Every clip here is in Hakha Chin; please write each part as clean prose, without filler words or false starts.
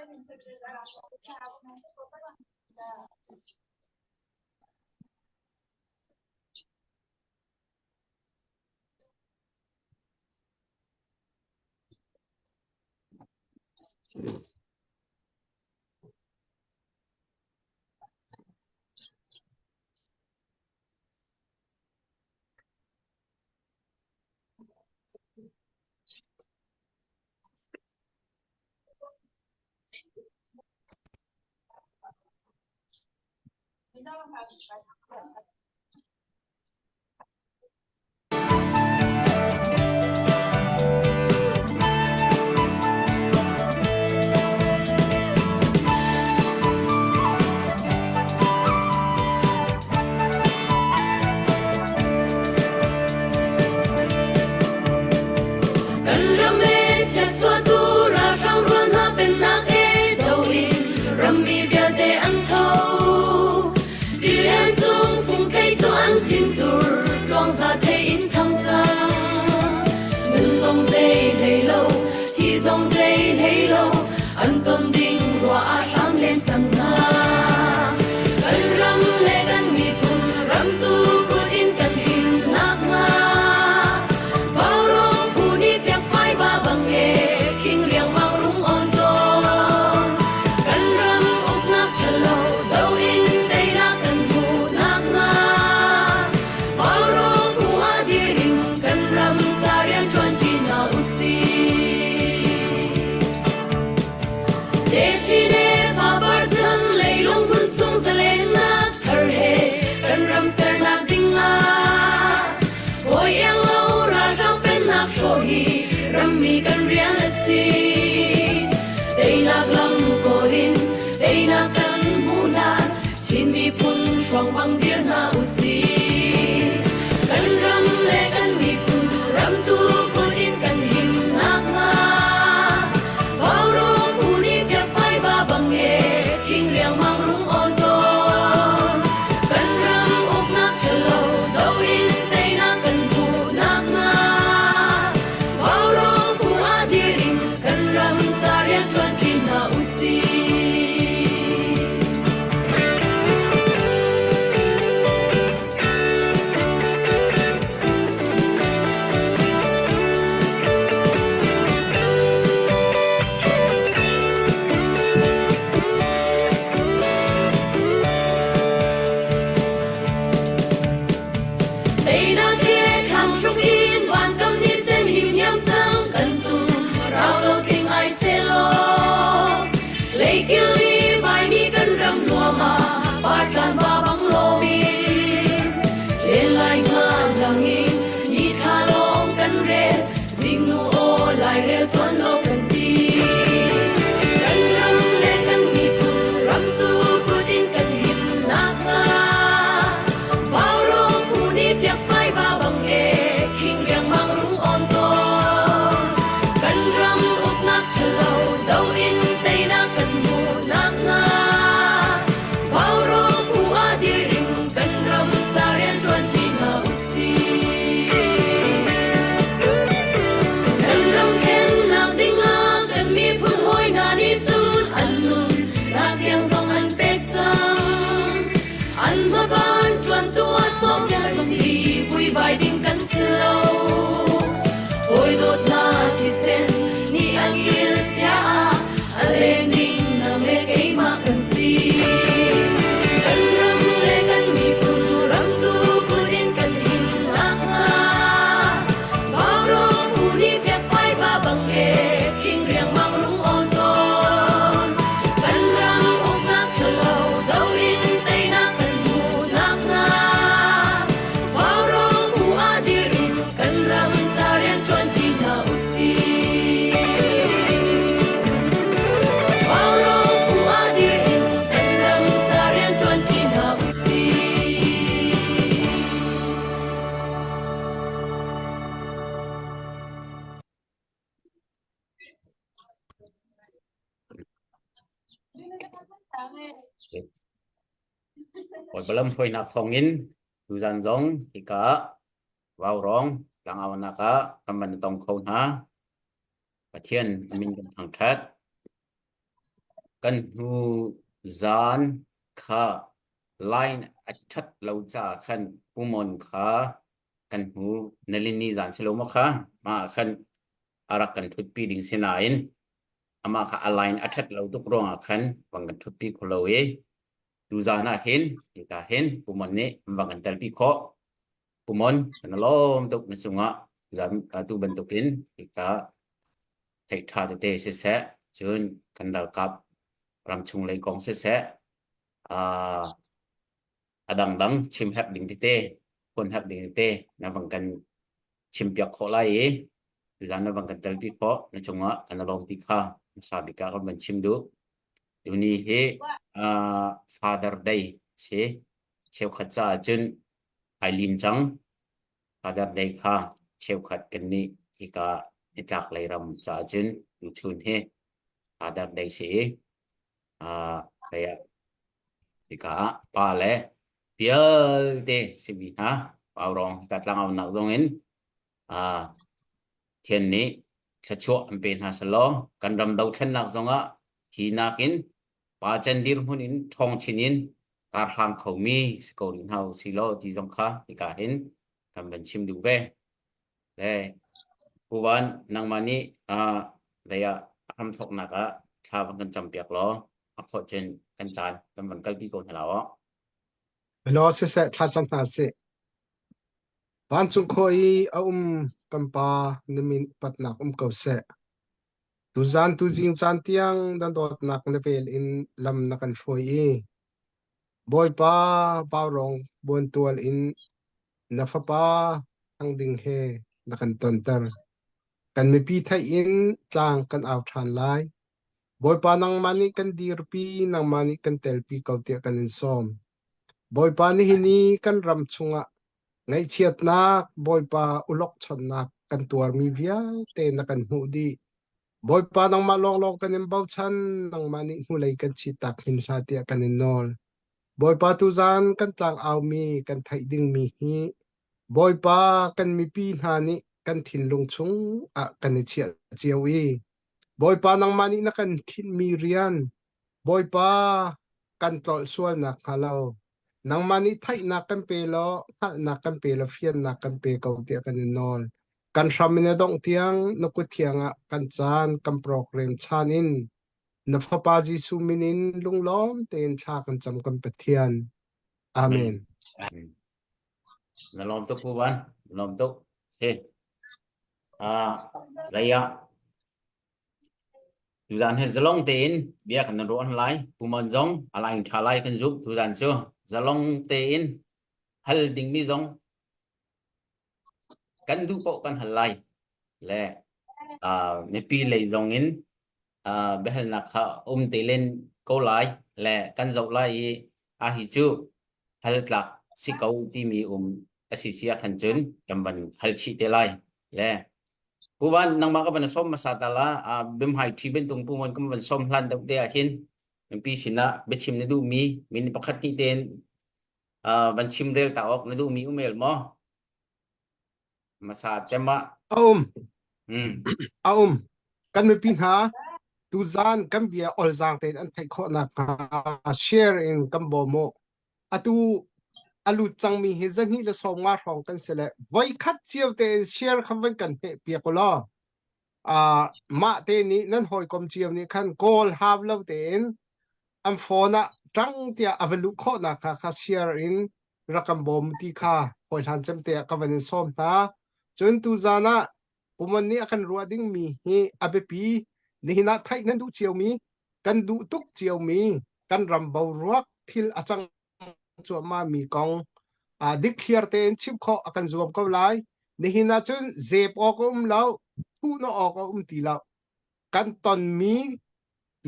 Kan ram e chiatchuahtu ralhrang rual hna pennak e do in rammi vialte an tho. Tilian cung fungthei cu an thintur tluangza thei in thang cang. Nun zong zei hlei lo, thi zong zei hlei lo, an ton ding ruah ah hram len cang hna. Kan ram le kan miphun ramtu kut in kan him nakhnga Vaurawng phu nih fiangfai va bang e khing riangmang rung on tawn. Kan ram uknak ṭhalo do in teinak kan hmuh nakhnga Vaurawng phu ah dir in kan ram ca rian ṭuan ṭi hna usih. Techi le fapar chan leilung hmun chung zalennak thar he kan ram sernak ding ah Hawi iang lo ralhrang pennak hrawh hi rammi kan rian a si. Teinak lam kawl in teinak kan hmuh hlan Chin miphun hruang bang dir hna usih. Kan ram le kan miphun ramtu kut in kan him nakhnga Vaurawng phu nih fiakfai va bang e khing riangmang rung awn tawn. Kan ram uknak ṭhalo do in teinak kan hmuh nakhnga Vaurawng phu ah dir in kan ram ca rian ṭuan ṭi hna usih. Teinak ke thlang hruk in vankam ni sen him hiam cang kan tung rau lo tling ai selaw Leikil i vaimi kan ram nuam ah partlan va bang lomin len lai nga lang in ni thla lawng kan rel zingnu aw lairel tuan lo kan ti kan ram le kan miphun ramtu kut in kan him nakhnga Vaurawng phu nih fiakfai va bang e khing riangmang rung on tawn kan ram uknak ṭhalo do in teinak kan hmuh nakhnga Vaurawng phu ah dir in kan ram ca rian ṭuan ṭi hna usih. Kan ram khennak dingah kan miphun hawi hna nih cun an nun nak tiang zong an pek cang. An hmaban ṭuantu ah sawmpiak si vuivai ding kan si lo. Hawi dawtnak thisen nih an kil chia ah a leng ding nang le keimah kan si. Kan ram le kan miphun ramtu kut in kan him nakhnga Vaurawng phu nih fiakfai va bang e khing riangmang rung awn tawn. Kan ram uknak ṭhalo do in teinak kan hmuh nakhnga Vaurawng phu ah dir in kan ram ca rian ṭuan ṭi hna usih. Vaurawng phu ah dir in kan ram ca rian ṭuan ṭi hna usih. Bawipa lamhruainak thawngin tuzan zong hika ah Vaurawng tlangaunak ah kan van i tong kho hna. Pathian a min kan thangṭhat. Kan hnu zan kha line a ṭhat lo caah khan Pumon kha kan hnu nalini zan si lo maw kha mah ah khan a rak kan ṭhutpi ding si nain amah kha a line a ṭhat lo tuk ruangah khan vang kan ṭhutpi kho lo i tuzan ah hin hika hin Pumon nih vang kan telpi khawh. Pumon kan lawm tuk na cungah zan atu bantukin hika theih ṭha tete siseh cun kan ralkap ramchung lei kong siseh uh, a dangdang chim herh ding tete phuan herh ding tete na vang kan chimpiak khawh lai i tuzan na vang kan telpi khawh na cungah kan lawm ti kha hmasa bik ah kan van chim duh. Tuni hi uh, Father Day si cheukhat caah cun ai lim cang. Father Day kha cheukhat kan nih hika nitlak lei ram caah cun tuchun hi Father Day si i uh, hika ah pa le vialte simi hna paurong hika tlangaunak zong in uh, Thian nih thluachuah an pe hna selaw kan ram dothlennak zongah hi nakin pa can dirhmun in ṭhawng chin in karhlang khomi si ko rih hna usih law ti zong kha hika hin kan van chim duh ve. Le Pu Van, nangmah nih uh, lei ah a hramthawknak ah thla van kan campiak law a khawh cun kan caan kan van kalpi ko hna la. Hello, siseh thla cam hna sih. Vancung khua i a um kan Pa na min upatnak um ko seh. Tuzan tuzing caan tiang na dawtnak na vel in lam na kan hruai i Bawipa vaurawng buantual in na fapa thang ding he na kan tonter. Kan mipi theih in tlang kan au ṭhan lai. Bawipa nangmah nih kan dirpi, nangmah nih kan telpi ko tiah kan in sawm. Bawipa nihin i kan ram chungah ngaihchiatnak, Bawipa ulokchonnak kan tuarmi vialte na kan hmuh dih. Bawipa nangmah lawnglawng kan in bochan, nangmah nih hnulei kan chitak hin hlah tiah kan in nawl. Bawipa tuzan kan tlang aumi kan theih dingmi hi Bawipa kan mipi hna nih kan thinlung chung ah kan i chiah cio i Bawipa nangmah nih na kan khinhmi rian Bawipa kan tlolh sual nakhnga lo nangmah nih theihnak kan pe law hngalhnak kan pe law fiannak kan pe ko tiah kan in nawl. Kan hram in a dongh tiang na kut thiang ah kan caan kan program chan in na Fapa Jesuh min in lunglawm tein thla kan cam kan Pathian. Amen. Na lawm tuk Pu Van, na lawm tuk. He. Ah, lei ah Tuzaan hi zalong tein bia kan ruah lai. Pumon zong a laing ṭha lai kan zumh tuzaan cu. Zalong tein hal dingmi zong kan duh paoh kan hal lai. Le uh, mipi lei zong in uh, biahalnak kha um te len ko lai le kan zoh lai i a hi cu hal tlak si ko timi um a si si ah khan cun kan van hal chih te lai. Le Pu Van, nangmah ka van sawm hmasa ta la, biamhai ṭhi bantung Pu Van kan van sawm hlan deuh te ah hin mipi sinah biachim na duhmi min pakhat hnih tein van chim rel ta awk na duhmi um el maw? Hmasa cem ah. A um. A um. Kan mipi hna tuzan kan bia olzaang tein an theih khawh nakhnga share in kan bawm u. Atu a lut cangmi hi zahnih le 50 hrawng kan si le voikhat cio tein share kha van kan hmeh piak u law uh, mah te nih nan hawikom cio nih khan call hau lo tein an phone ah ṭang tiah a va luh khawhnak kha kha share in rak kan bawm ti kha hawihlan cem te ah ka van in sawm hna. Cun tuzan ah Pumon nih a kan ruah dingmi hi a biapi nihin ah theih nan duh ciomi kan duh tuk ciomi kan ram boruak thil a cang cuahmah mi kong uh, dikthliar tein chim khawh a kan zuam ko lai. Nihin ah cun zep awk a um lo, thuhna awk a um ti lo. Kan tonmi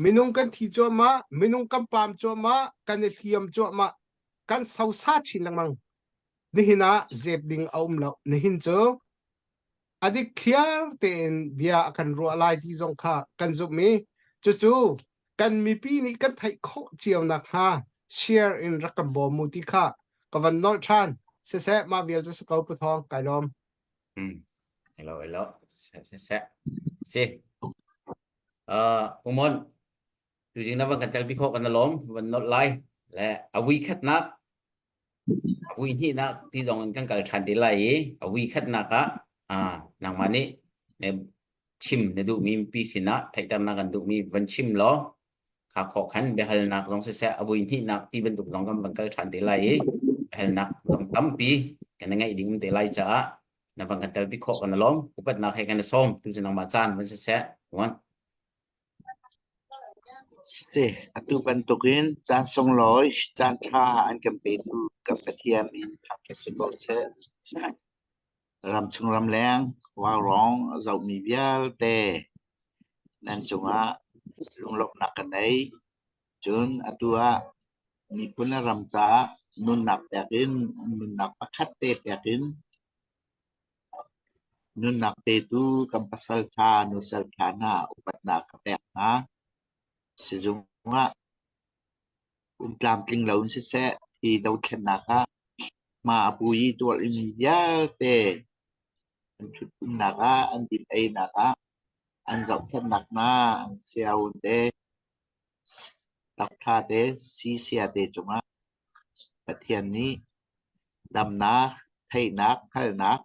minung kan thi cuahmah, minung kan pam cuahmah, kan i hliam cuahmah, kan sosa chin lengmang. Nihin ah zep ding a um lo. Nihin cu a dikthliar tein bia a kan ruah lai ti zong kha kan zumh i cucu kan mipi nih kan theih khawh cio nakhnga share in rak kan bawm mu ti kha ka van nolh ṭhan. Siseh, mah vial cu si ko Pu Thawng, kai lawm. Hmm. Hello, hello. Siseh. Si. Uh, Umon. Tuzing na van kan telpi khawh kan lawm van nolh lai le a vui khatnak a vui hnihnak ti zong in kan kal ṭhan te lai i a vui khatnak ah ah nangmah nih ne chim na duhmi mipi sinah theihternak kan duhmi van chim law kha khawh khan biahalnak zong siseh a vui hnihnak ti bantuk zong kan van kal ṭhan te lai i biahalnak zong tampi kan ngeih ding um te lai caah na van kan telpi khawh kan lawm upatnak he kan i sawm tu cu nangmah caan van siseh tuan Si, atu bantukin caan sunglawi, caan ṭha an kan petu kan Pathian min thangṭhat si ko seh. Ramchung ramleng vaurawng a zohmi vialte nan cungah lunglawmhnak ka nei. Cun atu ah miphun le ram caah nunnak pek in nunnak pakhat te pek in Nunnak petu kan pasalṭha nusalṭha hna upatnak ka pek hna. Sizung ah um tlamtling lo in siseh, hi dothlennak ah hma a pu i tuar-ing vialte an ṭhut-umnak ah, an din-einak ah, an zohkhenhnak hna, an siaun te, takṭha te, sisia te cungah Pathian nih damnak, theihnak, hngalhnak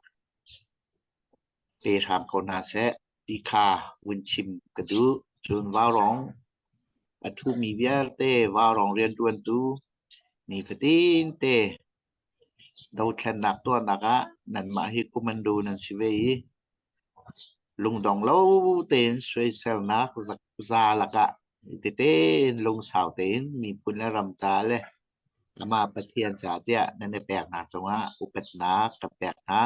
pe hram ko hna seh ti kha vun chim ka duh. Cun vaurawng a ṭhumi vialte vaurawng rianṭuantu nifatin te dothlennak tuahnak ah nanmah hi kumando nan si ve i lungdong lo tein soiselnak za lakah tete in lungsau tein miphun le ram ca le amah Pathian ca tiah nan i peknak cungah upatnak ka pek hna.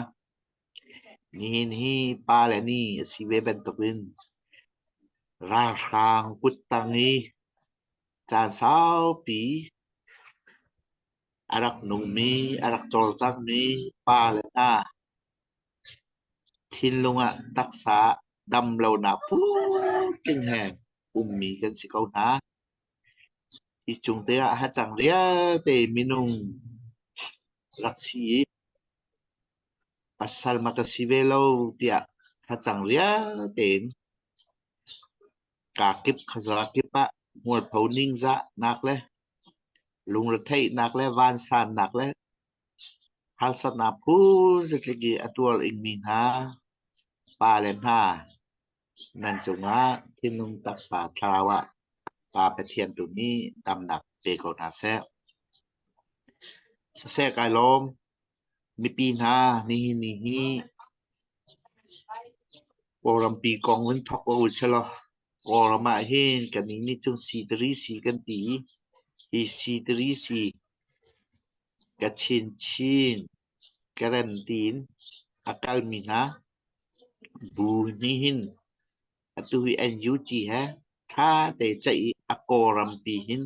Nihin hi pa le ni a si ve bantukin ralhrang kuttang i caan saupi a rak nungmi, a rak cawlcangmi pa le hna thinlung ah taksa dam lonak phutling he ummi kan si ko hna. Hi cung te ah hacang vialte minung rak si i pasal ma ka si ve lo tiah hacang vialte in kaa kip khuaza kip ah mualpho ningzahnak le lungretheihnak le vansannak le harsatnak phun zatlik i a tuar ingmi hna pa le hna nan cungah thinlung taksa thlarau ah Pa Pathian tu nih damnak pe ko hna seh. Siseh kai lawm. Mipi hna nihin ni hi Kawlrampi kong in thawk ko u selaw Kawlram ah hin kannih nih cun sii si kan ti i hi sii si Kachin Chin Karen tiin a kalmi hna bu nih hin atu hi NUG he ṭha te ceih i a Kawlrampi hin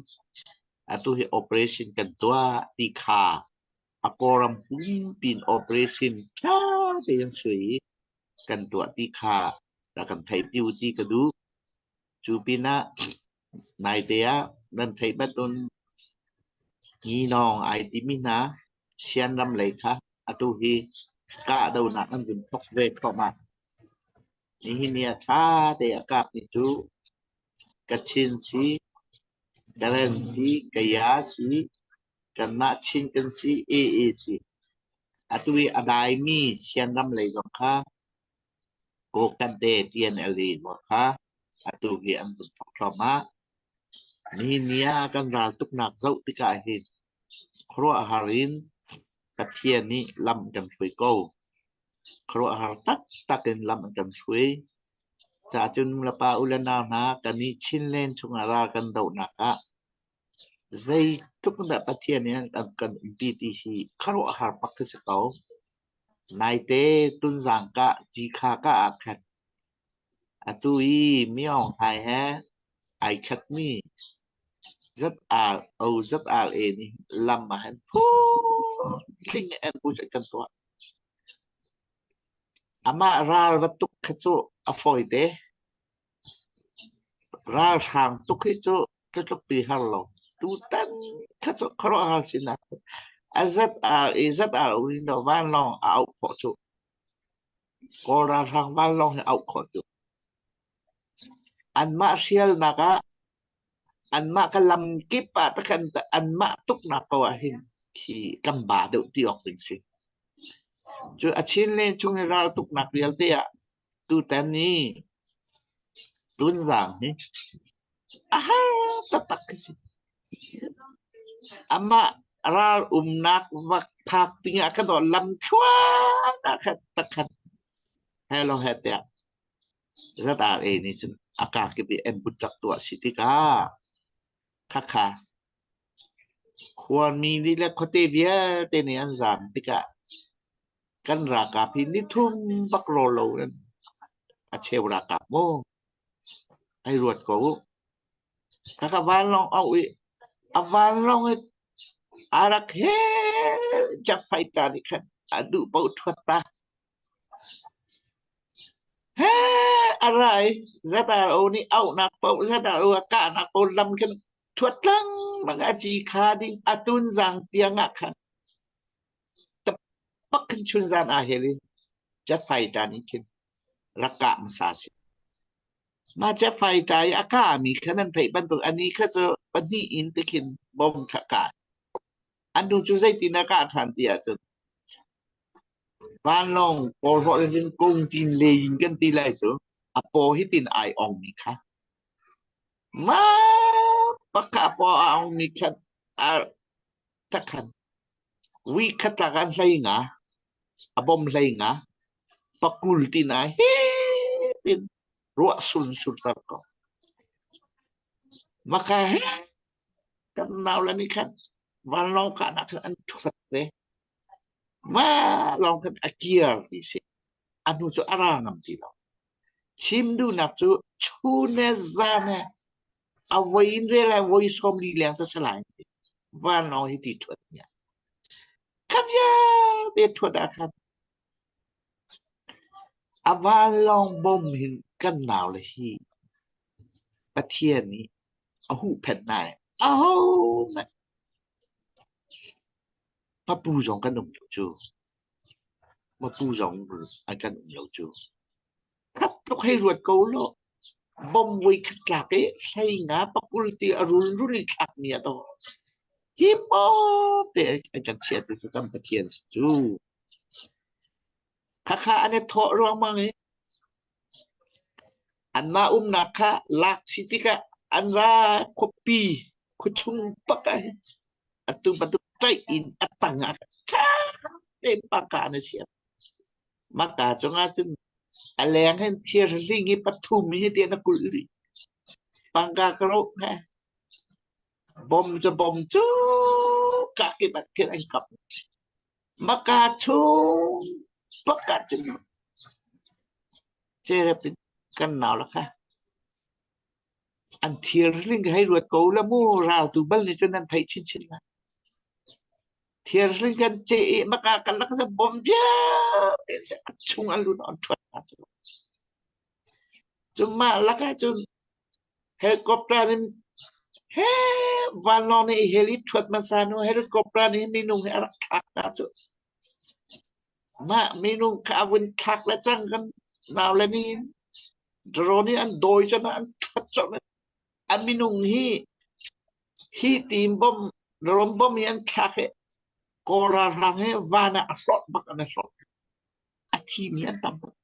atu hi operation kan tuah ti kha a Kawlram pumpi in operation ṭha tein sui i kan tuah ti kha rak kan theihpi u ti ka duh. Cu pinah naite ah nan theih bantuk Nginawng ai timi hna Sianram lei kha atu hi kahdohnak an vun thawk ve thluahmah. Nihin ni ah ṭha te a kapmi cu Kachin si, Karen si, Kaya si, kanmah Chin kan si, AA si. Atu i a daimi Sianram lei zong kha Kokante TNLA ruah kha atu hi an vun thawk thluahmah. Nihin ni ah kan raltuknak zoh tikah hin khuaruahhar in Pathian nih lam kan hruai ko. Khuaruahhar taktak in lam an kan hruai. Cacun nulepa u le nau hna kan i Chinland chungah ral kan dohnak ah zeitluk in dah Pathian nih an kan umpi ti hi khuaruahhar bak khi si ko. Naite Tunzang kah Cikha kah ah khan atu i Myaung Hlai he ai khatmi ZRO ZRA nih lam ah hin phutling in ambush an kan tuah. Amah ral va tuk kha cu a fawite. Ralhrang tuk hi cu tlukpi har lo. Tutan kha cu khuaruahhar sinak a ZR i ZRO in vanlawng a auh khawh cu. Kawl ralhrang vanlawng hi auh khawh cu. Anmah hrialnak ah. Anmah ka lam kip ah takhan anmah tuknak ko ah hin khi kan ba deuh ti awk ding si. Cu a chin le chung i ral tuknak vialte ah tutan ni Tunzang hi a har taktak khi si. Amah ral umnak vak phak ding ah kan lam thluan ah khan takhan hello he tiah ZRA nih cun a kakip i embut rak tuah si tikah khakha khuami nih le khuate vialte nih an zaam tikah kan ralkap hi nithum bak rawl lo in a cheu ralkap mu ai ruat ko u. Khakha vanlawng auh i a vanlawng i a rak he jet fighter nih khan a duh paoh ṭhuat ta. A ra i ZRO nih auhnak paoh ZRO a kahnak paoh lam khin thuat lengmang a ci kha ding a tunzang tiang ah khan tapak khin chunzan aa hel i jet fighter nih khin rak kah hmasa si. Mah jet fighter i a kahmi kha nan theih bantuk ani kha cu pahnih in tikhin bom kha kah. An hnu cu zeitin a kah ṭhan ti ahcun Vanlawng kawlhawh in kung tin le in kan ti lai cu a paw hi tin ai ong mi kha. Ma pakha a paw a ong mi kha a takhan. Wi khat tlak an hlei nga a bom hlei nga pakul tin ai he tin ruah sun sun tar ko. Maka he kan nau le nih khan vanlawng kahnak cun an ṭhuat ve. Mah lawng khan a kir ti si. A hnu cu a ra ngam ti lo. Chim duhnak cu chun le zan he a voi in rel le voi 40 leng cu si lai. Vanlawng hi ti ṭhuat nia. Kha vialte ṭhuat ah khan a vanlawng bom hin kan nau le hi Pathian nih a huhphenh hna i ahohmanh Hmapu zong kan um lo cu. Hmapu zong an kan um lo cu. Khat tluk hei ruat ko law bom voi khat tlak i hlei nga pakul ti a rul rul i thlak mi a dawh. Hi maw te an kan chiat cu kan Pathian si cu. Khakha an i thawh ruangmang i Anmah umnak kha lak si tikah an ra khuapi khuachung bak ah hin atu bantuk ṭaih in a tang ah ṭha tein pangka an i siam. Mahka cungah cun a leng hin thir hling hi pathum hi tiah na kulh rih. Pangka ka roh he. Bom cu bom cu kakip ah thil an kap. Maka chung bak ah cun cerep in kan nau la kha an thir hling hei ruat ko la mu raltu bal nih cun nan theih chinchin lai. Thir hling kan ce i maka kan lak sa bom vialte se a chung an lut an ṭhuat hna cu. Cu mah lakah cun Helicopter in he vanlawng nih heli ṭhuat hmasa hnu helicopter nih minung hi a rak thlak hna cu. Mah minung kha a vun thlak le cang kan nau le nih drone nih an dawi cun an ṭhuat colh. A minung hi hi team bom drone bom hi an thlak i Kawl ralhrang hi van ah a hlawt bak an i hlawt. A thimi an tam tuk.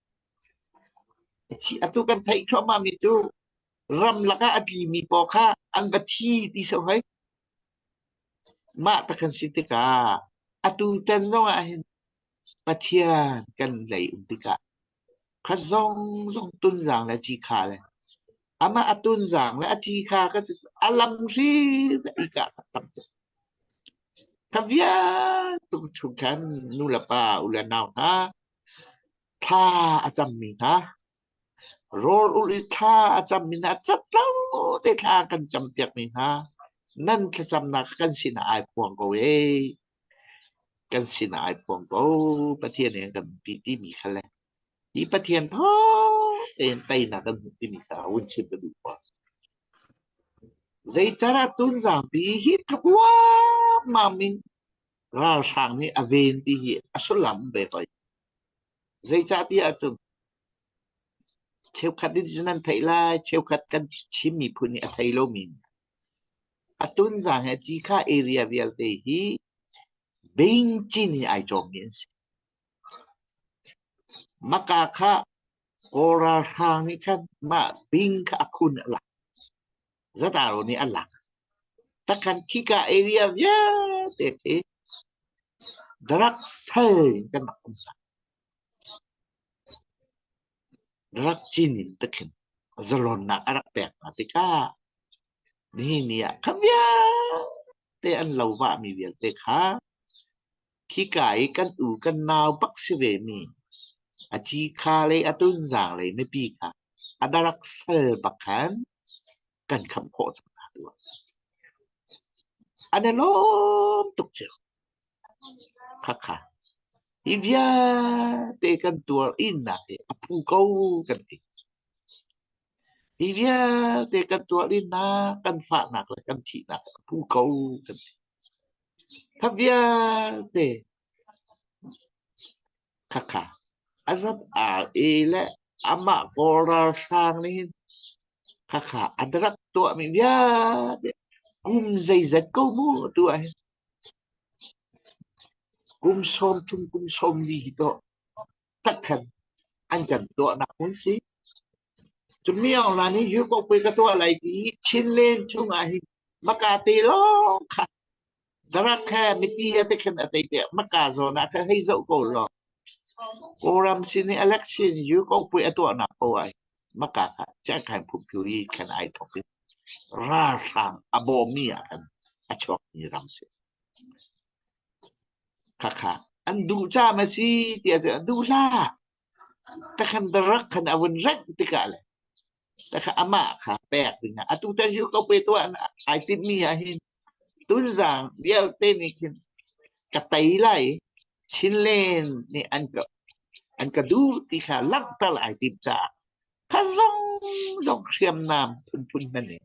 Atu kan theih thluahmah mi cu ramlak ah a tlimi pawl kha an va thi ti so hei. Mah ta kan si tikah atu tan zong ah hin Pathian kan lei um tikah kha zong zong tunzang le cikha le amah a tunzang le a cikha ka a lam hrim i ka tam tuk. Kha vialte chung khan nu le pa u le nau hna thla a cammi hna rawl ulh i thla a cammi hna cat lo te thla kan campiakmi hna nan thlacamnak kan sinah ai phuang ko ee kan sinah ai phuang ko Pathian nih an kan pi timi kha le hi Pathian thawng tein teinak kan hmuh timi kha hun chim ka duh ko. Zeicadah Tunzangpi hi tluk huammam in ralhrang nih a ven ti hi a sullam um ve hoi. Zeicahtiah ahcun cheukhat nih cun an theih lai, cheukhat kan Chin miphun nih a thei lomi. A Tunzang he Cikha area vialte hi Bingcin in ai cawmmi an si. Maka kha Kawl ralhrang nih khan mah bing kha a khun a lak. Zataro nih a lak. Takhan khika area vialte khi drug sal in kan rak um hna. Drug cin in takhin zalonnak a rak pek hna tikah nihin ni ah kha vialte an lo vahmi vialte kha Khika i kan u kan nau bak si vemi a cikha le a tunzang lei mipi kha a darak sal bak khan kan khamh khawh cang hna tu ah. An i lawm tuk cio. Khakha. Hi vialte kan tuar innak hi a phu ko kan ti. Hi vialte kan tuar innak, kan fahnak le kan thihnak a phu ko kan ti. Kha vialte khakha a zat ar-e le amah Kawl ralhrang nih hin khakha a rak tuahmi vialte kum zeizat ko mu atu ah hin kum 30 kum 40 hi tawh takhan an kan tuahnak hmun si. Cun mi Aung La nih Yukokpui ka tuah lai ti Chinland chungah hin maka te lawng kha darak he mipi he te khin a tei te maka zawn ah khan hei zoh ko law Kawlram sin i election Yukokpui a tuahnak ko ai maka kha chiangkhain phuphyuri khan ai thok i ralhrang a bawmmi ah khan a chuakmi ram si. Khakha an duh caam a si tiah cun an duh hlah. Takhan darak khan a vun rengh tikah le takha amah kha pek ding ah atu tan hi ko pe tuah ai timmi ah hin tunzang vialte nih khin ka tei lai Chinland nih an ka an ka duh ti kha langhter ai tim caah kha zong zong hriamnam phunphun hman in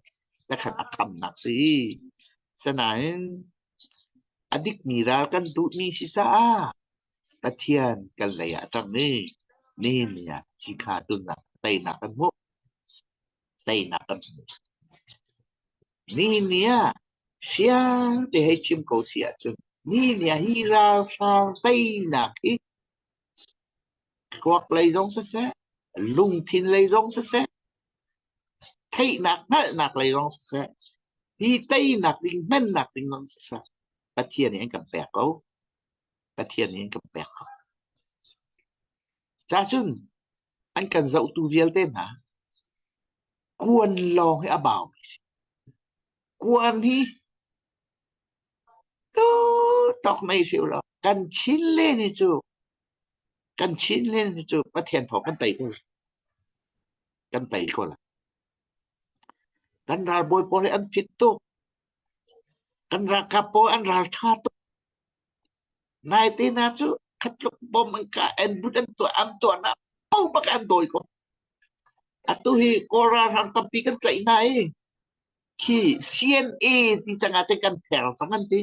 takhan a khamnak si. Sanain A dikmi ral kan duhmi si caah Pathian kan lei ah ṭang i nihin ni ah cikha tunnak teinak kan hmuh. Teinak kan hmu. Nihin ni ah siang te hei chim ko si ahcun nihin ni ah hi ralhrang teinak hi thluak lei zong siseh, lungthin lei zong siseh, theihnak hngalhnak lei zong siseh, hi teinak ding hmannak ding zong siseh, Pathian nih an kan pek ko. Pathian nih an kan pek ko. Cacun an kan zohtu vialte hna kuan lawng hi a baumi si. Kuan hi tu tok nei si ulaw kan Chin le ni cu kan Chin le ni cu Pathian thawng kan tei ko kan tei ko la. Kan ralbawi pawl hi an fit tuk. Kan ralkap pawl an ralṭha tuk. Naite hna cu khatluk bom an kah an but an tuah an tuahnak paoh bak an dawi ko. Atu hi Kawl ralhrang tampi kan tlaih hna i khi CNA ti cang ah cun kan ther cang an ti.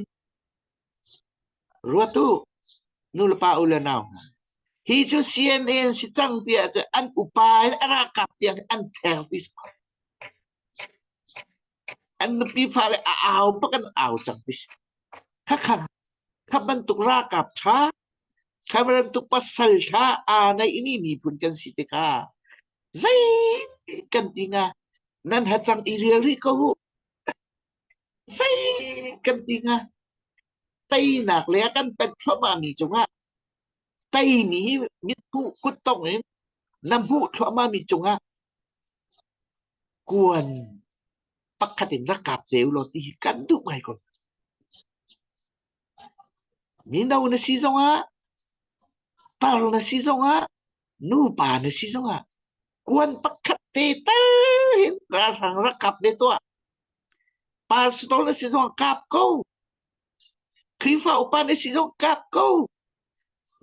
Ruat u, nu le pa u le nau hna. Hi cu CNA an si cang tiah cun an upa in a ralkap tiang an ther ti si. An nupi fale a au bak an au cang ti si. Khakha, kha bantuk ralkap ṭha, kha bantuk pasal ṭha aa neihmi miphun kan si tikah zei kan ti hnga? Nan hacang i rial rih ko u. Zei kan ti hnga? Teinak le a kan pet thluahmahmi cungah teimi hi mithmuh kuttong in na hmuh thluahmahmi cungah kuan pakhat in rak kap te u law ti hi kan duh ngai ko. Mino na si zongah, tar na si zongah, nupa na si zongah kuan pakhat te tal hin ralhrang rak kap ve tuah. Pastor na si zongah kap ko. Khrihfa upa na si zong kap ko.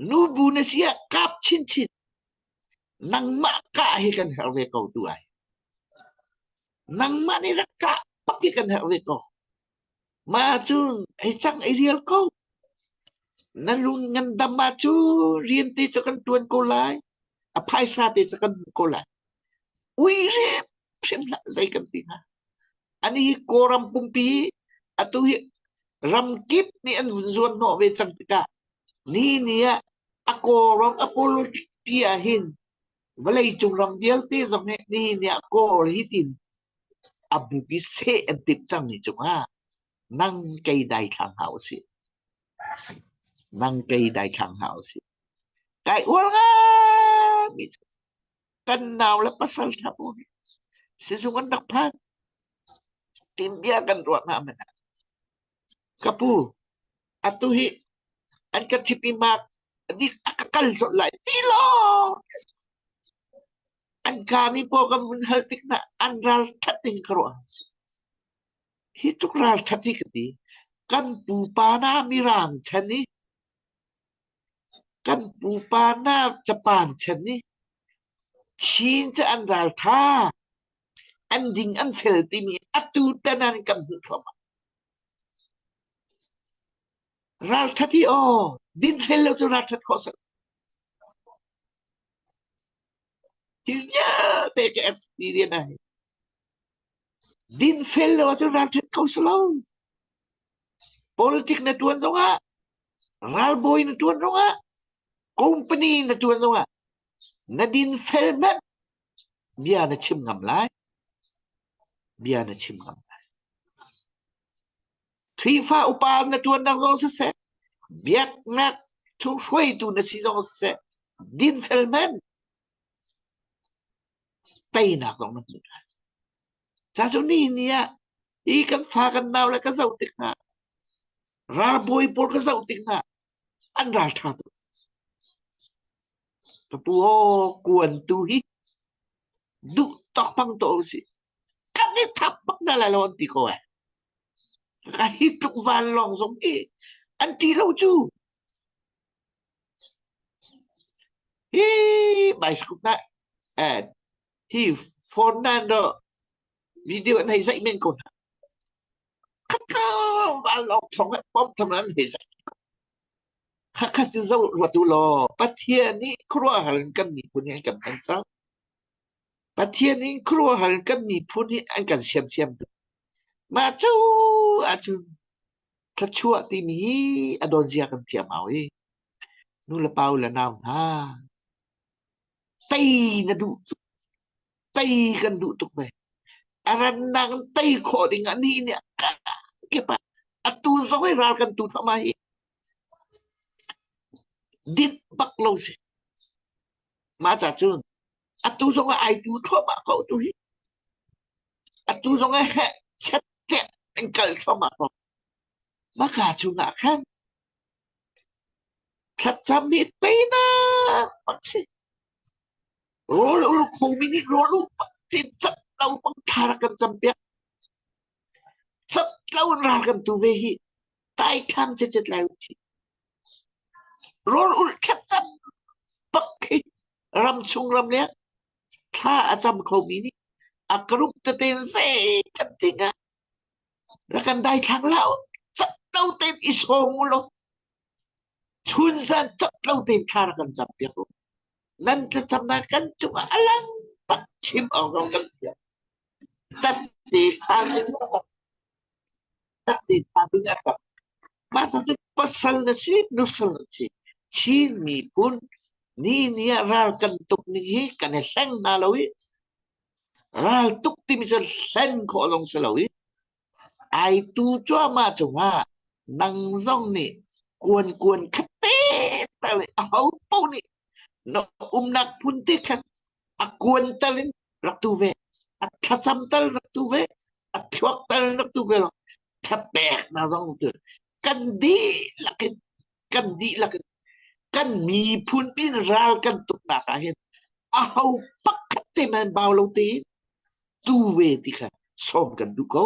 Nubu na si ah kap chinchin. Nangmah kah hi kan herh ve ko tu ai. Nangmah nih rak kah pak hi kan herh ve ko. Ma cu hei cang ei rial ko. Na lung ngandam ah cu rian te cu kan tuan ko lai. A phaisa te cu kan hmuh ko lai. Ui rep hrim hlah zei kan ti hnga. Ani hi Kawlram pumpi. Atu hi ramkip nih an vun zuan hnawh ve cang tikah ni ni ah a kawlram a politic pi ah hin vawleicung ram vialte zong hi nihin ni ah Kawl hi tin a bupi seh an timh cangmi cungah nang kei daithlang hna usih. Nang kei daithlang hna usih. Kai uar ngai cu kan nau le pasal ṭha pawl hi sizung an rak phan. Tin bia kan ruah hna man ah ka pu atu hi an ka thipi mak dik a ka kal colh lai ti law an kami paw kan vun hal tik hna an ral that ding ka ruah. Hi tuk ral that hi ka ti. Kan pupa na mirang chan i kan pupa na Japan chan i Chin cu an ral tha an ding an fel timi atu tan an kan hmuh thluahmah. Ralṭhat hi aw dinfel lo cu ralṭhat khawh si. Hi vialte ka experience ah dinfel lo ahcun ralṭhat kho si lo. Politic na ṭuan zongah, ralbawi na ṭuan zongah, company na ṭuan zongah na dinfel hmanh bia na chim ngam lai. Bia na chim ngam lai. Khrihfa upa na ṭuannak zong siseh, biaknak chung hruaitu na si zong siseh, dinfel hmanh teinak zong na hmuh lai. Ca cu ni ni ah hi kan fa kan nau le ka zoh tik hna, ralbawi pawl ka zoh tik hna, an ralṭha tuk. Ka pu aw kuan tu hi duh tawk pang to usih. Kan i thap bak na lai lo an ti ko eh. Ka hi tluk vanlawng zong hi an ti lo cu. Hi bicycle na eh hi phone na do video an hei zaih men ko hna. Khat ka vanlawng thong pom thong an hei zaih. Khakhat cu zoh ruat u law Pathian nih khuaruahhar in kan miphun hi an kan hman cang. Pathian nih khuaruahhar in kan miphun hi an kan siamsiam tuk. Mah cu ahcun thluachuah timi hi a dawtzia kan thiam hau i nu le pa u le nau hna tei na duh tuk tei kan duh tuk ve. A rannak in tei khawh ding ah ni nih kip ah atu zong hi ral kan tu thluahmah hi Dinh bak lo si. Mah ca cun atu zong ah ai tu thluahmah ko tu hi. Atu zong ah heh chet tet an kal thluahmah ko. Maka chungah khan thlacam hi teinak bak si. Rawl ul khomi nih rawl ul bak tin cat lo bang thla rak kan cam piak. Cat lo in ral kan tu ve hi. Taithlang cicet lai u Rawl ulh thlacam bak khi ramchung ramleng thla a cam khomi nih a group tete in zei kan ting ah rak kan daithlang hlah u. Cat lo tein i sawm u law chun zan cat lo tein thla rak kan cam piak u. Nan thlacamnak kan cungah a lang bak chim awk zong kan thiam. Tat te kha Mah cu pasal na si, nusal na si. Chin miphun ni ni ah ral kan tuk ning hi kan i hleng hna lo i ral tuk timi cu hlen khawh zong si lo i ai tu cuahmah cungah nang zong nih kuan kuan khat te tal i aho paoh nih na umnak phun te khan a kuan tal in rak tu ve a thlacam tal rak tu ve a thluak tal rak tu ve lo thapek na zong tu kan dihlak in kan dihlak in kan miphun pin ral kan tuknak ah hin aho pakhat te man bau lo te tu ve ti kha sawm kan duh ko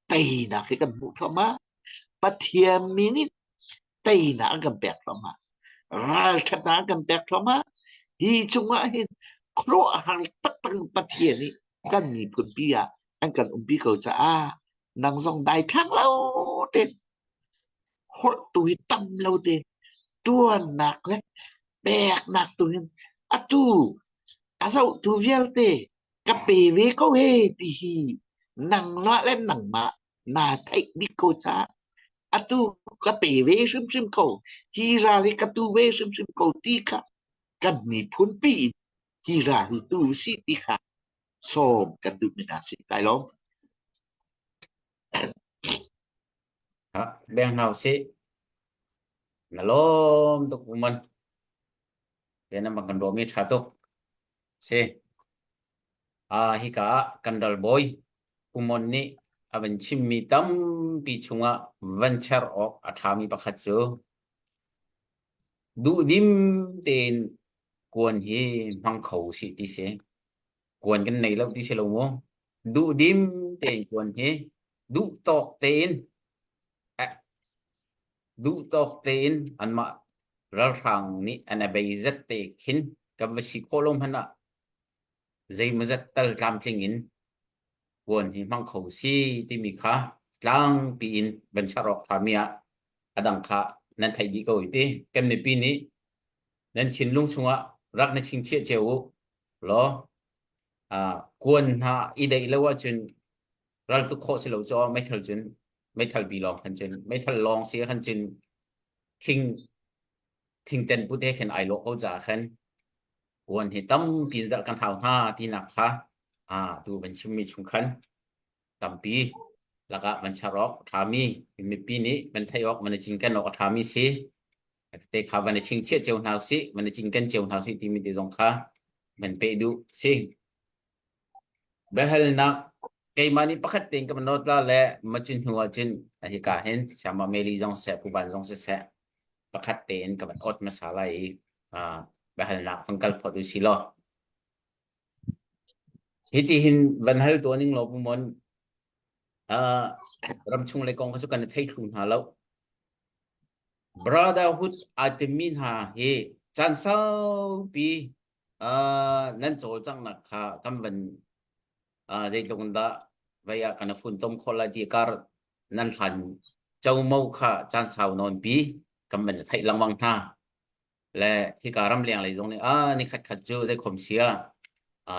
teinak hi kan hmuh thluahmah Pathian mi nih teinak an kan pek thluahmah ralṭhatnak an kan pek thluahmah hi cungah hin khuaruahhar taktak in Pathian nih kan miphun pi ah an kan umpi ko caah nang zong daithlang lo tein holh tu hi tam lo tein ṭuannak le peknak tu hin atu a zohtu vialte ka pe ve ko he ti hi nangmah le nangmah. Naa theih bik ko caah atu ka pe ve hrimhrim ko. Hi ral hi ka tu ve hrimhrim ko ti kha kan miphun pi in hi ral hi tu si ti kha sawm kan duhmi hna si. Kai lawm. Ha, beng hna usih. Na lawm tuk man. Ke na bang kan ruahmi ṭha tuk. Si. Ah, hika ah kan ralbawi Pumon nih a van chimmi tampi chungah van cher awk a ṭhami pakhat cu duhdim tein kuan hi hmang kho usih ti si. Kuan kan nei lo ti si lo mu. Duhdim tein kuan hi duh tawk tein eh, duh tawk tein anmah ralhrang nih an a bei zat te khin kan va si khawh lo hmanh ah zeimawzat tal tlamtling in kuan hi hmang kho si timi kha tlangpi in van char awk ṭhami ah a dang kha nan theih dih ko i ti kan mipi nih nan thinlung chungah rak na chingchiah cio u law kuan hna i deih lo ahcun ral tuk khawh si lo caw meithal cun meithal bi lawng khan cun meithal lawng si khan cun thing thingten put he khin ai lawh ko ca khan kuan hi tampi in zarh kan hau hna tinak kha a tu van chimmi chung khan tampi lakah van char awk ṭhami mipi nih van theih awk van i cinken awk a ṭhami si te kha van i chingchiah cio hna usih van i cinken cio hna usih timi te zong kha van peh duh si biahalnak keimah nih pakhat tein ka van nawt la le macun hnu ah cun hika hin Siama Meli zong seh Puban zong siseh pakhat tein ka van awt hmasa lai i biahalnak van kal phot usih law Hiti hin van hal tuah ning law Pumon uh, ramchung lei kong kha cu kan i thei thlu hna lo. Brotherhood aa timmi hna hi caan saupi uh, nan cawlcanghnak kha kan van uh, zeitluk in dah vei ah kan i funtom khawh lai ti kar nan hlan como kha caan sau nawn pi kan van i theih lengmang hna. Le hika ramleng lei zong nih a ni khat khat cu zeikhom sia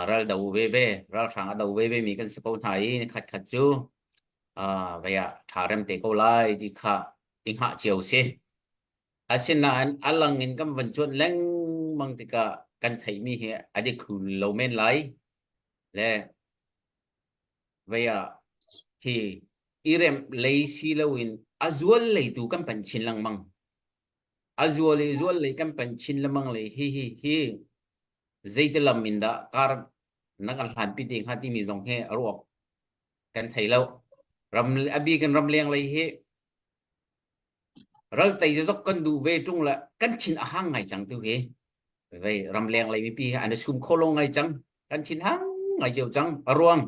ral do ve ve ralhrang a do ve ve mi kan si ko hna i ni khat khat cu vei ah ṭha rem te ko lai ti kha i hngah cio si. Asinain a lang in kan van cuanh lengmang tikah kan theihmi hi a dik thlu lo men lai. Le vei ah hi i remh lei si loin a zual lei tu kan panh chin lengmang. A zual i zual lei kan panh chin lengmang le hi hi hi zeiti lam in dah kar na kan hlanpi te hnga timi zong hi a ruak kan thei lo. Ram a bik in ramleng lei hi ral tei zok kan duh ve ṭung le kan thin a hang ngai cang tu hi. Vei ramleng lei mipi hi an i sum kho lo ngai cang. Kan thin hang ngai cio cang. A ruang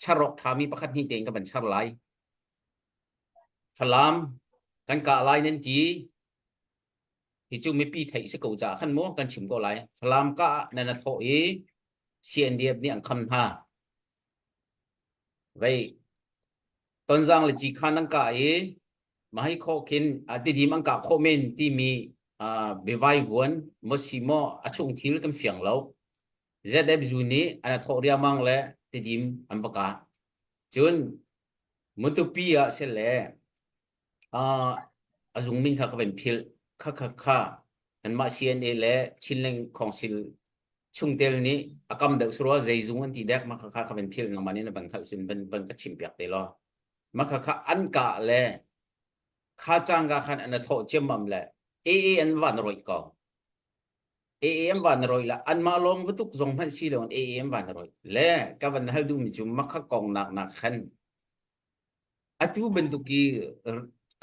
charok ṭhami pakhat hnih tein ka van char lai. Falam kan kah lai nan ti. Hi cu mipi theih si ko caah khan maw kan chim ko lai. Falam kah nan a thawh i CNDF nih an kham hna. Vei Tonzang le Cikhan an kah i mahhi khawh khin tidim an kah khawh men timi biavai vuan maw si maw a chung thil kan fiang lo. ZFU nih an a thawh riangmang le tidim an va kah. Cun Matupi ah sile uh, a zung min kha ka van philh. Kha kha kha kanmah CNA le Chinland Council chungtel nih a kam deuh surua zeizung an ti dek ma kha kha ka van philh nangmah nih na van hngalh cun van van ka chim piak te law ma kha kha an kah le kha cangka khan an thawh ciammam le AA an van roih ko AAM van na roi la anmah lawng va tuk zong hmanh si lo in AAM van na roi le ka van hal duhmi cu makha kong nak nak khan atu bantuk i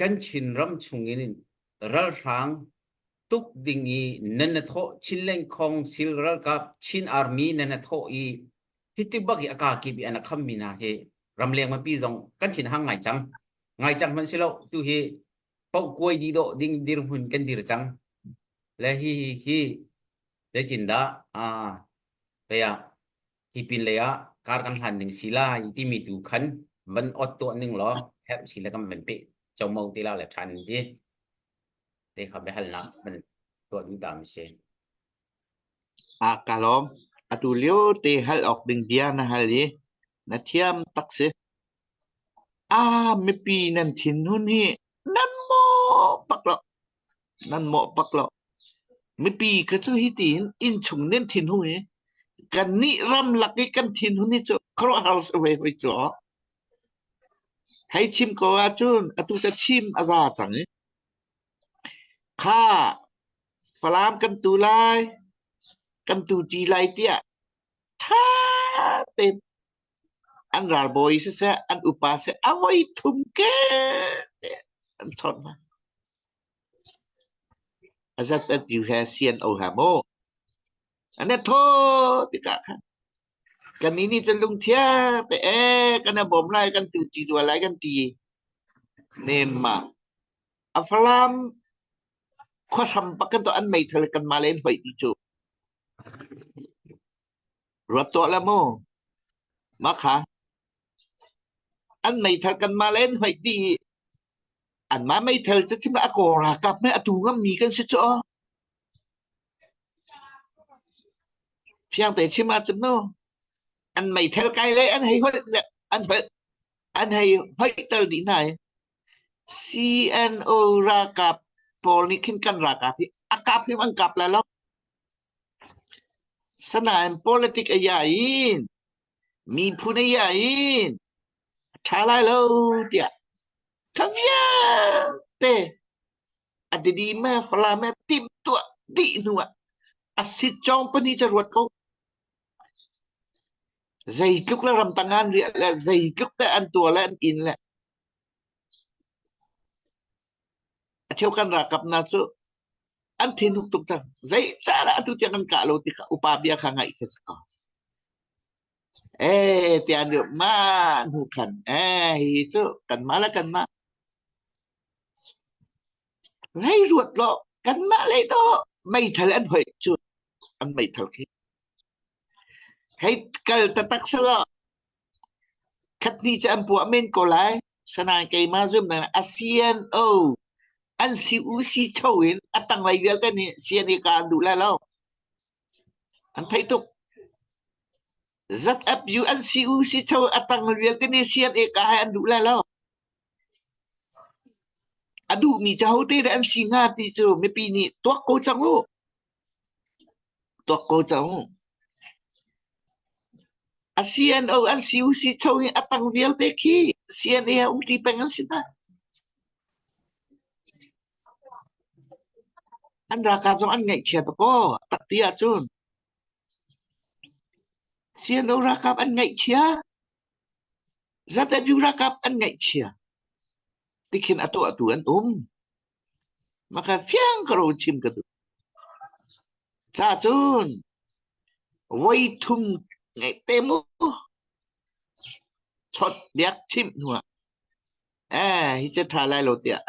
kan Chin ram chung in ralhrang tuk ding i nan na thawh Chinland Council ralkap Chin Army nan na thawh i hiti bak i a ka kip i an a kham mi hna hi ramleng mipi zong kan thin hang ngai cang ngai cang hmanh si lo tu hi paohkuai dih dawh ding dirhmun kan dir cang le hi hi hi zeitindah ah ah hi pin lei ah kar kan hlan ning si lai timi tu khan van ot tuah ning law herh si le kan van pe chomo te la le than ti te kha biahalnak van tuah duh ta mi si. Ah ka lawm. Atu lio te hal awk ding bia na hal i na thiam tak si. Aa mipi nan thinhun hi nan mawh bak lo. Nan mawh bak lo. Mipi kha cu hitin inn chung nan thinhung i kannih ramlak i kan thinhun hi cu khuaruahhar si ve hoi cu. Hei chim ko ahcun atu ca chim a za cang i kha Falam kan tu lai, kan tu ṭi lai tiah ṭha tein an ralbawi siseh, an upa seh, a voi thum ke an chawnh hna. A zat at yu he CNO ha maw? An i thaw tikah khan kan ni nih cun lungthiang te ee kan i bawm lai kan tu ci rua lai kan ti nem ma a Falam khuahram bak kan tuah an meithal kan mah len hoi ti cu Ruat tuah le mu. Mah kha an meithal kanmah le an hoih dih i anmah meithal cu chim a kaw ralkap nih a tu ngammi kan si cu aw. Fiang te chim ahcun mu an meithal kai le an hei hoih an hoih an hei hoihter dih hna i CNO ralkap pawl nih khin kan ralkap hi a kap hrim an kap lai lo. Sanain politic a ia in miphun a ia in a ṭha lai lo tiah kha vialte a didi me Falam me timhtuah dih hnu ah a sitcawng pahnih cu ruat ko. Zeitluk le ramtang an riah le zeitluk te an tuah le an inn le a cheu kan ralkap hna cu an thinhuk tuk cang. Zeicahdah atu tiang kan kah lo ti kha upa bia kha ngaih kha si ko. Eh tiah an ma hnu khan eh hi cu kanmah le kanmah rei ruat law kanmah lei to meithal an hoih cu an meithal khi hei kal taktak selaw Khathnih cu an puah men ko lai. Sanain keimah zumhnak a CNO an si u si cho in a tanglei vialte nih CNA ka an duh lai lo. An theih tuk. ZFU an si u si cho a tang vialte nih CNA ka hai an duh lai lo. A duhmi cu hote dah an si hnga ti cu mipi nih tuak ko cang u. Tuak ko cang u. A CNO an si u si cho hi a tang vialte khi CNA a umṭi peng an si hna. An ralkap zong an ngaihchia tuk aw tak ti ahcun. CNO ralkap an ngaihchia. ZW ralkap an ngaihchia. Tikhin a tuahtu an um. Maka fiang ka ro chim ka duh. Ca cun voi thum ngeih te mu chot biak chimh hnuah eh hi cu ṭha lai lo tiah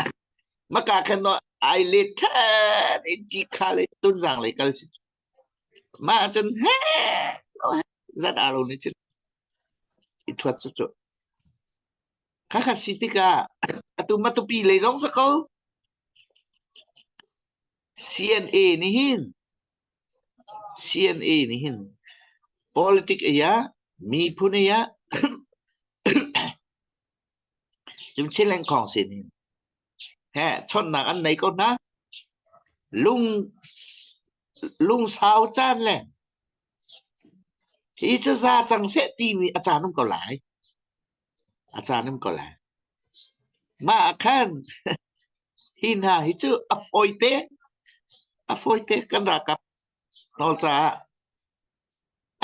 maka khan no ai le ṭhan in ci kha le tunzang lei kal si mah cun he zat aro nih cun i thuat cu cu Khakha si tikah atu Matupi lei zong si ko. CNA nih hin CNA nih hin politic iya miphun iya cung chin lengkhong sin hin he chonnak an nei ko hna lung lungsau caan le hi cu za cang seh timi a caan um ko lai A caan um ko lai. Mah ah khan hi hna hi cu a fawite a fawite kan ralkap nawl caah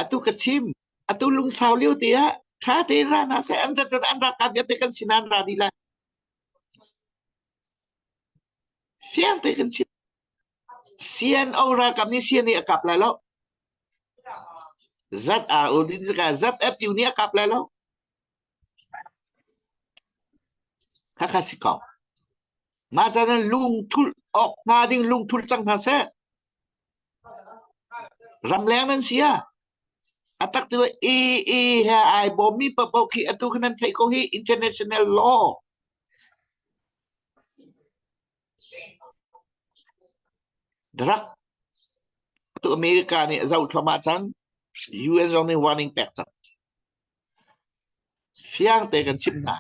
atu ka chim atu lungsau lio te ah ṭha tein ra hna seh an rat an ralkap vialte kan sin an ra dih lai. Fiang te kan chim. CNO ralkap nih CNA a kap lai lo. ZRO din ZFU nih a kap lai lo. Khakha si ko. Mah caan lungthulh awk hnga ding lungthulh cang hna seh. Ramleng nan si ah a tak tu e e he ai bawmmi paoh khi atu khan nan theih ko hi international law. Drug tu America nih a zoh thluahmah cang. UN zong nih warning pek cang. Fiang te kan chimh hna.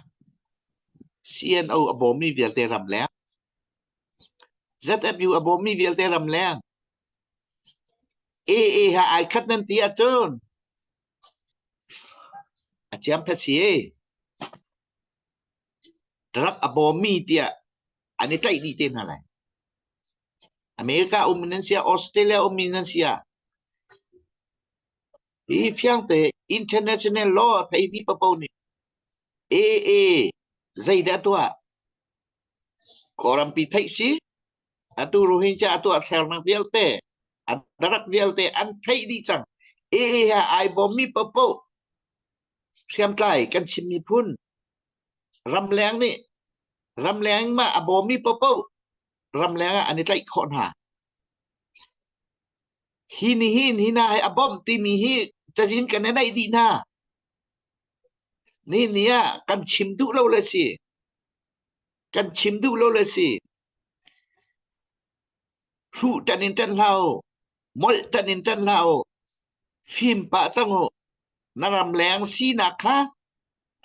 CNO a bawmmi vialte ramleng, ZFU a bawmmi vialte ramleng, AA ha ai khat nan ti ahcun a ciam phet si. Rak a bawmmi tiah an i tlaih dih te hna lai. America ummi nan si ah, Australia ummi nan si ah, hi fiangte international law a theimi paoh nih AA zeidah a tuah? Kawlrampi theih si, atu Rohingya a tuah thlernak vialte, a darak vialte an theih dih cang. AA he ai bawmmi paohpaoh hriamtlai kan Chin miphun ramleng nih ramleng mah a bawmmi paohpaoh ramleng ah an i tlaih khawh hna. Hi nihin hi hna hi a bawmh timi hi cazin kan i neih dih hna. Ni ni ah kan chim duh lo le si. Kan chim duh lo le si. Hruh ṭan in ṭan hlah u. Molh ṭan in ṭan hlah u. Fim pah cang u. Na ramleng sinak kha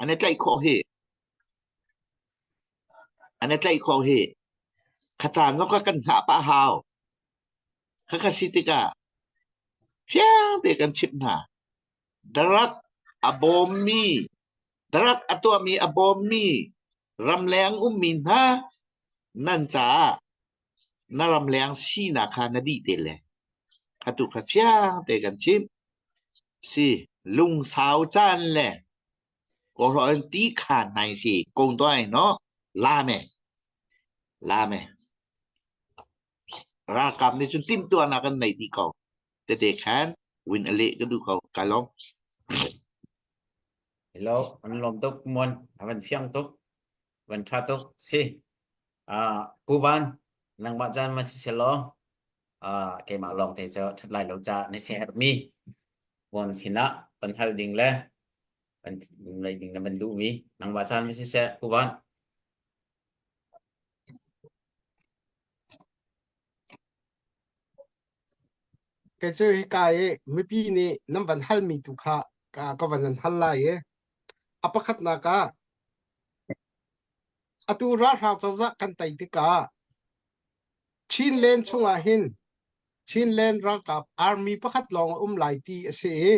an i tlaih khawh hi. An i tlaih khawh hi. Kha caan zong kha kan hngah pah hau. Khakha si tikah fiang te kan chimh hna. Drug a bawmmi, drug a tuahmi a bawmmi ramleng ummi hna nan caah na ramleng sinak kha na dih te le kha tu kha fiang te kan chimh. Si lungsau caan le kawhrawh in ti kha nai si kong tuai no la me la me Ralkap nih cun timhtuahnak an nei dih ko. Tete khan win a leh ka duh ko. Ka lawm. Hello, an lawm tuk muan. A van fiang tuk. Van tha tuk. Si. Uh, Pu Van, nangmah caan man si selaw, uh, keimah lawng te cu that lai lo ca na si herhmi muan sinah kan hal ding le kan lei ding na van duhmi nangmah caan man si seh Pu Van. Kei cu hika i mipi nih nan van halmi tu kha ka, ka van nan hal lai i a pakhatnak ah atu ralhrang cozah kan tei tikah Chinland chungah hin Chinland ralkap army pakhat lawng a um lai ti a si i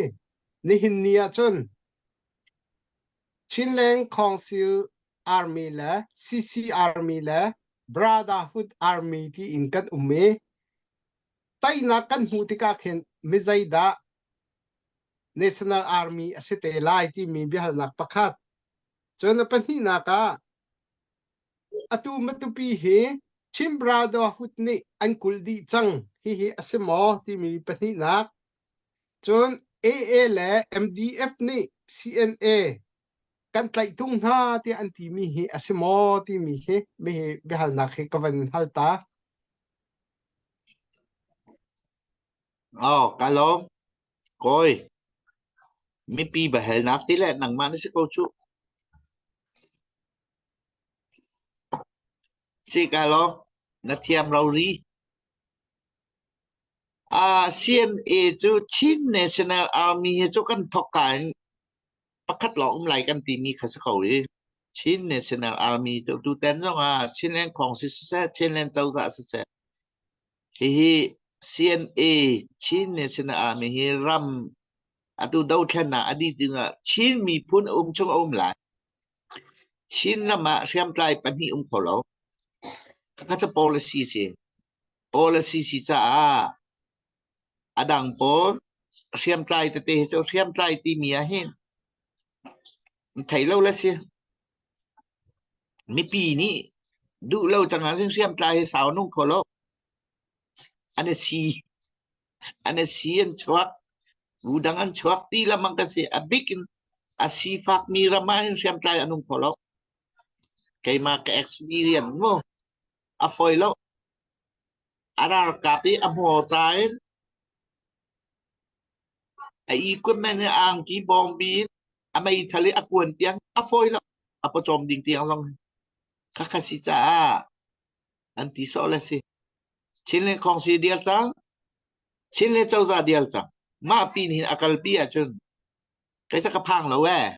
nihin ni ah cun Chinland Council Army le CC Army le Brotherhood Army tiin kan um i teinak kan hmuh tikah khin mizeidah National Army a si te lai timi biahalnak pakhat. Cun a pahnihnak ah atu Matupi hi Chin Brotherhood nih an kulh dih cang hihi a si maw timi pahnihnak. Cun AA le MDF nih CNA kan tlaih tung hna tiah an timi hi a si maw timi hi mihi biahalnak hi ka van hal ta. Oh, ka lawm. Kawi, mipi biahalnak ti le nangmah na si ko cu. Si ka lawm. Na thiam rori. Ah, CNA cu Chin National Army hi cu kan thok ka in pakhat lawng um lai kan timi kha si ko i Chin National Army cu tutan zong ah Chinland Council siseh Chinland cozah siseh hihi CNA Chin National Army hi ram atu dothlennak a dih dingah Chin miphun a um chung a um lai. Chin ram ah hriamtlai pahnih um kho lo. Khakha cu policy si. Policy si caah A dang pawl hriamtlai tete hi cu hriamtlai timi ah hin thei lo le si. Mipi nih duh lo cang ahcun hriamtlai hi sau nung kho lo. An i si, an i si an chuak, bu dang an chuak ti lamang ka si. A bik in a sifakmi ram ah hin hriamtlai an um kho lo. Keimah ka experience mu a fawi lo. A ralkap i a hmawca in a equipment i angki bawngbi in a meithal i a kuan tiang a fawi lo a pawcawm ding tiang zong khakha si caah an ti sawh le si Chinland Kongsi dial cang Chinland cozah dial cang mah pin hin a kalpi ahcun kei ca ka phang lo ee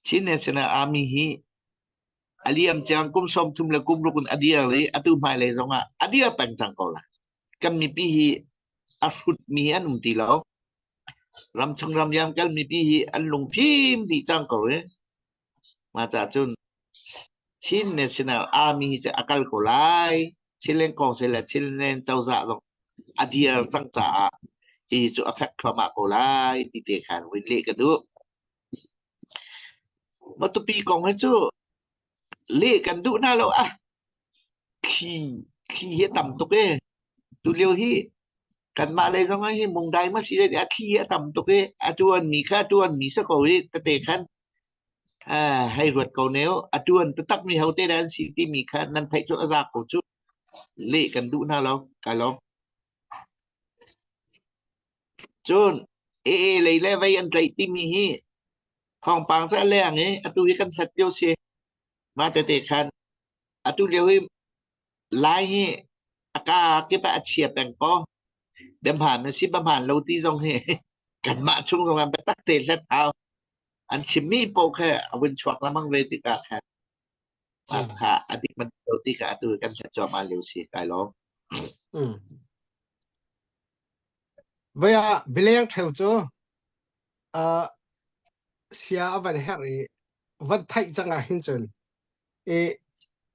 Chin National Army hi. A liam ciang kum 30 le kum ruk in a dir i atu hmailei zongah a dir peng cang ko lai. Kan mipi hi a hrutmi an um ti lo. Ramchung ramyang kal mipi hi an lungfim dih cang ko i mah cah cun Chin National Army hi cu a kal ko lai. Chilen Council le Chilen cozah zong a dir cang caah hi cu a fek thluahmah ko lai ti te khan vun leh ka duh. Matupi kong hi cu leh kan duh hna lo ah thli thli hi a tam tuk ee. Tulio hi kanmah lei zong ah hi mungdai ma si le a thli hi a tam tuk i a ṭuanmi kha a ṭuanmi si ko i tete khan ah hei ruat ko ne u. A ṭuan taktakmi hote dah an si timi kha nan theih cu a za ko cu. Leh kan duh hna lo. Kai lawm. Cun AA lei le vei an tlaih timi hi thawngpang cu a leng i atu hi kan hlat lio si. Mah tete khan atu lio hi Lai hi a ka kip ah a chia peng ko. Biahmaan a si biahmaan lo ti zong hi kanmah chung zong ah biatak te hlat hau. An chimmi paoh kha a vun chuak lengmang ve tikah khan mah kha a dik man lo ti kha atu kan hlat cuahmah lio si kai lawm. Mm. Voi ah bileng ṭheu cu uh, sia a van herh i van theih cang ah hin cun i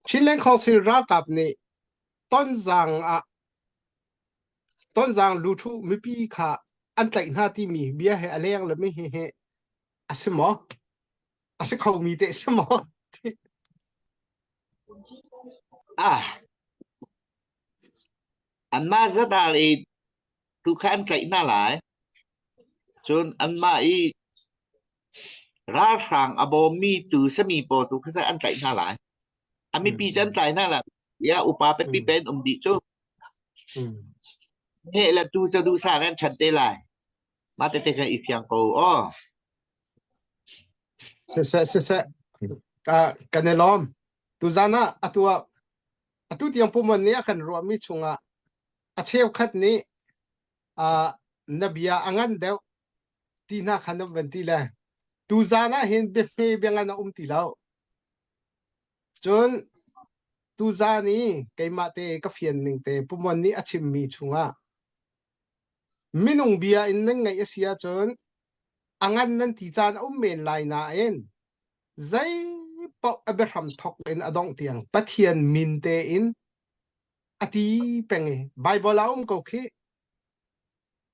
Chinland Council ralkap nih Tonzang ah Tonzang luthu mipi kha an tlaih hna timi bia he a leng le mi hi hi a si maw? A si kho mi te si maw? Ah, anmah zadar i tu kha an tlaih hna lai. Cun anmah i Ralhrang a bawmmi tu sami pawl tu kha an tlaih hna lai. A mipi cu an tlai hna lai. Ya upa pipi pen um dih cu. He le tu cu duhsah an ṭhan te lai. Mah tete kha i fiang ko aw. Siseh siseh ka kan i lawm. Tuzan ah atu ah atu tiang puman nih a kan ruahmi chungah a cheukhat nih uh, na bia a ngan deuh ti hna kha nan van ti le tuzan ah hin biahme biangan a um ti lo. Cun tuzan i keimah te ka fian ning te Pumon nih a chimmi chungah minung bia in nan ngaih a si ahcun a ngan nan ti caan a um men lai nain zei paoh a biahram thok in a dongh tiang Pathian min te in a ti peng i Bible ah um ko khi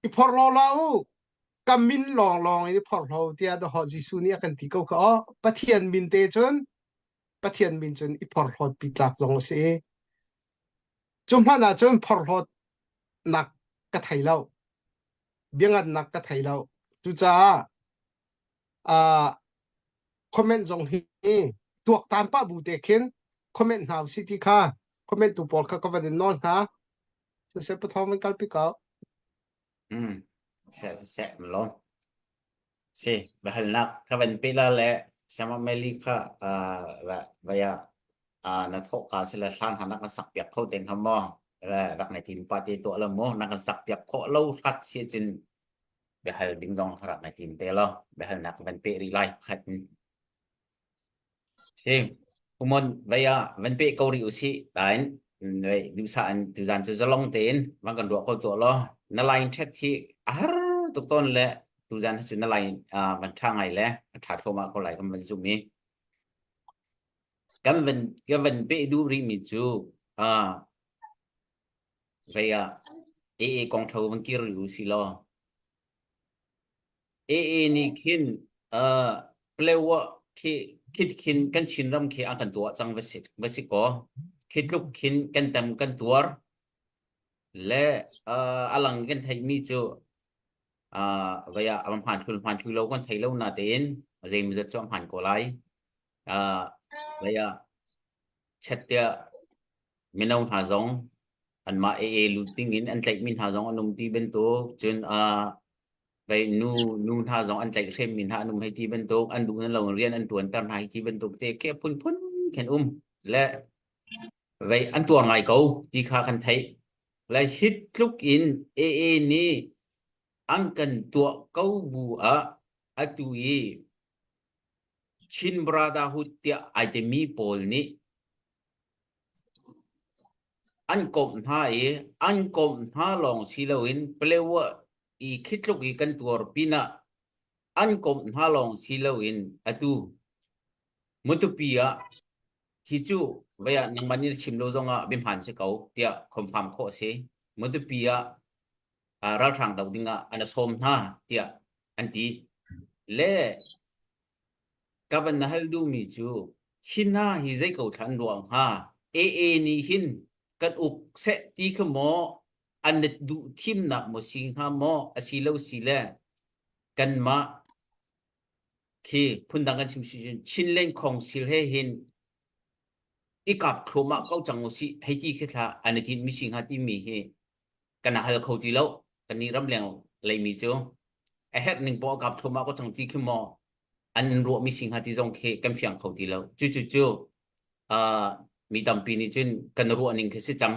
i phorhlaw hlah u ka min lawnglawng in i phorhlaw tiah dawh Jesuh nih a kan ti ko kha aw Pathian min te cun Pathian min cun i phorhlawt pi tlak zong a si i cu hmanh ah cun phorhlawtnak ka thei lo biangannak ka thei lo cucaah uh, comment zong hi tuaktan pah bu te khin comment hna usih ti kha comment tu pawl kha ka van in nawl hna siseh pathawng van kalpi ko Mm. Seh seh malon. Si bahalnak ka van pe la le sama meli kha ra vaya na thok ka sila hlan ha na kan sak piak kho teng ha mo le rak ngai tin pa te to la mo na kan sak piak kho lo hrat si chin biahal ding zong rak ngai tim te lo biahalnak van pe rih lai khat si kumon vei ah van pe ko rih usih tain vei dusa an tuzan cu zalong tein van kan ruah ko tuah lo na line chat hi a har tuk ton le tuzan cu na line van tha ngai le a tha thluahmah ko lai kan van zum i kan van kan van pe duh rih mi cu Vei ah AA kong tho van kir rih u si law. AA nih khin uh, Palewa khi khi khin kan Chinram khi an kan tuah cang va si va si kaw khi tluk khin kan tam kan tuar le uh, alang kan theihmi cu uh, vei ah a hmaan thul hmaan thul lo kan thei lo na tein zeimawzat cu a hmaan ko lai uh, vei ah chat tiah mino hna zong anmah AA lut ding in an tlaihmi hna zong an um ti bantuk cun uh, vei nu nu hna zong an tlaihhremmi hna an um hei ti bantuk an duh nan lo rian an tuanter hna hei ti bantuk te ke phunphun khin um le vei an tuar ngai ko ti kha kan theih le hit tluk in AA nih an kan tuah ko bu ah atu i. Chin Brotherhood tiah ai timi pawl nih an komh hna i an komh hna lawng si loin Palewa i khi tluk i kan tuar pinah an komh hna lawng si loin atu Matupi ah hi cu vei ah nangmah nih na chim lo zongah biahmaan si ko tiah confirm khawh a si. Matupi ah ralhrang do dingah an sawm hna tiah an ti. Le ka van na hal duhmi cu hi hna hi zei ko thla an ruah hnga? AA nih hin kan uk seh ti kha maw an duh thimnak maw si hnga maw a si lo si le kanmah khi phundang kan chim si cun Chinland Council he hin i kap thluahmah ko cang usih hei ti khi thla an i tinh mi si hnga timi hi kan hal kho ti lo kan nih ramleng leimi cu a herh ning poah kap thluahmah ko cang ti khi maw an ruah mi si hnga ti zong khi kan fiang kho ti lo cu cu cu uh, mi tampi nih cun kan ruah ning khi si cang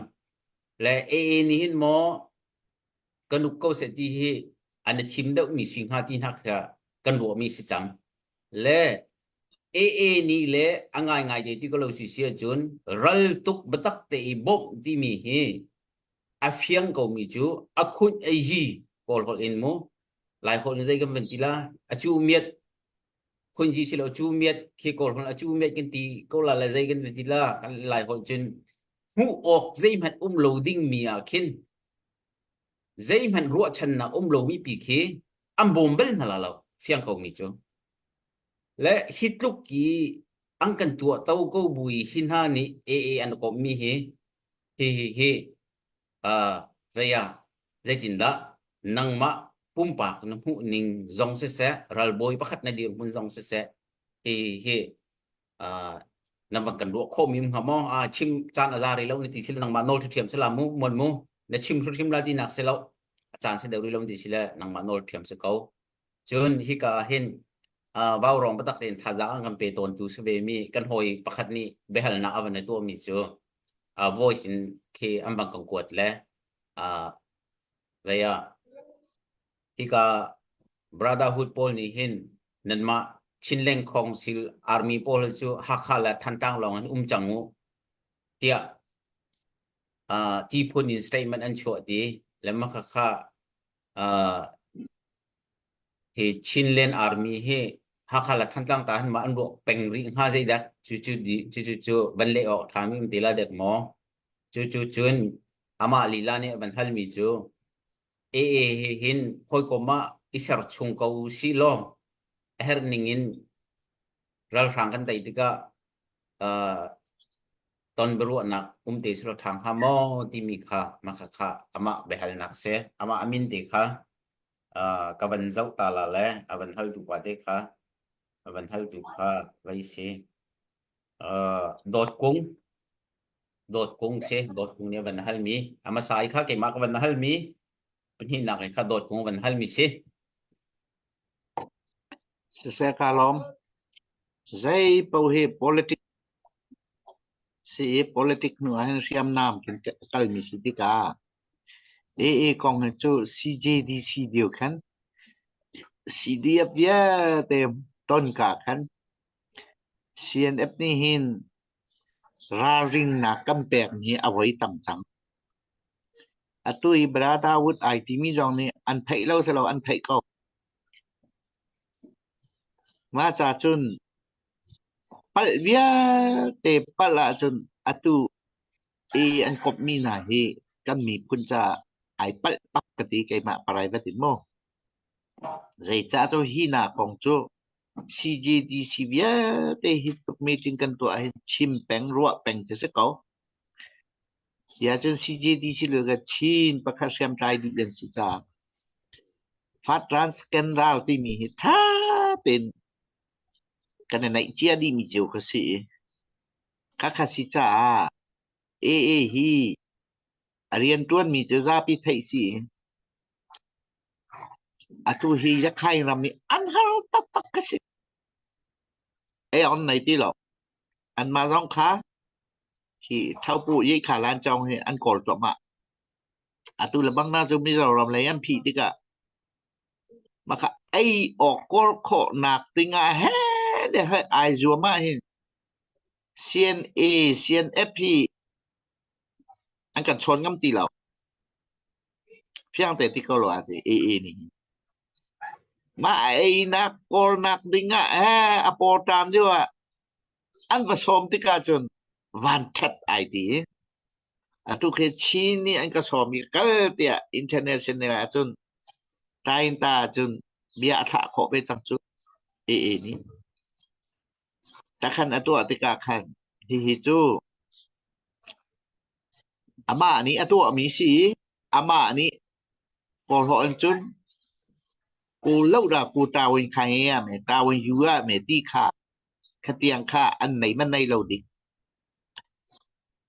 le AA nih hin maw kan uk ko seh ti hi an i thim deuh mi si hnga ti hna kha kan ruah mi si cang le AA nih le a ngaingai te ti ko lo si si ahcun ral tuk biatak te i bawmh timi hi a fiang ko mi cu a khunh a yi kawl holh in mu lai holh in zei kan van ti la a cu miat khun ji si lo cu miat khi kawl holh a cu miat kan ti ko la le zei kan ti la kan lai holh cun hmuh awk zeihmanh um lo ding mi ah khin zeihmanh ruahchannak um lomi pi khi an bawm bal hna la lo fiang ko mi cu le hi tluk i an kan tuah to ko bui hi hna nih AA an komh mi hi hi hi hi uh, vei ah zeitindah nangmah pumpak na hmuh ning zong siseh ralbawi pakhat na dirhmun zong siseh hi hi uh, na van kan ruah khawh mi hnga maw a chim caan a za rih lo na ti sila nangmah nawl thiam sila mu mon mu na chim hrim la ti nak si lo a caan si deuh rih lo ti sila nangmah nawl thiam si ko cun hika hin uh, vaurawng batak tein thazaang an kan pe tawn tu si ve mi kan hawi pakhat nih biahalnak a van tuah mi cu uh, voice in khi an van kan kuat le uh, vei ah hika Brotherhood pawl nih hin nanmah Chinleng Council Army pawl cu Hakha le Thantlang lawng in um cang u tiah uh, ti phun in statement an chuah ti le mah kha uh, hi Chinland Army hi Hakha le Thantlang ta hin ma an ruah peng rih hnga zeidak cu cu di cu cu cu van leh awk ṭha mi um ti la dek maw cu cu cun amah lila nih a van hal mi cu AA he hin hawikom ah i ser chung ko si law a herh ning in ralhrang kan tei tikah uh, ton biaruahnak um te selaw ṭha hnga maw timi kha mah kha kha amah biahalnak si amah a min te kha uh, ka van zoh ta la le a van haltu pa te kha a van haltu kha vai si uh, dawt kung dawt kung si dawt kung nih a van halmi a hmasa i kha keimah ka van halmi pahnihnak i kha dawt kung van halmi si Siseh ka lawm. Zei paoh hi politics si i politic hnu ah hin hriamnam kan kalmi si tikah AA kong hi cu CJDC dio khan CDF vialte ton ka khan CNF nih hin ralringnak kan pek hi a voi tam cang. Atu i Brotherhood ai timi zong nih an theih lo silo an theih ko. Mah ca cun palh vialte palh ahcun atu i an komhmi hna hi kan miphun caah ai palh bak ka ti keimah private in mu. Zeicah cu hi hna kong cu CJDC vialte hi tluk meeting kan tuah hin chim peng ruah peng cu si ko. Tiahcun CJDC le ka Chin pakhat hriamtlai dih an si caah Fatran Scanral timi hi ṭha tein kan i neih cia dihmi cio kha si i khakha si caah AA hi a rianṭuanmi cu zapi theih si i atu hi Yakhai ram i an har taktak ka si. Ei on nei ti lo. Anmah zong kha hi Thopu Yikha Lancawng hi an kawl cuahmah. Atu le bang na cu Mizoram lei an phih tikah maka ei awk kawl khawhnak dingah hen. le hai ai zuam ah hin CNA CNF hi an kan chawn ngam ti lo. Fiang te ti ko lo a si AA nih. Mah a einak kawlnak ding ah eh a pawṭam deuh ah an va sawm tikah cun vanṭhat ai ti. Atu khi Chin nih an ka sawm i kal tiah international ahcun Tainta ahcun bia a thlah khawh ve cang cu AA nih. Takhan a tuah tikah khan hihi cu amah nih a tuahmi si i amah nih kawlhawh in cun ku lo da ku tawin khai ya me tawin yu ya me ti kha khatiang kha an nei man nei lo dik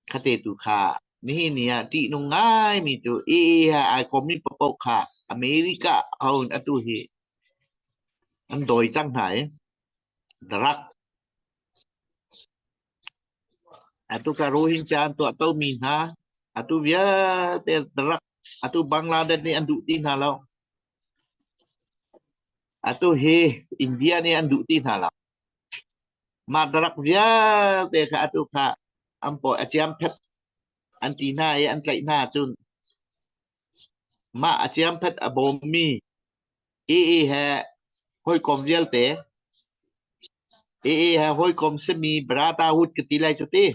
khate tu kha nihin ni ah ṭihnung ngai mi cu AA ha ai kom mi paoh kha America hon atu hi an dawi cang hna i drug Atu ka Rohingya an tuahto mi hna atu vialte rak atu Bangladesh nih an duh ti hna lo. Atu hi India nih an duh ti hna lo. Mah rak vialte kha atu kha an pawi a ciam phet an ti hna i an tlaih hna cun mah a ciam phet a bawmmi AA he hawikom vialte AA he hawikom simi Brotherhood ka ti lai cu ti.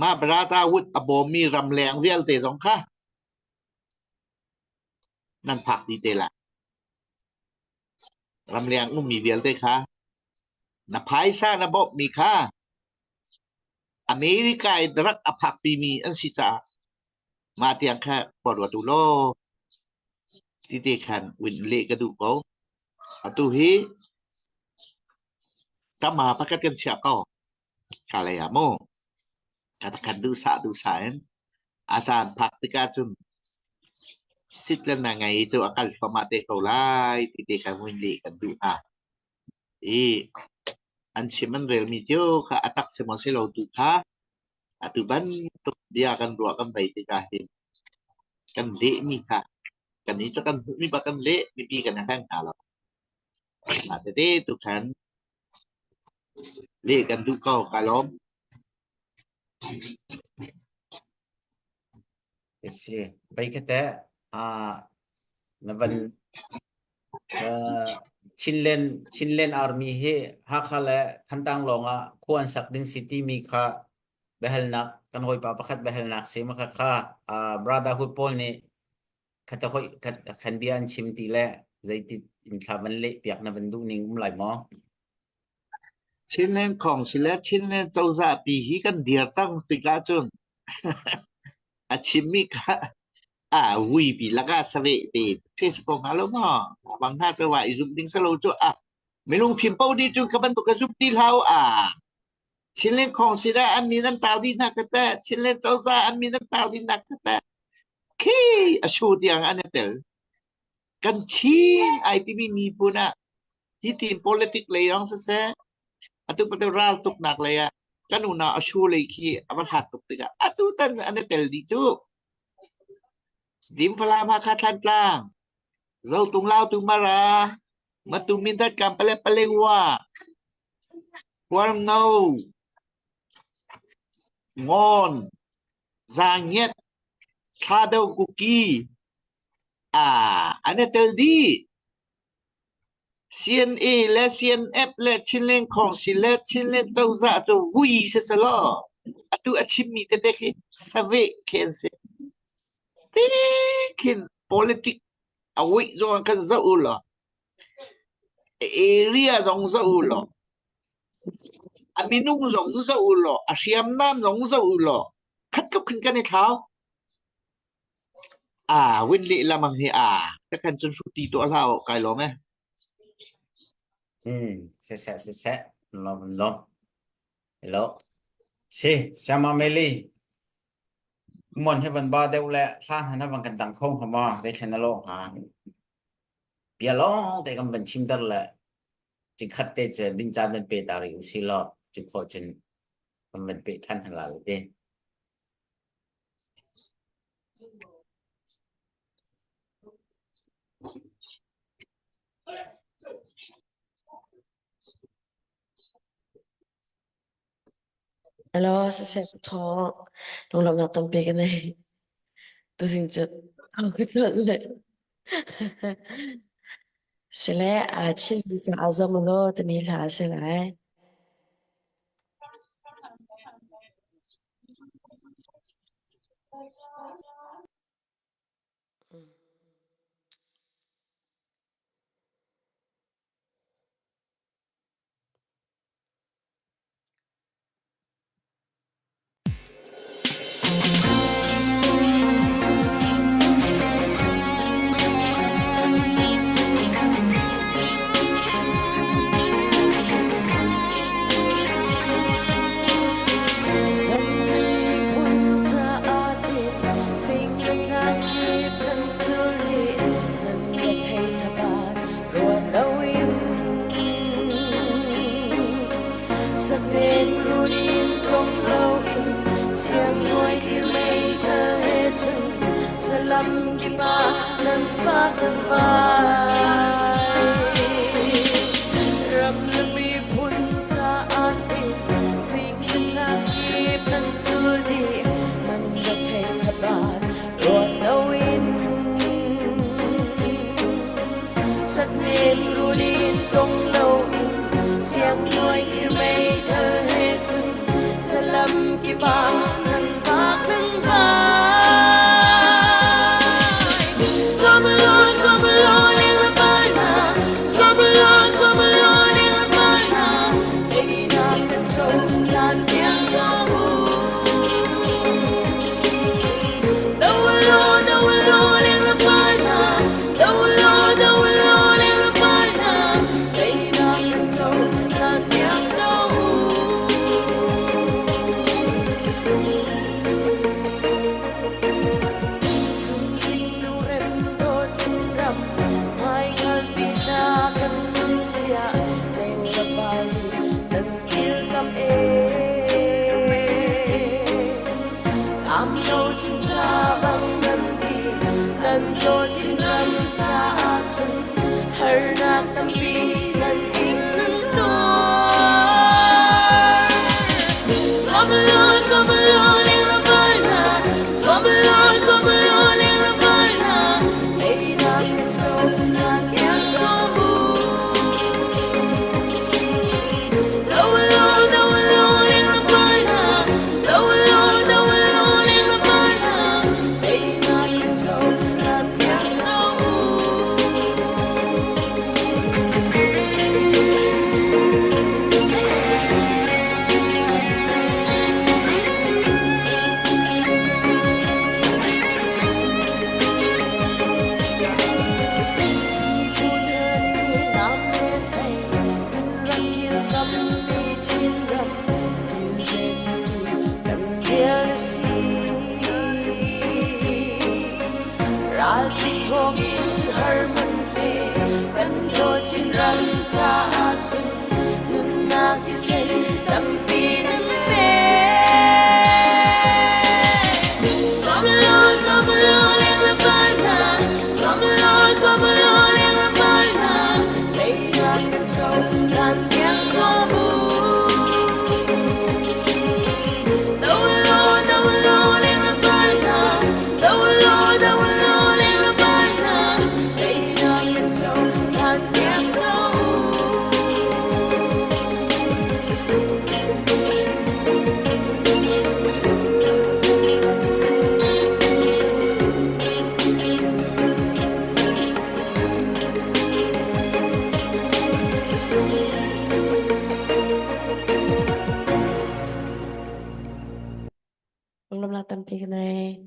Mah Brotherhood a bawmmi ramleng vialte zong kha nan phak dih te lai. Ramleng ummi vialte kha na phaisa na bawmhmi kha America i drug a phakpimi an si caah mah tiang kha khua ruat u law ti te khan win leh ka duh ko. Atu hi tama pakhat kan chiah ko. Ka lei ah mu. Ka khan duhsah duhsah in a caan phak tikah cun sit le na ngei cu a kal thluahmah te ko lai ti te khan win leh kan duh hna. I an chim an relmi cio kha a tak si maw si lo tu kha atu bantuk bia kan ruah kan vei tikah hin kan lehmi kha kan i cu kan hmuhmi bak kan leh mipi kan hleng hna lo. Mah tete tu khan leh kan duh ko ka lawm. Si, bei ka te na van Chinland Chinland Army hi Hakha le Thantlang lawng ah khua an sak ding si timi kha biahalnak kan hawipa pakhat biahalnak si ma kha kha Brotherhood pawl nih khata hoi khan bia an chim ti le zeiti in thla van leh piak na van duh ning um lai maw? Chinland Council le Chinland cozah pi hi kan dir cang tikah cun a chimmi kha a vuipi lakah saveh te face ko hnga lo maw? Bang hna cu wa i zumh ding salo cu a minung fim po dih cu ka bantuk ka zumh ti hlau a Chinland Council ah an min an tar dih hna ka te Chinland cozah an min an tar dih hna ka te khi a shu tiang an i tel kan Chin ai timi miphun ah hi tin politic lei zong siseh atu patu ral tuknak lei ah kan unau a shu lei khi a va hlat tuk tikah atu tan an i tel dih cu Dim Falam Hakha Thlantlang Zotung Lautu Mara Matu Mindat Kampale Palewa Hualngo Ngon Zangiat Thado Kuki ah an i tel dih CNA le CNF le Chinland Council le Chinland cozah cu vui siselaw atu a chimmi tete khi saveh khi an si. Ti khin politic a wih zong ah khan zoh u law area zong zoh u law a minung zong zoh u law a hriamnam zong zoh u law khat tluk khin kan i thlau. Ah, win lehlam ang hi ah ka kan cun hruti tuah hlah awk kai lawm eh. Hmm, siseh siseh lom lom. Hello. Si, Siama Meli. Mon he van ba deuh le hlan han van kan dang kho hnga ma zei thlen na lo hnga. Bia long te kan van chim ter le cikhat te che ding caan van pe ta ri usi law cikho cun kan van pe than han la te. Hello, siseh thawng. Lunglawmhnak tampi ka nei. Tuzing cu thawng ka tlolh le. Sile, aa Chin caah zong law timi hla a si lai. Ram le miphun caah ti fing le tlang kip nan cul dih, nan rethei thabat ruat loin. Sahnem run in tong loin siangnuai thir meithal he cun zalam kip ah nan vak nan vai. Ram le miphun caah ti fing le tlang kip nan cul dih, nan rethei thabat ruat loin. Sahnem rul in tong loin siangnuai thir meithal he cun zalam kip ah nan vak nan vai. Zuam law, zuam law, leng le val hna. Zuam law, zuam law, leng le val hna. Teinak kan co hlan tiang zuam u. Harnak tampi nan ing nan tuar. Zuam law, zuam law, leng ral hna. Zuam law, zuam law, leng ral hna. Teinak kan co, nan tiang zuam u. Do law, do law, leng ral hna. Do law, do law, leng ral hna. Teinak kan co, nan tiang do u. Miphun nih lam le fei in rak kilkammi Chinram kilventu kan rian a si. Ralpi thawk in har hmanhseh kan dawt Chinram caah cun nunnak thisen tampi nan pek. Zuam law, zuam law, leng le val hna. Zuam law, zuam law, leng le val hna. Teinak kan co hlan tiang zuam u. Do law, do law, leng le val hna. Do law, do law, leng le val hna. Teinak kan co hlan tiang do u. Lunglawmhnak tampi ka nei.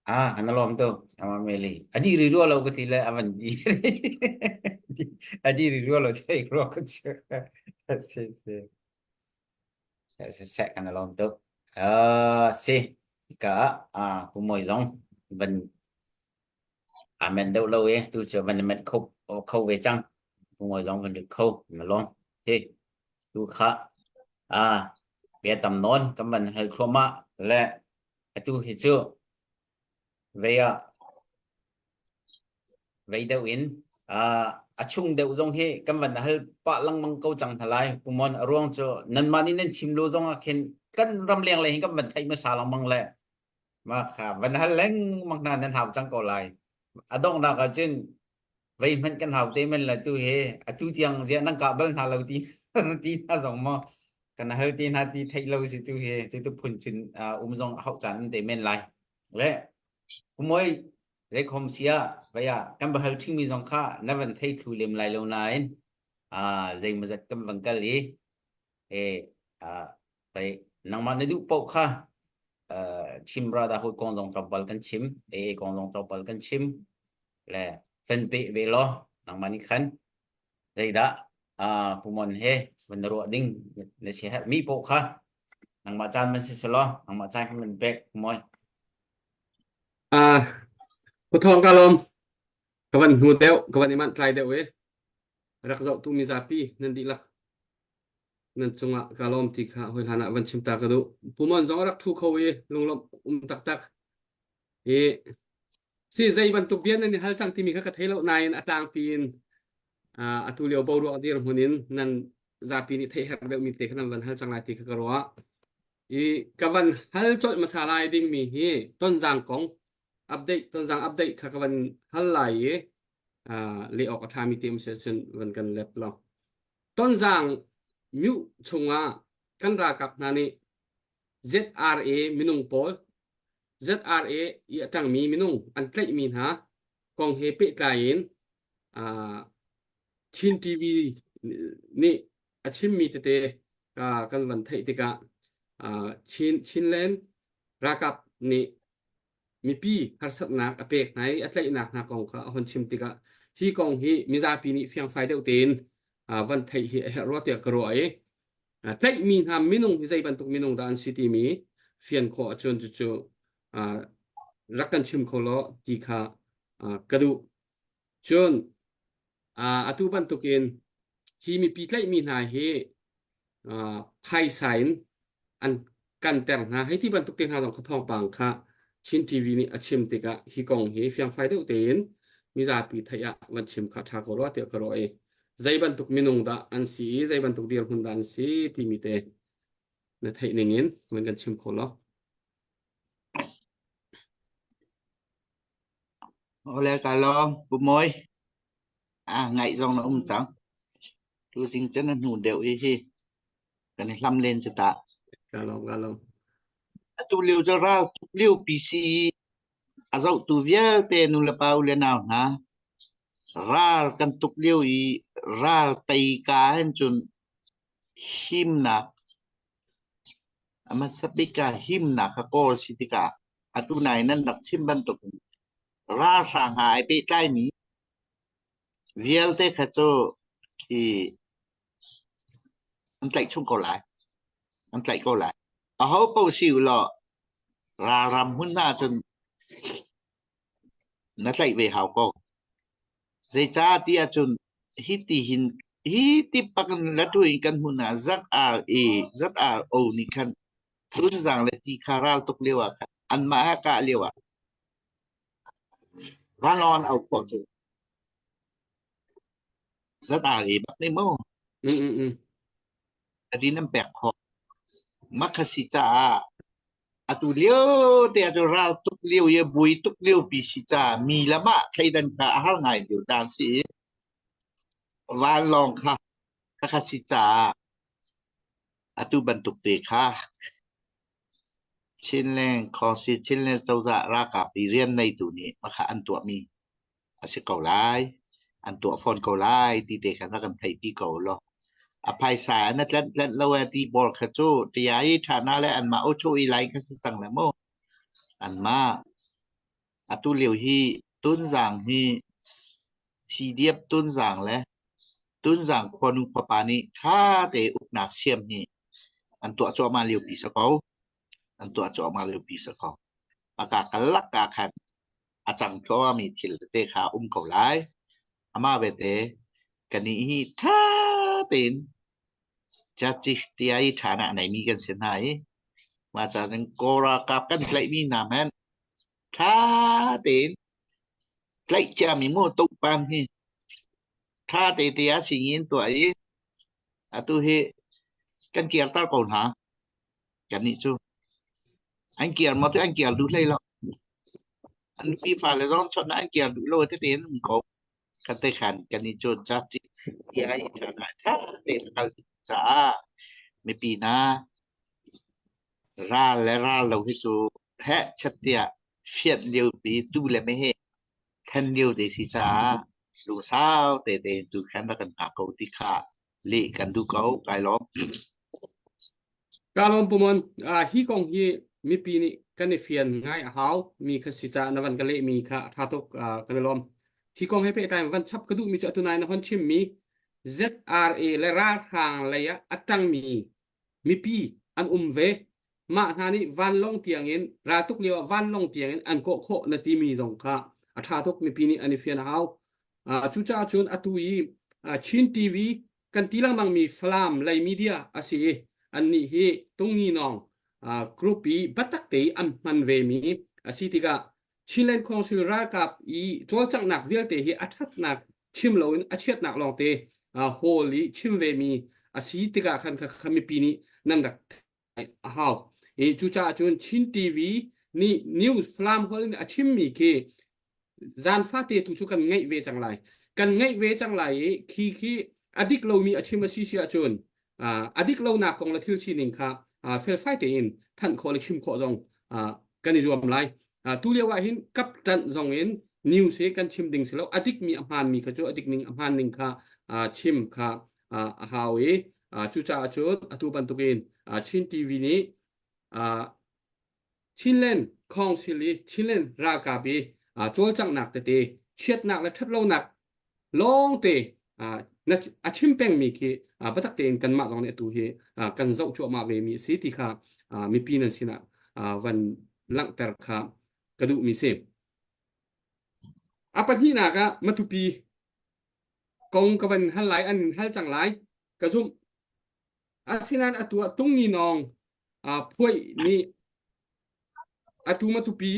Ah, kan lawm tu. Ama meli. Adi ri ruwa lo ka ti le avan di. Adi ri ruwa lo chei ruwa ka chu. Si si. Se se kan lawm tu. Ah, si. Ka ah ku moi zong van amen deuh lo e tu chu van met kho kho ve chang. Ku moi zong van lut kho na lawm. Hi. Tu kha ah bia tam nawn kan van hal thluahmah le atu hi cu vei ah vei deuh in ah. A chung deuh zong hi kan van hal pah lengmang ko cang hna lai. Pumon a ruang cu nanmah nih nan chim lo zong ah khin kan ramleng lei hin kan van theih hmasa lengmang le mah kha van hal lengmang hna nan hau cang ko lai. A donghnak ah cun vei hmanh kan hau te men la tu hi atu tiang ziah nan kah bal hna lo ti ti hna zong maw kan hal te hna ti theih lo si tu hi tu tu phun cun um zong hauh caan um te men lai. Le kumoi Zeikhom sia vei ah kan va hal ṭhingmi zong kha na van thei thlu lem lai lo nain zeimawzat kan van kal i e pei nangmah na duh paoh kha chim ra dah hawi kong zong tlawmpal kan chim AA kong zong tlawmpal kan chim le van peh ve law nangmah nih khan zeidah pumon he van na ruah ding na si herhmi paoh kha nangmah caan man si selaw nangmah caan kan van pek moi Ah, Pu Thawng ka lawm. Ka van hnu deuh, ka van i manh tlai deuh i rak zohtu mizapi nan dihlak nan cungah ka lawm ti kha hawi hlan ah van chim ta ka duh. Pu Mon zong a rak thu kho i lunglawmh um taktak. I si zei bantuk bia nan i hal cang timi kha ka thei lo nain a tlangpi in ah, atu lio boruak dirhmun in nan zapi nih theih herh deuhmi te kha nan van hal cang lai ti kha ka ruah. I ka van hal colh hmasa lai dingmi hi Tonzang kong update Tonzang update kha ka van hal lai i uh, leh awk a ṭhami te um si ahcun van kan let law. Tonzang myu chungah kan ralkap hna nih ZRA minung pawl ZRA i a ṭangmi minung an tlaihmi hna kong he pehtlai in uh, Chin TV nih a chimmi tete kan van theih tikah Chin Chinland ralkap nih mipi harsatnak a pek hna i a tlaihnak hna kong kha a hon chim tikah hi kong hi mizapi nih fiangfai deuh tein van theih hi a herh rua tiah ka ruah i tlaihmi hna minung hi zei bantuk minung dah an si timi fian khawh ahcun cucu rak kan chim kho law ti kha ka duh. Cun atu bantukin hi mipi tlaihmi hna hi phaisa in an kanter hna. Hei ti bantuk te hna zong kha thawngpang kha Chin TV nih a chim tikah hi kong hi fiangfai deuh tein mizapi theih ah van chim kha ṭha ko rua tiah ka ruah i zei bantuk minung dah an si i zei bantuk dirhmun dah an si timi te na theih ning in van kan chim kho law. Ole ka lawm Pu Mawi. Ah ngaih zong na um cang. Tuzing cu na hnu deuh hi hi kan i hlam len cu ta. Ka lawm ka lawm. Atu lio cu ral tuk lio PC a zohtu vialte nu le pa u le nau hna ral kan tuk lio i ral tei ka hin cun himnak a hmasa bik ah himnak kha kawl si tikah atu nai nan rak chim bantuk in ralhrang ha ai pehtlaimi vialte kha cu khi an tlaih chung ko lai. An tlaih ko lai. Aho paoh si u law ralram hmun hna cun na tlaih ve hau ko. Zeicah ti ahcun hi ti hin hi ti pak in latu in kan hmun ah ZRA ZRO nih khan Tunzang le ti kha ral tuk lio ah khan anmah he kah lio ah vanlawng an au khawh cu ZRA bak nih mu Mm, mm, mm. tadin an pek khawh. Mah kha si caah atu lio te ah cu ral tuk lio i bui tuk lio pi si caah mi le mah thleidan kha a har ngai lio caan si i vanlawng kha kha si caah atu bantuk te kha Chinland Khawngsi Chinland cozah ralkap i rian neitu nih mah kha an tuahmi a si ko lai. An tuah fawn ko lai ti te khan rak kan theihpi ko law. A phaisa an a tlanh tlanh lo e ti bor kha cu tia i ṭhana le anmah uchu i lai kha si cang le mu. Anmah atu lio hi Tunzang hi CDF Tunzang le Tunzang khuanu khuapa nih ṭha te uknak siam hi an tuah cuahmah lio pi si ko. An tuah cuahmah lio pi si ko. Aka kalak ah khan a cang thluahmahmi thil tete kha a um ko lai. Amah bete kannih hi ṭha tein justice tia i ṭha a neimi kan si hna i mah ca cun Kawl ralkap kan tlaihmi hna hmanh ṭha tein tlaih ciami mu tohpan hi. Ṭha tete ah singin tuah i atu hi kan kirter ko hna. Kannih cu an kir maw cu an kir duh hlei lo. An nupi fale zong chawnh ah an kir duh lo tete in um ko. Kan te khan kan i cawn ca ti ai ṭha ṭha tein kal caah mipi hna ral le ral lo hi cu heh chat tiah fianh lio pi tu le meheh thlen lio te si caah lungsau tete tu khan rak kan hngak ko ti kha leh kan duh ko kai lawm. Ka lawm Pumon, uh, hi kong hi mipi nih kan i fian ngai a hau mi kha si caah na van ka leh mi kha a tha tuk uh, kan i lawm. Hi kong he pehtlai van chap ka duh mi cu atu nai na hon chim mi ZRA le ralhrang lei ah a tang mi mipi an um ve. Mah hna nih vanlawng tiangin raltuk lio ah vanlawng tiangin an kawh khawh na timi zong kha a ṭha tuk mipi nih an i fian a hau. Uh, cucaah cun atu i uh, Chin TV kan ti lengmang mi Falam lei media a si i annih hi Tungni Nawng uh, group i biatak te i an hman ve mi a si tikah Chinland Council ralkap i cawlcanghnak vialte hi a ṭhatnak chim loin a chiatnak lawngte uh, hawl i chim ve mi a si tikah khan kha mipi nih nan rak a hau. I cucaah cun Chin TV nih news Falam holh in a chimmi khi zan fate tu cu kan ngaih ve cang lai. Kan ngaih ve cang lai i khi khi a dik lomi a chim a si si ahcun a dik lonak kong le thil sining kha felfai tein thanh khawh le chim khawh zong kan i zuam lai. Tu lio ah hin kap ṭanh zong in news hi kan chim ding si lo. A dikmi a hmaanmi kha cu a dik ning a hmaan ning kha chim kha a hau i cucaah cun atu bantukin Chin TV nih Chinland Council i Chinland ralkap i cawlcanghnak tete chiatnak le ṭhatlonak lawngte a chim pengmi khi biatak tein kanmah zong nih atu hi kan zoh cuahmah ve mi a si ti kha mipi nan sinah van langhter kha ka duhmi si. A pahnihnak ah Matupi kong ka van hal lai an in hal cang lai ka zumh asinain atu ah tungni nawng phuai nih atu matupi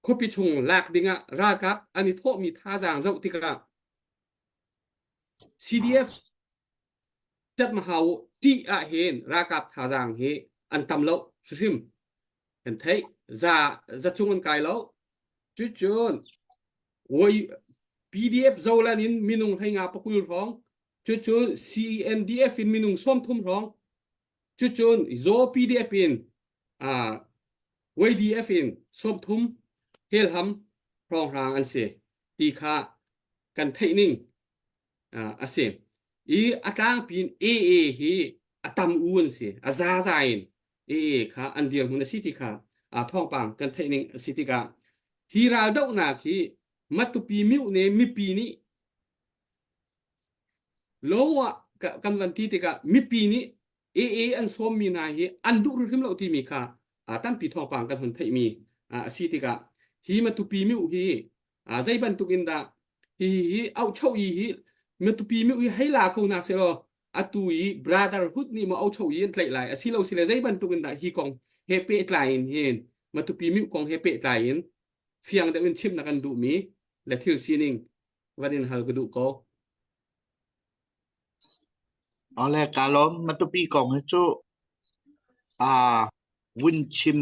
khuapi chung lak dingah ralkap an i thawhmi thazaang zoh tikah CDF Ṭatmahau ṭih ah hin ralkap thazaang hi an tam lo hrimhrim kan theih za za cung an kai lo cucun woi PDF Zolan in minung hlei nga pakul hrawng cucun CNDF in minung 30 hrawng cucun Zo PDF in uh, YDF in 30 helham hrawnghrang an si ti kha kan theih ning a si. I a tlangpi in AA hi a tam u an si. A zaza in AA kha an dirhmun a si ti kha thawngpang kan theih ning a si tikah hi raldohnak hi Matupi mihne mipi nih lo ah kan van ti tikah mipi nih AA an sawmmi hna hi an duh hrimhrim lo timi kha tampi thawngpang kan hun theihmi a si tikah hi Matupi miu hi zei bantuk in dah hi hi auhcho i hi Matupi miu hi hei la kho hna selaw atu i brotherhood nih maw auhcho i an tlaih lai asilo sile zei bantuk in dah hi kong he pehtlai in hin Matupi miu kong he pehtlai in fiang deuh in chim na kan duhmi le thil sining van in hal ka duh ko. Awle ka lawm Matupi kong hi cu aa vun chim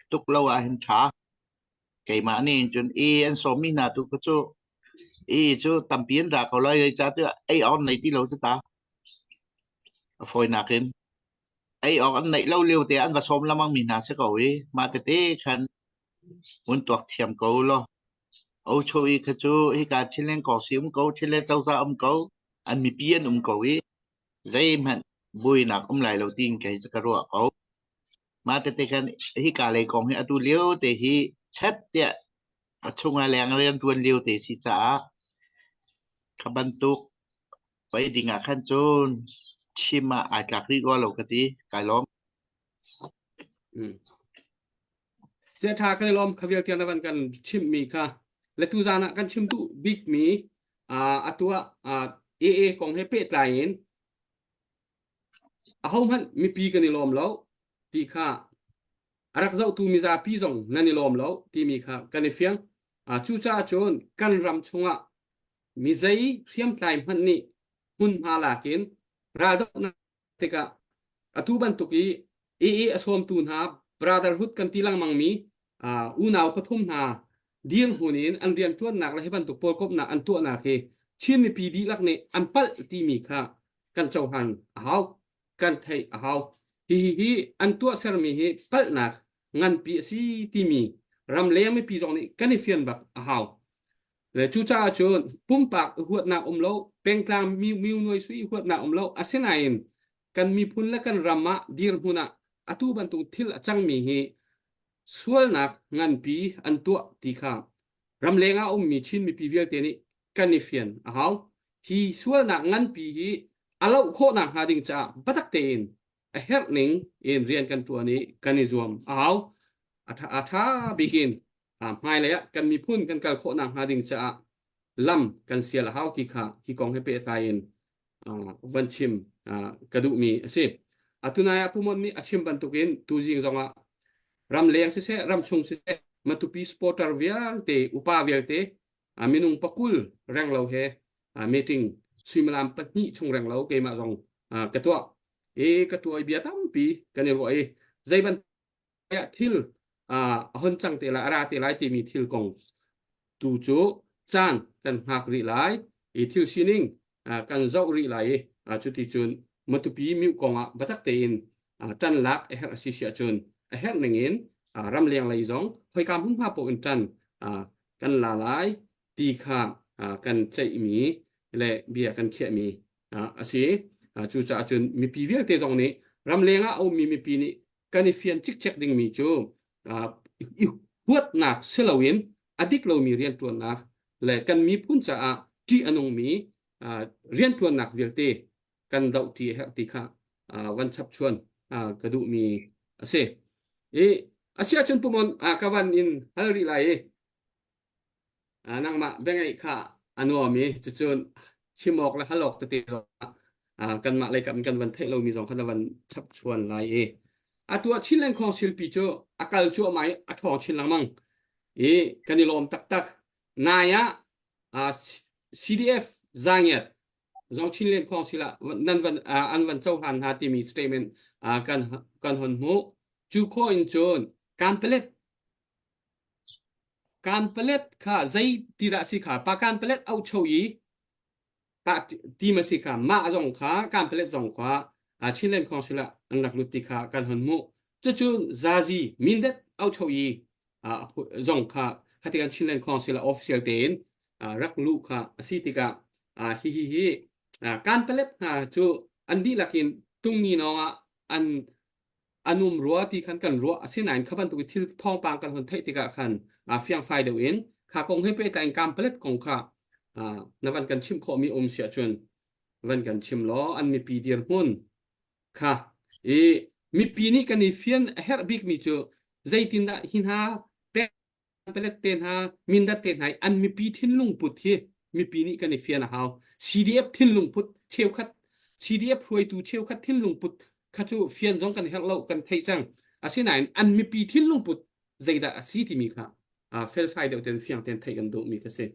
tuk lo ah hin ṭha. Keimah nih cun i an sawmmi hna tu kha cu i cu tampi an ra ko lai zeicahtiah ei awk an nei ti lo cu ta. A fawinak in ei awk an neih lo lio te an va sawm lengmang mi hna si ko i mah tete khan vun tuak thiam ko law. Ocho i kha cu hika Chinland Kawsi um ko, Chinland cozah um ko, an mipi an um ko i zeihmanh buainak um lai lo tiin kei cu ka ruah ko. Mah tete khan hika lei kong hi atu lio te hi chat tiah a chung ah leng rian ṭuan lio te si caah kha bantuk pei ding ah khan cun chim ah ai tlak rih rua lo ka ti. Kai lawm. Mm. Sia ṭha kan i lawm kha vialte na van kan chimhmi kha le tuzaan ah kan chim duh bikmi atu ah AA kong he pehtlai in ahohmanh mipi kan i lawm lo ti kha a rak zohtu mizapi zong nan i lawm lo timi kha kan i fiang. Cucaah cun kan ram chungah. Mizei hriamtlai hmanh nih hmunhma lak in raldohnak tikah atu bantuk i AA a sawmtu hna brotherhood kan ti lengmang mi unau pathum hna dirhmun in an rianṭuannak le hi bantuk pawlkomhnak an tuahnak hi Chin mipi dihlak nih an palh timi kha kan cohlan a hau kan theih a hau. Hihi hi an tuahsermi hi palhnak nganpi a si timi ramleng mipi zong nih kan i fian bak a hau. Le cucaah cun pumpak i huatnak um lo, pengtlang mi nuai sui i huatnak um lo, asinain kan miphun le kan ram ah dirhmun ah atu bantuk thil a cangmi hi sualnak nganpi an tuah ti kha ramleng ah ummi Chin mipi vialte nih kan i fian a hau. Hi sualnak nganpi hi a loh khawhnak hnga ding caah biatak tein a herh ning in rian kan ṭuan i kan i zuam a hau. A ṭha, a ṭha bik in hmailei ah kan miphun kan kal khawh nakhnga ding caah lam kan sial a hau ti kha hi kong he pehtlai in van chim ka duhmi a si. Atunai ah Pumon nih a chim bantukin tuzing zongah ramleng siseh ramchung siseh Matupi supporter vialte upa vialte minung pakul renglo he meeting suimilam pahnih chung renglo keimah zong ka tuah i ka tuah i bia tampi kan i ruah i zei bantuk thil a hon cang te lai a ra te lai timi thil kong tu cu caan kan hngak rih lai i thil sining kan zoh rih lai i cuti cun Matupi miu kong ah biatak tein ṭan lak a herh a si si ahcun a herh ning in ramleng lei zong khoika hmunhma paoh in ṭan kan la lai ti kha kan ceihmi le bia kan khiahmi a si. Cucaah cun mipi vialte zong nih ramleng ah a ummi mipi nih kan i fian cikcek dingmi cu i huatnak si loin a dik lomi rianṭuannak le kan miphun caah ṭih a nungmi rianṭuannak vialte kan doh ṭi a herh ti kha van chapchuan ka duhmi a si. I a si ahcun pumon ka van in hal rih lai i Nangmah biangeih kha a nuam i cucun chim awk le hal awk tete zong ah kanmah lei kam in kan van theih lomi zong kha na van chapchuan lai i atu ah Chinland Council pi cu a kal cuahmah i a ṭhawng chin lengmang i kan i lawm taktak. Nai ah CDF Zangiat zong Chinland Council ah nan van an van cohlan hna timi statement kan kan hon hmuh. Cu khawh in cun Kanpalet Kanpalet kha zei ti dah si kha pa kanpalet auhcho i tah ti ma si kha mah zong kha kanpalet zong kha Chinland Council ah an rak lut ti kha kan hon hmuh. Cucu zazi mindat auhcho i zong kha khati kan Chinland Council ah official tein rak luh kha a si tikah hihi hi kanpalet hna cu an dihlak in tungmi nawng ah an an um rua ti khan kan ruah asinain kha bantuk i thil thawngpang kan hun theih tikah khan fiangfai deuh in kha kong he pehtlai in kampelet kong kha na van kan chim khawhmi um si ahcun van kan chim law an mipi dirhmun kha i mipi nih kan i fian a herh bikmi cu zeitindah hi hna palet te hna mindat te hna an mipi thinlung put hi mipi nih kan i fian a hau CDF thinlung put cheukhat CDF hruaitu cheukhat thinlung put kha cu fian zong kan herh lo kan theih cang asinain an mipi thinlung put zeidah a si timi kha felfai deuh ten fiang ten theih kan duh mi kha si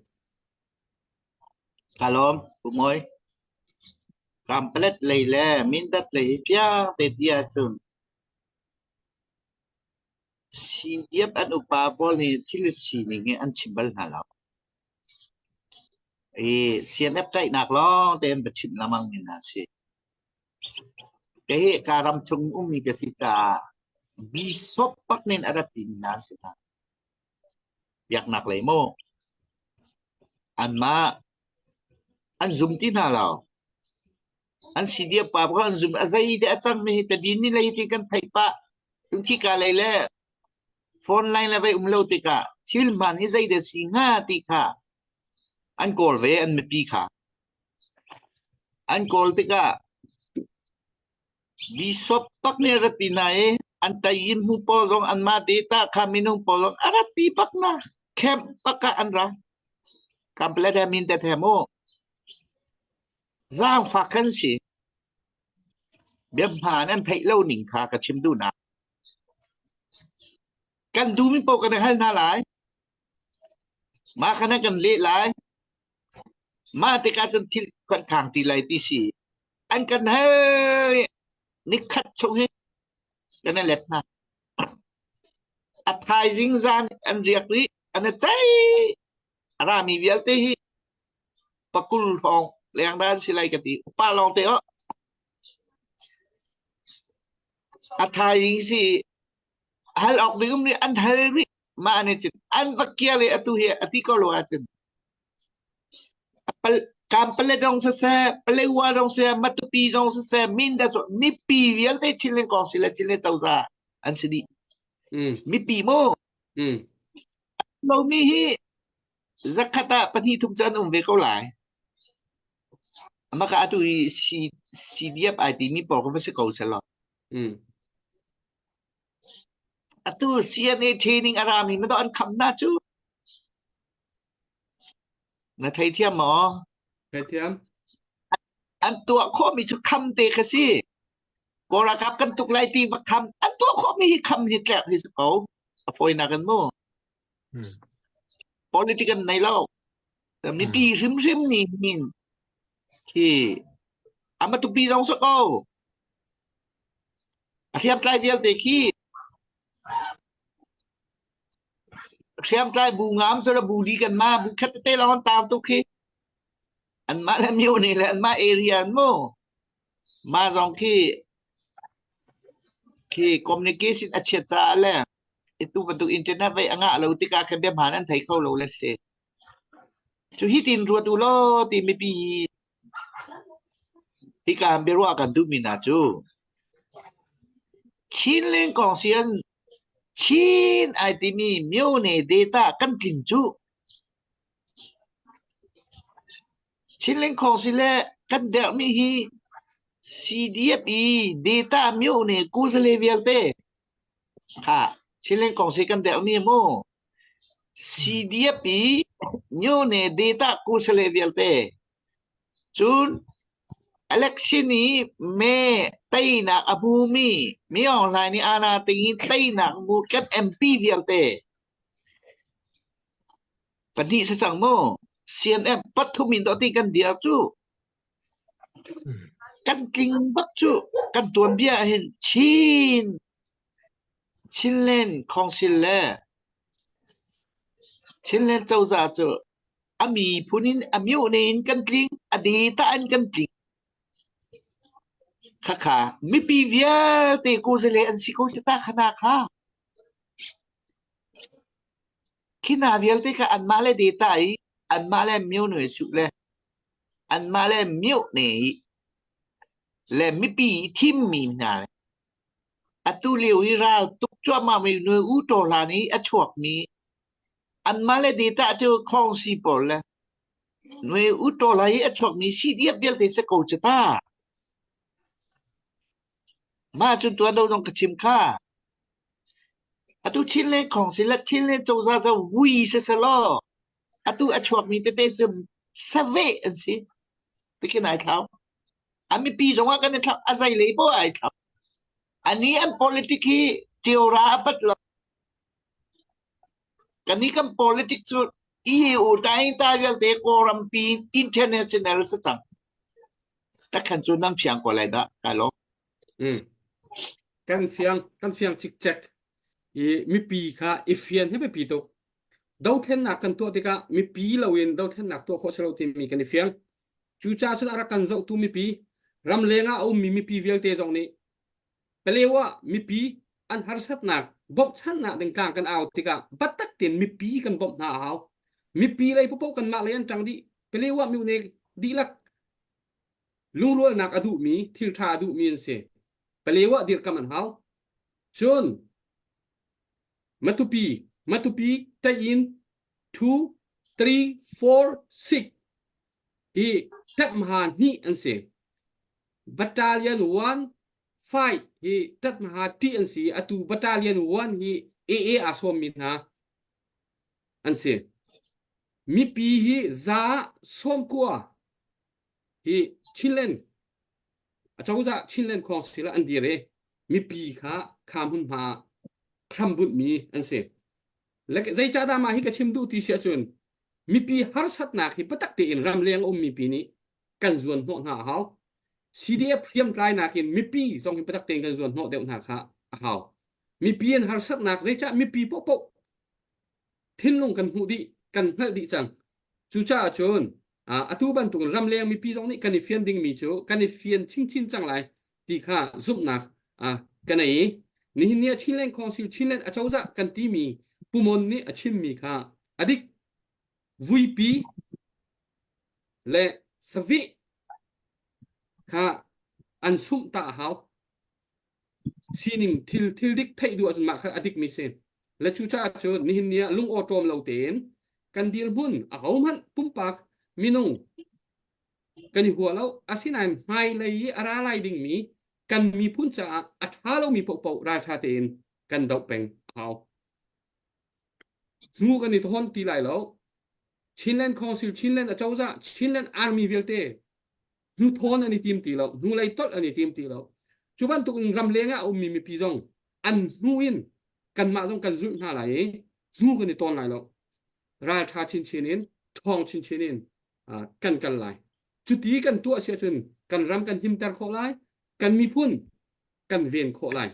Ka lawm, Pu Mawi. Kampalet lei le Mindat lei hi fiang te ti ahcun CDF an upa pawl nih thil sining hi an chim bal hna lo. I CNF tlaihnak lawng te an va chimh lengmang mi hna si. Kei hi ka ram chung ummi ka si caah bishop bak nin a rat timi hna an si hna. Biaknak lei maw? Anmah an zum ti hna lo. An CDF pa kha an zum a zei te a cangmi hi tadin ni lei ti kan theih pah. Cun khika lei le phone line le vei um lo tikah thil hmaan hi zei dah si hnga ti kha an kawl ve an mipi kha. An kawl tikah Bishop tak nih a ratpi hna i an tayin hmu pawl zong anmah data kha minung pawl zong a ratpi bak na camp bak ah an ra. Kamplet he mindat he mu. Zaangfak kan si. Biahmaan an theih lo ning kha ka chim duhnak. Kan duhmi paoh kan i hal hna lai. Mah kha na kan leh lai. Mah tikah cun thil kan khang ti lai ti si. An kan hal i nikhat chung hi kan i let hna. A thaizing zan an riak rih, an i ceih. A rami vialte hi pakul hrawng leng dah an si lai ka ti. Upa lawng te oh. A thaizing si hal awk ding um nih an hal rih. Mah an i cin. An va kia le atu hi a ti ko lo ahcun Kanpalet zong siseh, Paletwa zong siseh, Matupi zong siseh, Mindat zong mipi vialte Chinland kong si le Chinland cozah an si dih. Mm. Mipi mu. Mm. Lomi hi zakhat ah pahnih thum cu an um ve ko lai. Maka atu hi C, CDF ai timi pawl kha va si ko selaw. Mm. Atu CNA training a rami ma an kham na cu. Na theithiam maw? Theithiam. An tuah khawhmi cu kham te kha si. Kawl ralkap kan tuk lai ti va kham. An tuah khawhmi hi kham hi tlek hi si ko. A fawinak in mu. Hmm. Politic an nei lo. Mipi hrimhrim nih hin khi ama tupi zong si ko. A hriamtlai vialte khi Hriamtlai bu ngam cu le bu li kan ma bu khat tete lawng an taar tuk hi. Anmah le myo nih le anmah area an mu. Mah zong khi khi communication a chiat caah le itu bantuk internet vei a ngah lo tikah khan bia hmaan an thei kho lo le si. Cu hi tin ruat u law ti mipi hika biaruah kan duhmi hna cu Chinland kong si an Chin ai timi myone data kan tling cu. Chinland Council le kan derhmi hi CDF i data myone kuzale vialte ha Chinland Council kan derhmi mu CDF i myone data kuzale vialte Cun election i mee teinak a hmumi Mi Aung Hlaing nih aana ting i teinak hmu kan MP vialte pahnih si cang mu. CNF pathum in dawh ti kan dir cu kan tling bak cu kan tuanbia ah hin Chin Chinland Council le Chinland cozah cu A miphun in a myone in kan tling, a data in kan tling. Khakha mipi vialte kuzale an si ko ta khana kha. Khina vialte kha anmah le data i anmah le myone su le anmah le myone i le mipi thimmi hna le atu lio i ral tuk cuahmah mi nui u to hlan i a chuakmi Anmah le data cu khawngsi pawl le nui utaw lai i a chuakmi CDF vialte si ko cu ta. Mah cun tuan do zong ka chim kha. Atu Chinland khawngsi le Chinland cozah cu vui siselaw atu a chuakmi tete cu saveh an si. Tikin ai thlau. A mipi zong ah kan i thlau. A zei lei poah ai thlau. Ani an politic hi tiora a pat lo. Kannih kan politics cu EU taingta vialte Kawlrampi international si cang. Takhan cu nan fiang ko lai dah kai lawm. Mm. Kan fiang kan fiang cikcek i mipi kha i fian hi biapi tuk. Dothlennak kan tuah tikah mipi loin dothlennak tuah khawh si lo timi kan i fiang. Cucaah cun a rak kan zohtu mipi ramleng ah a ummi mipi vialte zong nih Paleo ah mipi an harsatnak bawmhchanhnak ding tlang kan au tikah biatak tein mipi kan bawmh hna a hau. Mipi lei paoh kanmah lei an ṭang dih. Paleo ah mine dihlak lungrualnak a duhmi, thilṭha a duhmi an si. Paleo ah dirhkam an hau. Cun Matupi, Matupi, Tayin, 2, 3, 4, 6 hi ṭaphma hnih an si. Battalion 1 fight hi ṭathmaha ṭih an si i atu Battalion 1 hi AA aa sawmmi hna an si. Mipi hi za sawmkua hi Chinland acozah Chinland Council ah an dir i mipi kha kha hmunhma ah hram bunhmi an si. Zeicahdah mah hi ka chim duh ti si ahcun. Mipi harsatnak hi biatak tein ramleng a ummi pi nih kan zuan hnawh hna a hau. CDF hriamtlai nakin mipi zong hi biatak tein kan zuan hnawh deuh hna kha a hau. Mipi an harsatnak zeicah mipi paohpaoh thinlung kan hmuh dih, kan hngalh dih cang. Cucaah cun atu bantuk ramleng mipi zong nih kan i fian dingmi cu kan i fian chinchin cang lai ti kha zumhnak ka nei. Nihin ni ah Chinland Council Chinland acozah kan timi Pumon nih a chimmi kha a dik vuipi le savih kha an sumh ta a hau. Sining thil thil dik theih duh ahcun mah kha a dikmi si. Le cucaah cun nihin ni ah lung awṭawm lo tein kan dirhmun ahohmanh pumpak minung kan i hua lo. Asinain hmailei i a ra lai dingmi kan miphun caah a ṭha lomi paohpaoh ralṭha tein kan doh peng a hau. Hnu kan i thawn ti lai lo. Chinland Council, Chinland acozah, Chinland Army vialte hnuthawn an i tim ti lo, hnulei tolh an i tim ti lo. Cu bantuk in ramleng ah a ummi mipi zong an hnu in kanmah zong kan zulh hna lai i hnu kan i tawn lai lo. Ralṭha chinchin in, ṭhawng chinchin in kan kal lai. Cuti kan tuah si ahcun kan ram kan himter khawh lai, kan miphun kan ven khawh lai.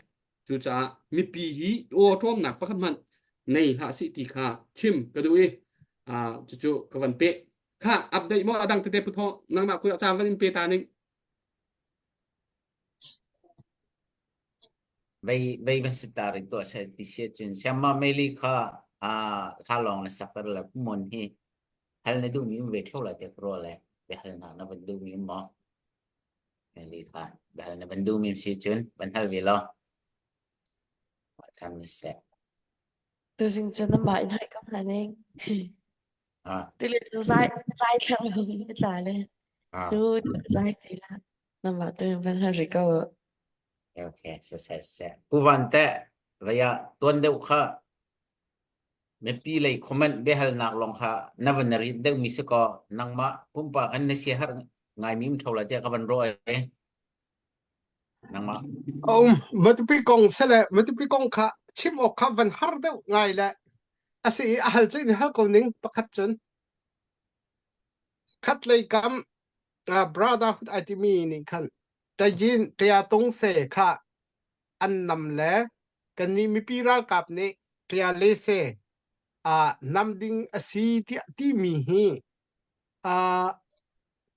Cucaah mipi hi awṭawmnak pakhat hmanh nei hlah sih ti kha chim ka duh i cucu ka van peh. Kha update maw adang tete putho nangmah kut ah caan van in pe ta ning. Vei vei van si ta ri tuah se ti si cun siamma meli kha a hla lawng na sak le mon hi hal na duhmi um ve theo lai te kro le be hal na na van duhmi um maw meli kha be hal na van duhmi si cun van hal ve lo tham ni se Tuzing cu na mah in hai kam hla ning. Ah. Tile tu zai zai thlang lo in tla le. Ah. Tu zai ti la. Na mah tu in van hal ri ko. Okay, se se se. Pu Van te vaya tuan deuh kha mipi lei comment biahalnak lawng kha na van ri deuh mi si ko nangmah pumpak an na sia har ngai mi um tho la tiah ka van ro ai nangmah Um, matupi kong sele matupi kong kha chim awk kha van har deuh ngai le asi i a hal cu in hal ko ning pakhat cun khat lei kam uh, brotherhood ai timi nih khan tajin tia tung se kha an nam le kannih mipi ralkap nih tia le se uh, nam ding asi tiah timi hi uh,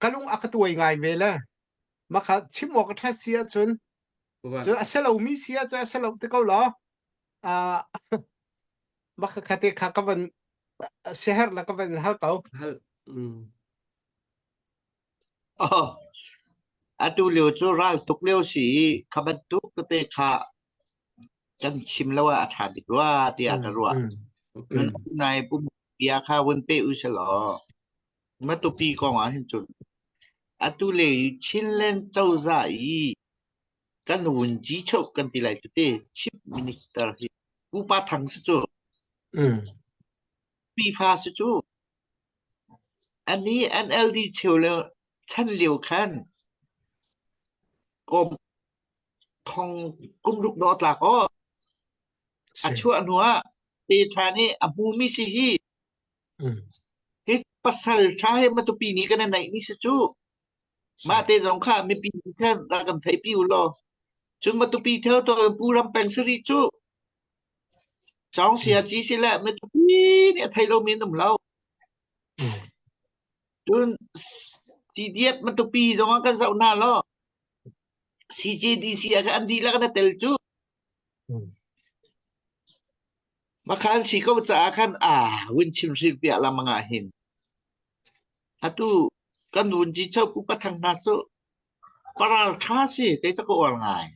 ka lung a ka tuai ngai ve le makha chim awk a ṭhat si ahcun cu a si lomi si ahcun a si lo ti ko law uh, makha khate kha ka van siaherh la ka van hal ko hal mm. Oh, atu lio cu ral tuk lio si i kha bantuk tete kha kan chim lo ah a ṭha bik rua tiah ka ruah. Okay. Nai pum bia kha vun pe u selaw Matupi kong ah hin cun atu le Chinland cozah i kan vunci cheu kan ti lai tete Chief Minister hi Pupa Thang si cu pifa si cu ani NLD cheu le chan lio khan kom thong kum ruk do tlak aw a chuah hnu ah te tha nih a hmumi si hi Hi pasal ṭha he Matupi nih kan i naih ni si cu. Mah te zong kha mipi nih khan rak kan theihpi u law. Cun Matupi theo to Pu Ram Peng si rih cu. Cawng sia ci si le Matupi nih a thei lomi an um lo. Cun CDF Matupi zong ah kan zoh hna law. CJDC ah khan an dihlak an i tel cu. Makhan si ko caah khan aa vun chim hrilhpiah lengmang ah hin atu kan vunci cho pu pathang hna cu paral ṭha si kei cu ka uar ngai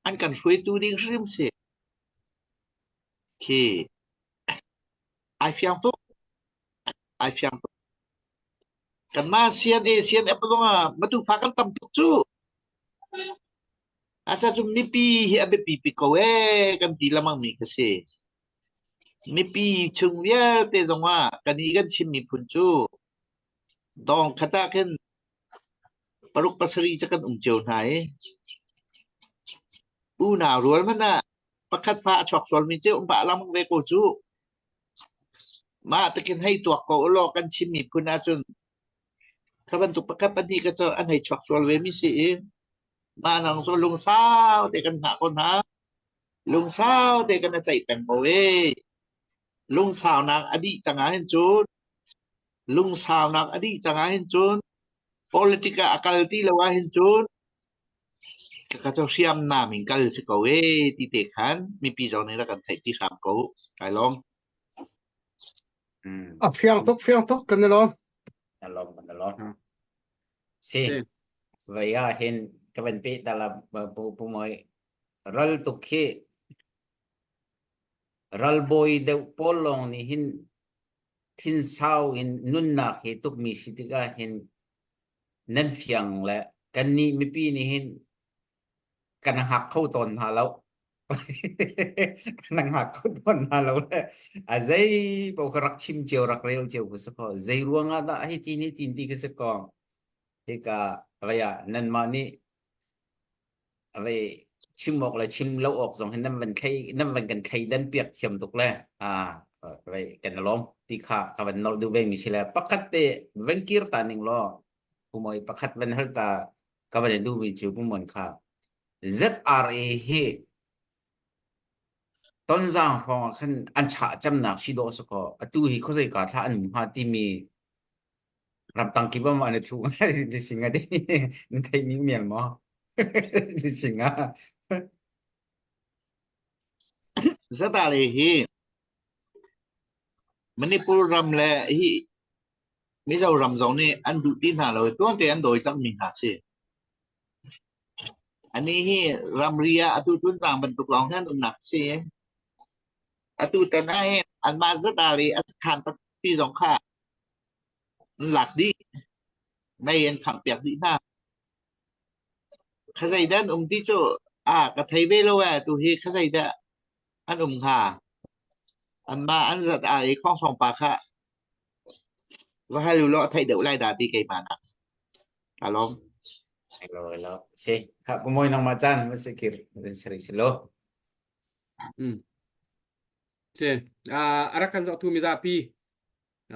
an kan hruaitu ding hrim si khi ai fiang tuk ai fiang tuk kanmah CNA CNF zong ah matu fa kan tam tuk cu Aca cu mipi hi a biapi bik ko ee kan ti lengmang mi kha si. Mipi chung vialte zongah kan i kan Chin miphun cu dawng khat ah khin paruk pasarih cu kan um cio hna i unau rual hmanh ah pakhat fa a chuak sualmi cu um pah lengmang ve ko cu. Mah takin hei tuak ko ulaw kan Chin miphun ahcun kha bantuk pakhat pahnih ka cu an hei chuak sual ve mi si i mah nang cu lungsau te kan hngah ko hna. Lungsau te kan i ceih peng ko e. Lungsaunak a dih cang ahhin cun lungsaunak a dih cang ahhin cun politic ah a kal ti lo ahhin cun ka cu hriamnam in kal si ko e ti te khan mipi zong nih rak kan theih ti hram ko. Kai lawm. A fiang tuk fiang tuk kan i lawm. Na lawm kan i lawm. Si. Vai ah hin ka van pe ta la pu pu moi ral tuk khi ralbawi deuh pawl lawng nih hin thinsau in nunnak hi tukmi si tikah hin nan fiang le kannih mipi nih hin kan hngak kho tawn hna lo. Kan hngak kho tawn hna lo le a zei paoh ka rak chim cio rak rel cio ka si ko. Zei ruangah dah hi ti ni tin ti ka si ko. Hika vei ah nanmah nih vei chim awk le chim lo awk zong hin nan van thlei nan van kan thleidan piak thiam tuk le a vei kan lawm ti kha ka van nolh duh ve mi si le pakhat te van kir ta ning law pumoi pakhat van hal ta ka van duh mi cu pumon kha ZRA hi Tonzang hrawng ah khan an chah camnak si dawh si kaw atu hi khuazei ka thla an um hnga timi ramtang kip ah an i thuh ni singa ti na theih ning mial maw ni singa Zatale hi Manipur ram le hi Mizoram zong nih an duh ti hna lo i tuante an dawi cangmi hna si. Anih hi ramri ah atu Tunzang bantuk lawng hin an umnak a si. Atu tan ah hin anmah zatal i a sakhan tampi zong kha an lak dih. Mei an khanghpiak dih hna. Kha zeidah an um ti cu a ka thei ve lo ee tu hi kha zeidah an um hnga. Anmah an zat ah i khongsong pa kha va hal u law a theih deuh lai dah ti keimah nak. Ka lawm. Hello, hello. Si, kha pumoy nang macan masikir seri silo. Mm. Si, uh, a rak kan zohtu mizapi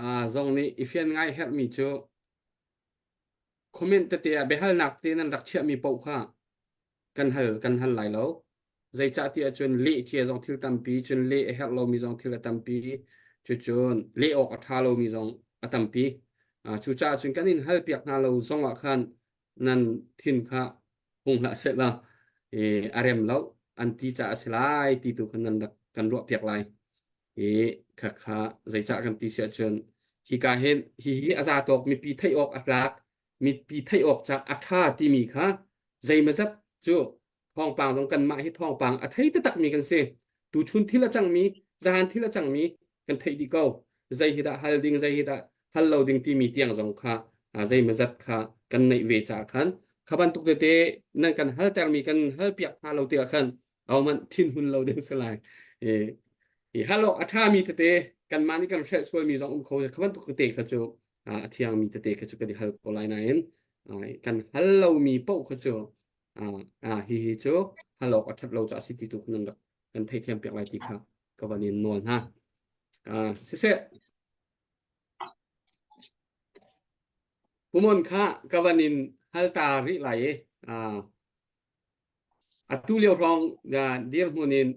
uh, zong nih i fian ngai herhmi cu comment tete ah biahalnak te nan rak chiahmi paoh kha kan hal kan hal lai lo. Zeicah ti ahcun leh cia zong thil tampi, cun leh a herh lomi zong thil a tampi, cucun leh awk a ṭha lomi zong a tampi. Uh, cucaah cun kan in halpiak hna lo zong ah khan nan thin kha hung hlah seh law i a rem lo an ti caah a si lai ti tu khan nan rak kan ruahpiak lai. I khakha zeicah kan ti si ahcun hika hin hihi a za tawk mipi theih awk a tlak mipi theih awk ca a ṭha timi kha zeimazat cu thawngpang zong kanmah hi thawngpang a thei taktakmi kan si. Tuchun thil a cangmi, zahan thil a cangmi kan theih dih ko. Zei hi dah hal ding, zei hi dah hal lo ding timi tiang zong kha zeimazat kha kan neih ve caah khan kha bantuk tete nan kan haltermi kan halpiak hna lo tikah khan ahohmanh thinhun lo ding si lai. I hal awk a ṭhami tete kanmah nih kan hrelh sualmi zong um kho kha bantuk tete kha cu a thiangmi tete kha cu kan i hal ko lai nain kan hal lomi paoh kha cu hihi cu hal awk a ṭhat lo caah si ti tu nan rak kan theihthiam piak lai ti kha ka van in nawl hna. Siseh, Pumon kha ka van in hal ta rih lai i atu lio hrawng dirhmun in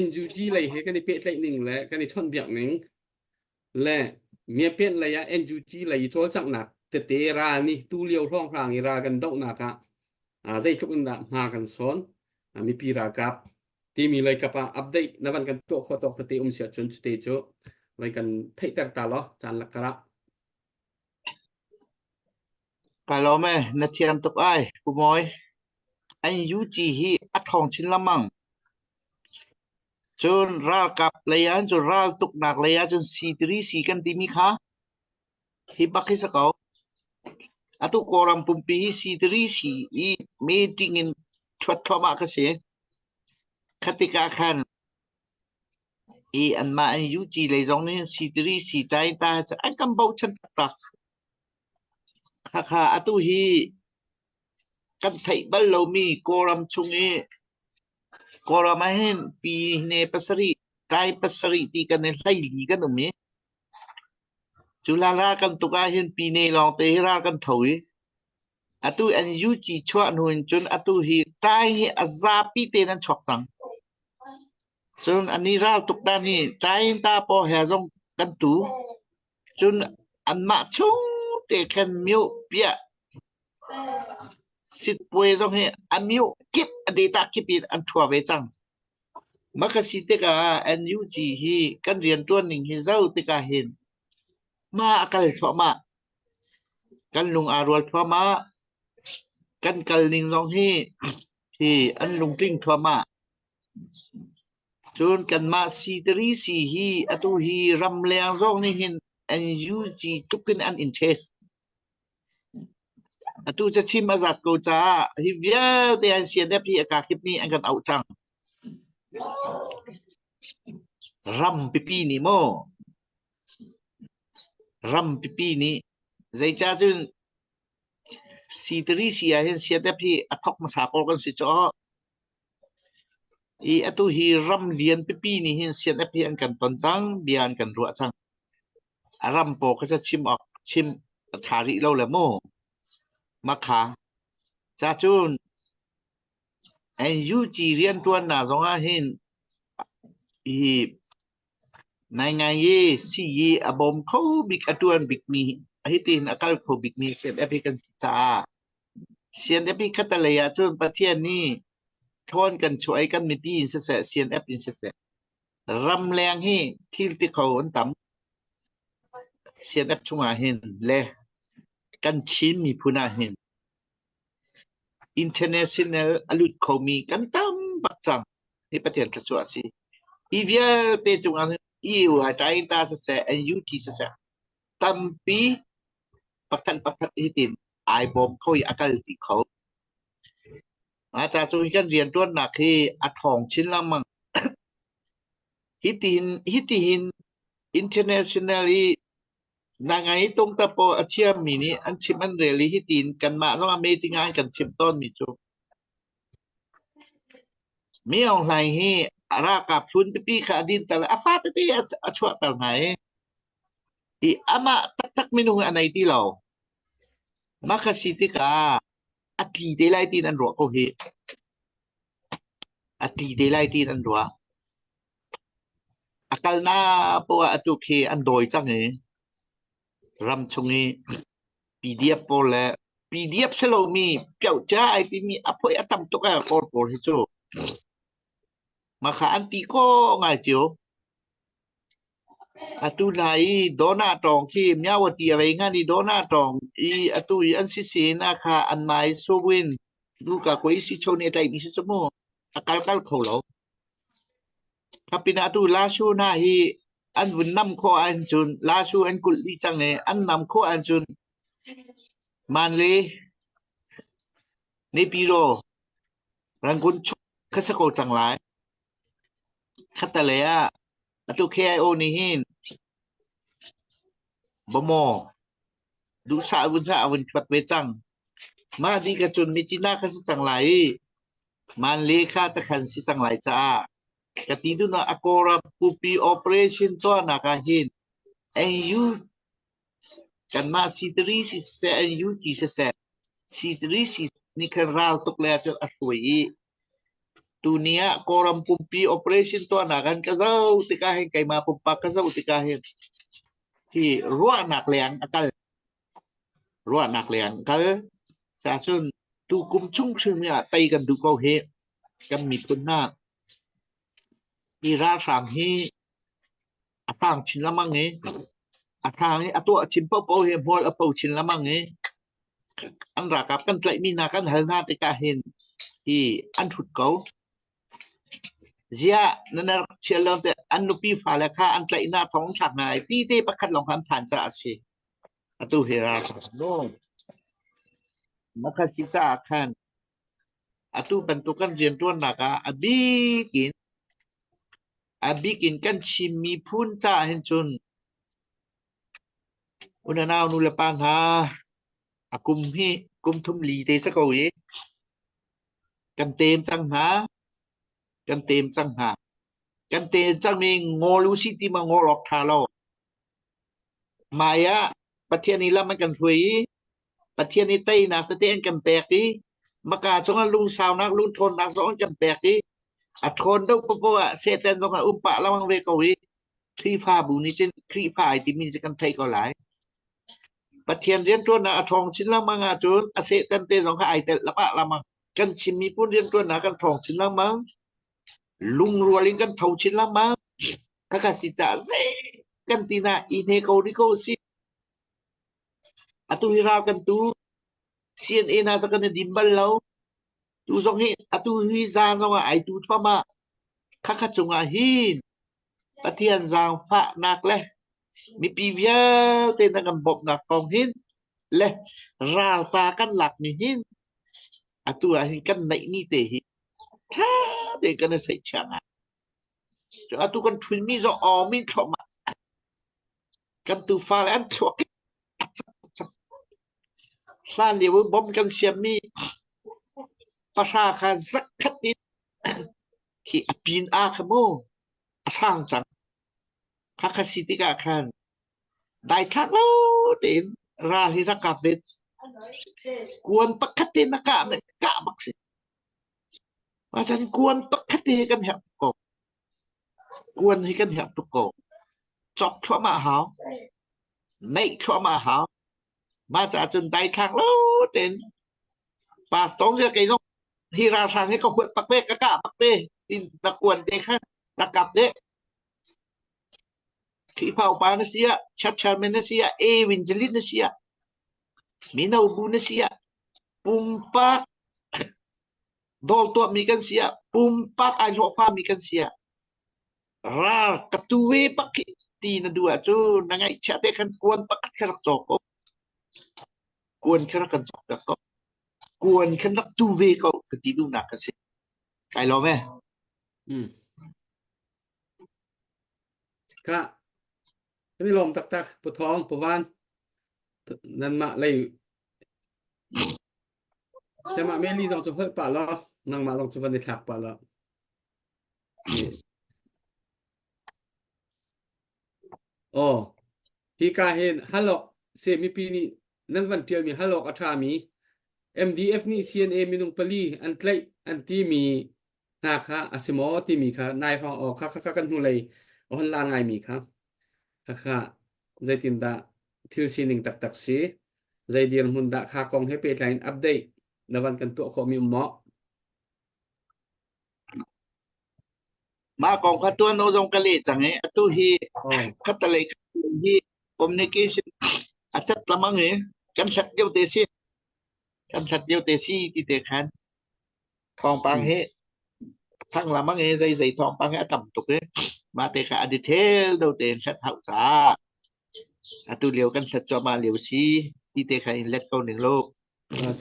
NUG lei he kan i pehtlaih ning le kan i chawnhbiak ning le miapian lei ah NUG lei i cawlcanghnak tete ral nih tu lio hrawnghrang i ral kan dohnak ah zeitluk in dah hma kan sawn mipi ralkap timi lei kap ah update na van kan tuah khawh tawk tete um si ahcun cute cu vai kan theihter ta law caan lak karah Ka lawm e, na thiam tuk ai, Pu Mawi. An UG hi a ṭhawng chin lengmang. Cun ralkap lei ah cun raltuknak lei ah cun C3C kan timi kha hi bak hi si ko. Atu Kawlram pumpi hi C3C i meeting in ṭhuat thluahmah ka si. Kha tikah khan i anmah an UG lei zong nih C3C ṭainta cu an kan bochan taktak. Khakha atu hi kan theih bal lomi Kawlram chung i Kawlram ah hin pyine pasarih Tai pasarih ti kan i 14 kan um i cu hlan ral kan tuk ahhin Pine lawngte hi ral kan tho i atu NUG chuah hnu in cun atu hi Tai hi a zapi tein an chuak cang. Cun ani ral tuk dan hi Tai ta paw he zong kan tu. Cun anmah chung te khan mioh piah Sitpuai zong hi a mioh kip a data kip in an ṭhua ve cang. Mah ka si tikah NUG hi kan rianṭuan ning hi zoh tikah hin hma a kal thluahmah. Kan lung aa rual thluahmah. Kan kal ning zong hi hi an lungtling thluahmah. Cun kanmah C3 si hi atu hi ramleng zong nih hin NUG tluk in an interest. Atu cachim a zat ko caah hi vialte an CNF hi a kakip nih an kan auh cang. Ram pipi nih maw? Ram pipi nih zeicah cun C3 si ah hin CNF hi a thok hmasa pawl kan si caw. I atu hi ram lian pipi nih hin CNF hi an kan ton cang, bia an kan ruah cang. A ram paw kha chim awk chim a ṭha rih lo le mu. Makha. Ca cun NUG rianṭuannak zong ah hin hi ngaingai i sii a bawm kho bik a ṭuan bikmi hitin a kal kho bikmi CNF hi kan si caah CNF hi khatalei ah cun Pathian nih thawn kan chuah i kan mipi in siseh CNF in siseh ramleng hi thil ti kho an tam. CNF chungah hin le kan Chin miphun ah hin international a lut khomi kan tam bak cang. Hi Pathian thluachuah a si. Hi vialte cungah hin EU ah China siseh, NUG siseh, tampi pakhat pakhat hitin ai bawm kho i a kal ti kho. Mah ca cu hi kan rianṭuannak hi a ṭhawng chin lengmang. Hitihin hitihin international i na ngai tungta pawl a thiammi nih an chim an rel i hitin kanmah zong a meeting ah an kan chimh tawnmi cu Mi Aung Hlaing hi a ralkap hlun pipi kha a dinter le a fa tete a chuahter hna i i amah taktak minung a nei ti lo. Mah kha si tikah a tli te lai tiin an ruah ko hih. A tli te lai tiin an ruah. A kalnak poah atu khi an dawi cang i ram chung i PDF pawl le PDF si lomi piocia ai timi a phoih a tam tuk ee Kawl pawl hi cu. Mah kha an ti ko ngai cio. Atu hna i Dona tawng khi Myawaddy a vei ngan i Dona tawng i atu i an sisi na kha an mai sowin duka koi si cho nih a tlaihmi si cu mu a kal kal kho lo. Kha pinah atu Lashu hna hi an vun nam khawh ahcun Lashu an kulh dih cang i an nam khawh ahcun Manle Naypyidaw Rangoon chuk kha si ko cang lai. Khattalei ah atu KIO nih hin Bawmaw duhsah vun sah a vun thuat ve cang. Mah dih ka cun Myitkyina kha si cang lai i Manle kha takhan si cang lai caah ka ti dun ah a Kawlram pupi operation tuahnak ah hin NU kanmah C3 siseh NUG siseh C3 nih khan ral tuk le ahcun a hruai i tuni ah Kawlram pumpi operation tuahnak an ka zoh tikah hin keimah pumpak ka zoh tikah hin hi ruahnak leng a kal ruahnak leng a kal cacun tu kum chung hrim ah tei kan duh ko hi kan miphun hna hi ralhrang hi a hrang chin lengmang i a hrang i a tuah chin paohpaoh hi hmual a po chin lengmang i an ralkap kan tlaihmi hna kan hal hna tikah hin hi an hrut ko. Ziah nan rak chial lo te an nupi fale kha an tlaih hna thong thlak hna i ti te pakhat lawng kha an phan caah a si. Atu hi ralhrang no. Makha si caah khan atu bantuk kan rianṭuannak ah a bik in a bik in kan Chin miphun caah hin cun unanau nu le pa hna a kum hi kum thum li te si ko i kan tem cang hna kan tem cang hna. Kan te cangmi ngol u si ti ma ngol awk ṭha lo. Hmai ah Pathian nih lam an kan hruai i Pathian nih teinak tete an kan pek i maka cungah lungsaunak lungṭhawnnak zong an kan pek i a ṭhawn deuh paohpaoh ah Satan zong a um pah lengmang ve ko i Khrihfabu nih cun Khrihfa ai timi cu kan theih ko lai. Pathian rianṭuannak a ṭhawng chin lengmang ahcun a Satan te zong kha ai telh pah lengmang. Kan Chin miphun rianṭuannak kan ṭhawng chin lengmang. Lungrual in kan tho chin lengmang. Khakha si caah zei kan ti na i hne ko rih ko si. Atu hi ral kan tu. CNA hna cu kan i dim bal lo. Tu zong hi atu hi zaan zong ah ai tu thluahmah. Khakha cungah hin Pathian zaangfahnak le mipi vialte na kan bawmhnak kong hin le ralta kan lakmi hin atu ah hin kan neihmi te hi ṭha tein kan i seihchiah ngai. Atu kan ṭhunmi zong awm in thluahmah kan tufa le an thluak hlan lio i bom kan siammi pahra kha zakkhat in khi a pin a kha mu a sang cang. Khakha si tikah khan daithlak lo tein ral hi rak kap ve. Kuan pakhat te na kah kah bak si. Machan kuan pakhat te hi kan herh tuk ko. Kuan hi kan herh tuk ko. Cawk thluahmah hau. Neih thluahmah hau. Mah caah cun daithlak lo tein pastor zia kei zong hi ralhrang hi ka huat bak ve ka kah bak ve tin na kuan te kha rak kap ve. Khrihfa upa na si ah, church chairman na si ah, evangelist na si ah, mino bu na si ah, pumpak dawl tuahmi kan si ah, pumpak ai hlawhfami kan si ah, ral ka tu ve bak hi ti na duh ahcun na ngaihchiah te khan kuan pakhat kha rak cawk ko. Kuan kha rak kan cawk piak ko. Kuan khan rak tu ve ko ka ti duhnak ka si. Kai lawm e. Mm. Ka kan i lawm taktak Pu Thawng Pu Van nanmah lei Sayamah Meli zong cu holh pah law nangmah zong cu van i thlak pah law. Aw, hika hin halok se mipi nih nan van ṭialmi halok a ṭhami MDF nih CNA minung pali an tlaih an timi hna kha a si maw timi kha nai hrawng aw kha kha kan hnulei a hon la ngaimi kha kha kha zeitindah thil sining taktak si zei dirhmun dah kha kong he pehtlai in update na van kan tuah khawhmi um maw? Mah kong kha tuan no zong ka leh cang i atu hi khatalei hi communication a cat lamang i kan hlat deuh te si kan hlat deuh te si ti te khan thawngpang hi thang lamang i zei zei thawngpang hi a tam tuk i mah te kha a detail deuh tein hlat hau caah atu lio kan hlat cuahmah lio si ti te kha in let ko ning lo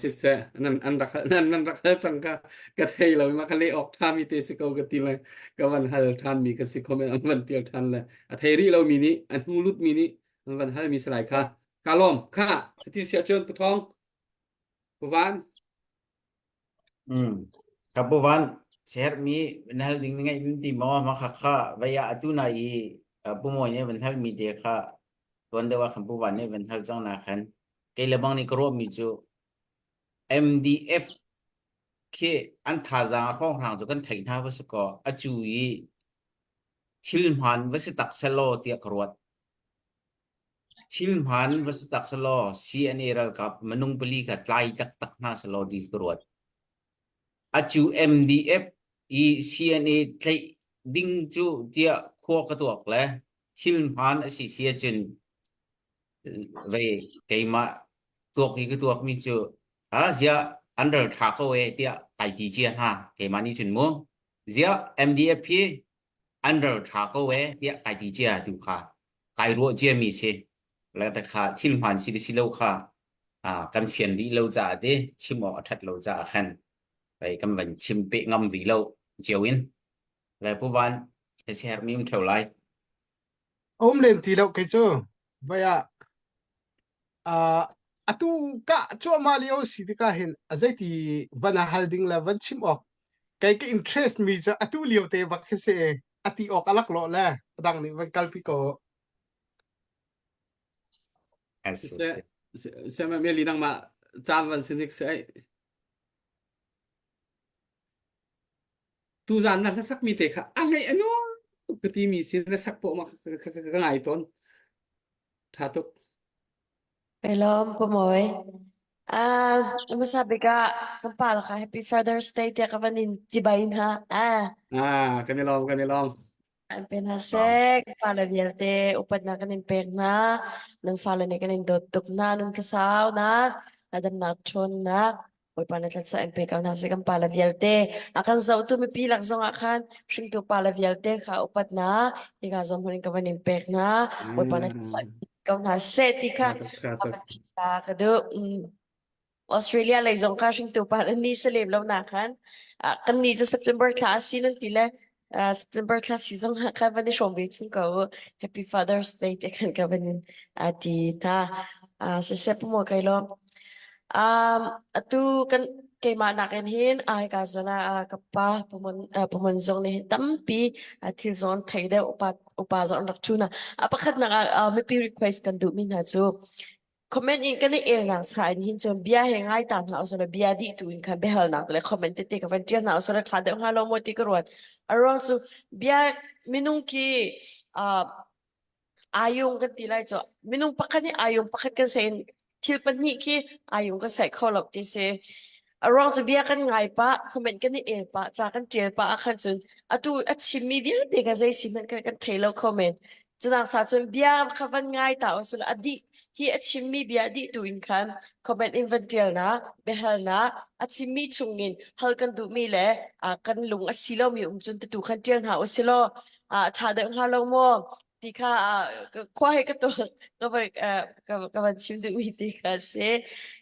Siseh nan an rak nan nan rak hal cang ka ka thei lo ma ka le awk ṭha mi te si ko ka ti le ka van hal ṭhan mi ka si comment an van ṭial ṭhan le a thei rih lo mi nih a hnu lut mi nih an van hal mi salai kha ka lawm kha ti sia cun pu thong pu van Mm. Ka pu van ser mi van hal ding ngai min ti maw ma kha kha vaya atu na i pu moi ne van hal mi te kha tuan deuh ah khan pu van nih van hal cang na khan kei le bang nih ka ruah mi cu MDF khi an thazaang hrawnghrang cu kan theih hna va si kaw a cu i thil hmaan va si tak selaw tiah ka ruat. Thil hmaan va si tak selaw CNA ralkap minung pali kha tlai taktak hna selaw ti ka ruat. A cu MDF i CNA tlaih ding cu tiah khua ka tuak le thil hmaan a si si ahcun vei keimah tuak i ka tuakmi cu ah ziah an ral ṭha ko e tiah kai ti cia hna keimah nih cun mu ziah MDF hi an ral ṭha ko e tiah kai ti cia tu kha kai ruah ciami si le te kha thil hmaan si le si lo kha ah kan fian rih lo caah ti chim awk a ṭhat lo caah khan vei kan van chim peh ngam rih lo cio in le pu van he hermi um ṭheo lai Um lem ti lo kei cu vai ah uh, atu ka cuahmah lio si tikah hin a zeiti van a hal ding le van chim awk kei ka interest mi cu atu lio te bak khi si. A ti awk a lak lawh le a dang nih van kalpi ko. Siseh, seh ma meli nang ma caan van sinik se ai. Tu zan na hlasak mi te kha a ngai anu tuk ka ti mi si na sak po ma ka ngai ton. Tha tuk. Pelom pumoy. Ah, hmasa bik ah kan pa laka Happy Father's Day tiah ka van in cibai hna. Ah, Ah, kan i lawm, kan i lawm. An pe hna seh, kan fale vialte upatnak kan in pek hna. Nan fale nih kan in dawt tuk hna, nun ka sau nak, damnak ṭhawnnak, Bawipa na tlatsa in pe ko hna seh kan pale vialte. A kan zohtu mipi lak zong ah khan hringtu pale vialte kha upatnak hika zong hmun in ka van in pek hna. Bawipa na tlatsa in pe ko hna seh ti kha a van chim ta ka duh. Mm. Australia lei zong kha hringtu pa le ni salem lo na khan ah, kan ni cu September thla a si nan ti le ah, September thla si zong ah khan van i hrawm ve chung ko u. Happy Father's Day te khan ka van in a ti hna. Ah, siseh pu maw kai lawm. Um, atu kan keimah nakin hin ai ka zawn ah ka pa pumon pumon zong nih hin tampi thil zong an thei deuh upa upa zong an rak ṭhu hna. A pakhatnak ah mipi request kan duhmi hna cu comment in kan i elnak cha in hin cun bia he ngai ta hna usila bia dih tu in khan biahalnak le comment tete ka van ṭial hna usila ṭha deuh hnga lo maw ti ka ruat. A ruang cu bia minung khi uh, ayung kan ti lai cu minung pakhat nih ayung pakhat kan sein thil pahnih khi ayung kan sai kho lo ti si. A ruang cu bia kan ngai pah, comment kan i el pah, ca kan ṭial pah ah khan cun atu a chimmi vialte kha zei si hmanh kan kan thei lo kho men. Cunak sa cun bia kha van ngai ta usula a dih hi a chimmi bia dih tu in khan comment in van ṭialnak, biahalnak, a chimmi chungin hal kan duhmi le kan lung a si lomi um cun tatu khan ṭial hna usilaw a ṭha deuh hnga lo maw ti kha khua he ka tuak ka van ka van chim duhmi ti kha si.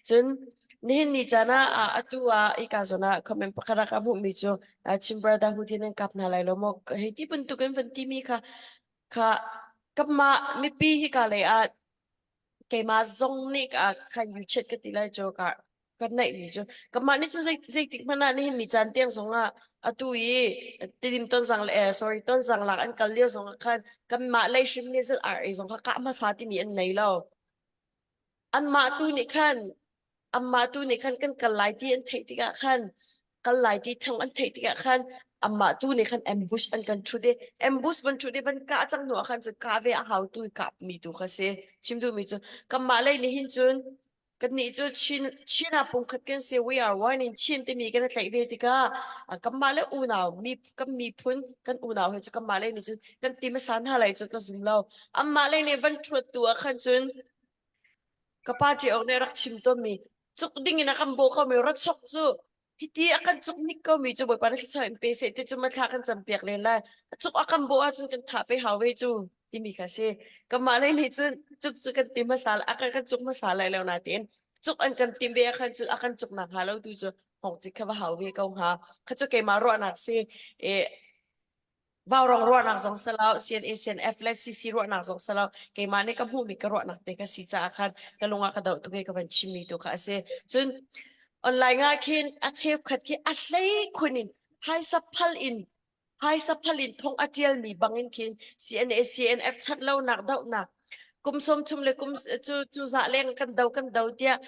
Cun nihin ni caan ah atu ah hika zawn ah comment pakhat ah ka hmuhmi cu Chin brother hu tin an kap hna lai lo maw hei ti bantuk in van timi kha kha kanmah mipi hika lei ah keimah zong nih ka khan you chat ka ti lai cu ka ka neihmi cu kanmah nih cun zei zeitik hmanh ah nihin ni caan tiang zong ah atu i tidim tonzang le eh, sorry tonzang lak an kal lio zong ah khan kanmah lei hrim nih ZRA zong kha kah hmasa timi an nei lo anmah tu nih khan anmah tu nih khan kan kal lai ti an theih tikah khan kal lai ti thang an theih tikah khan anmah tu nih khan ambush an kan ṭhut i ambush van ṭhut i van kah cang hnu ah khan cun kah ve a hau tu i kap mi tu kha si chim duhmi cu kanmah lei nih hin cun kannih cu Chin Chin ah pungkhat kan si we are one in Chin timi kan i tlaih ve tikah kanmah le unau mi kan miphun kan unau he cu kanmah lei nih cun kan ti hmasa hna lai cu ka zum lo anmah lei nih van ṭhuat tu ah khan cun ka pa ṭi awk nih a rak chim tawnmi cuk ding in a kan bawh komi rachok cu hiti a kan cuk hnik komi cu Bawipa na thluachuah in pe seh ti cu mathla kan campiak len lai a cuk a kan bawh ahcun kan thah pe hau ve cu timi kha si kanmah lei nih cun cuk cu kan ti hmasa a kan kan cuk hmasa lai lo nain cuk an kan tim ve ahkhan cun a kan cuk nak hnga lo tu cu hongcik kha va hau ve ko hnga kha cu keimah ruahnak si e Vaurawng ruahnak zong si lo, CNA, CNF le CC ruahnak zong si lo, keimah nih ka hmuhmi ka ruahnak te ka si caah khan ka lung ah ka doh tuk i ka van chimmi tu kha a si. Cun online ah khin a cheukhat khi a hlei khun in phaisa phal in phaisa phal in thong a ṭialmi bangin khin CNA, CNF ṭhat lonak dohnak kum 30 le kum cu cu zah leng kan do kan do tiah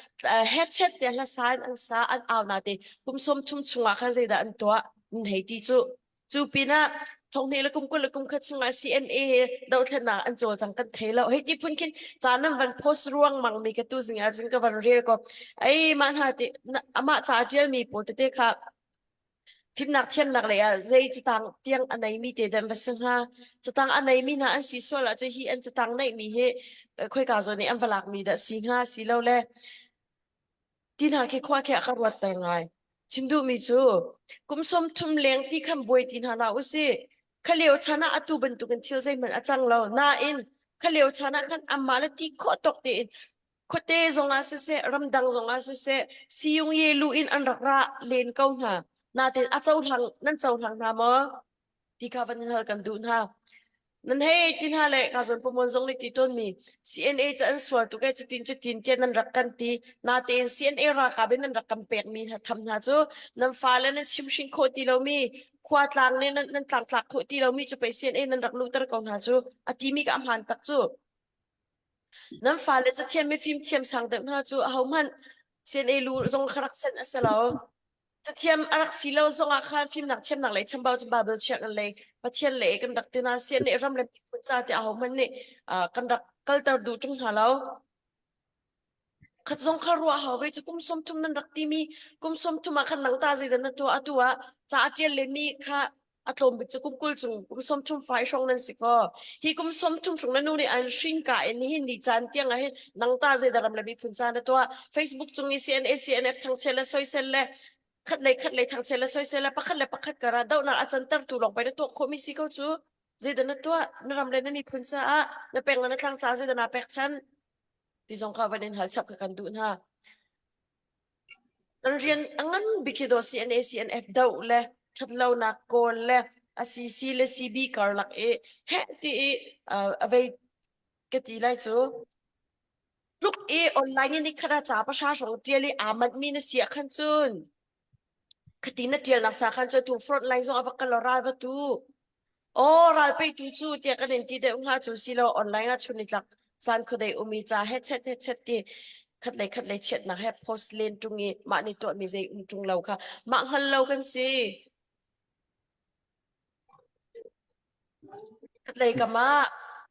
headset te hlasa in an sa an au na te kum 30 chungah khan zeidah an tuah nan hei ti cu Cu pinah thonghnih le kum 20 le kum khat chungah CNA dothlennak an cawlcang kan thei lo. Hei ti phun khin ca nan van post ruangmang mi ka tu zing ah cun ka van rel ko. Ei mah hna ti amah ca a ṭialmi pawl tete kha fimnak thiamnak lei ah zei catang tiang a neimi te dah va si hnga. Catang a neimi hna an si sual ahcun hi an catang neihmi hi khoika zawn i an va lakmi dah si hnga si lo le Ti hna khi khua khi a ka ruatter ngai. Chim duhmi cu kum 30 leng ti khan buai ti hna hlah usih. Kha lio chan ah atu bantukin thil zeihmanh a cang lo. Nain kha lio chan ah khan anmah le ti khawh tawk tein khuate zongah siseh, ramdang zongah siseh, siyung ye lu in an rak ra len ko hna. Natin a cohlang nan cohlang hna maw? Ti kha van in hal kan duh hna. Nan hei ti hna le ka zawn pumon zong nih ti tawnmi CNA cu an sual tuk ee cutin cutin tiah nan rak kan ti. Natein CNA ralkap in nan rak kan pekmi hna tham hna cu nan fale nan chimhring khawh ti lomi khua tlang nih nan, nan tlangtlak khawh ti lomi cu pei CNA nan rak luhter ko hna cu a timi ka a hmaan tak cu. Nan fale cathiam mifim thiam sang deuh hna cu ahohmanh CNA lu zong kha rak sen a si lo. Cathiam a rak si lo zongah khan fimnak thiamnak lei chambau cu Bible chiah lei Pathian lei kan rak tina CNA ram le miphun ca ti ahohmanh nih kan rak kalter duh ṭung hna lo. Khat zong kha ruah hau ve cu kum 30 nan rak timi kum 30 ah khan nang ta zeidah na tuah atu ah ca a ṭial le mi kha a tlawm bik cu kum 20 cung kum 30 fai hrawng nan si ko. Hi kum 30 hrawng na nu nih an hrin ka in nihin ni caan tiang ah hin nang ta zeidah ram le miphun ca na tuah Facebook cung i CNA CNF thangchiat le soisel le khat lei khat lei thangchiat le soisel le pakhat le pakhat kara dohnak a canter tu lawng pei na tuah khawhmi si ko cu zeidah na tuah na ram le na miphun caah na peng le na tlang caah zeidah naa pekchan ti zong kha van in hal chap kha kan duh hna. Kan rian a ngan bik hi daw CNA CNF doh le ṭhatlonak kawl le a CC le CB karlak i heh ti i a vei ka ti lai cu tluk i online in nikhat ah ca pahra hrawng ṭial i aa manhmi na si ah khan cun Khati na ṭialnak sa khan cu tu front line zong a va kal ral va tu. Aw ral peitu cu tiah kan in ti deuh hnga cu silo online ah chun nitlak caan khuadei umi ca headset headset ti khat lei khat lei chiatnak he post len ṭung i mah nih tuahmi zei um ṭung lo kha mah hngal lo kan si. Khatlei kam ah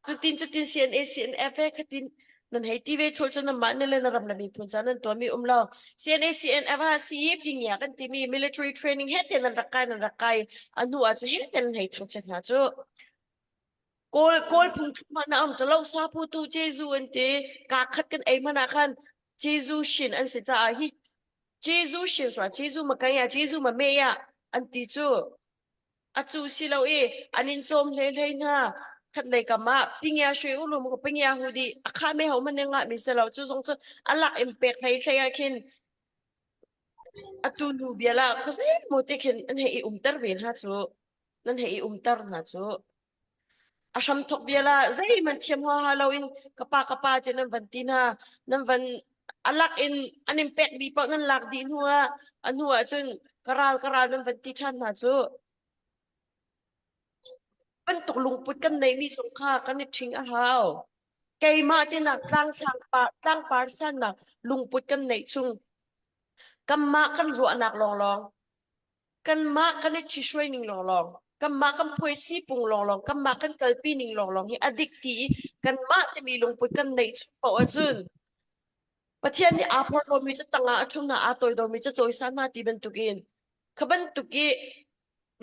cutin cutin CNA CNF he khatin nan hei ti ve thul cu nanmah nih le na ram le miphun ca nan tuahmi um lo. CNA CNF ah CE pingya kan timi military training he te nan rak kai nan rak kai a hnu ah cu he te nan hei thangchiat hna cu. Kawl kawl phung hmanh na um lo sa pu tu Jesu an ti ka khat kan ei hmanh ah khan Jesu shin an si caah hi Jesu shin swa Jesu ma kai ya Jesu ma me ya an ti cu A cu si lo i an in cawm hleihlei hna. Khatlei kam ah pingya shwe u lu pingya hu di a kha me ho man ngah mi se lo cu zong cu a lak in pek hlei hlei ah khin atu nu bia la khuazei mo te khin an hei i umter ve hna cu nan hei i umter hna cu a hram thok bia la zeihmanh thiam huaha lo in ka pa ka pa ti nan van ti hna nan van a lak in an in pek bi paoh nan lak dih hnu ah a hnu ah cun ka ral ka ral nan van ti ṭhan hna cu bantuk lungput kan neihmi zong kha kan i ṭhing a hau keimah tinak tlangsang par tlangpar sannak lungput kan neih chung kanmah kan ruahnak lawnglawng kanmah kan i ṭhihruai ning lawnglawng kanmah kan phuaisi pung lawnglawng kanmah kan kalpi ning lawnglawng hi a dik ti i kanmah timi lungput kan neih chung paoh ahcun Pathian nih aa porhlawmi cu tangah a ṭhum hna aa toidormi cu cawisan hna ti bantukin kha bantuk i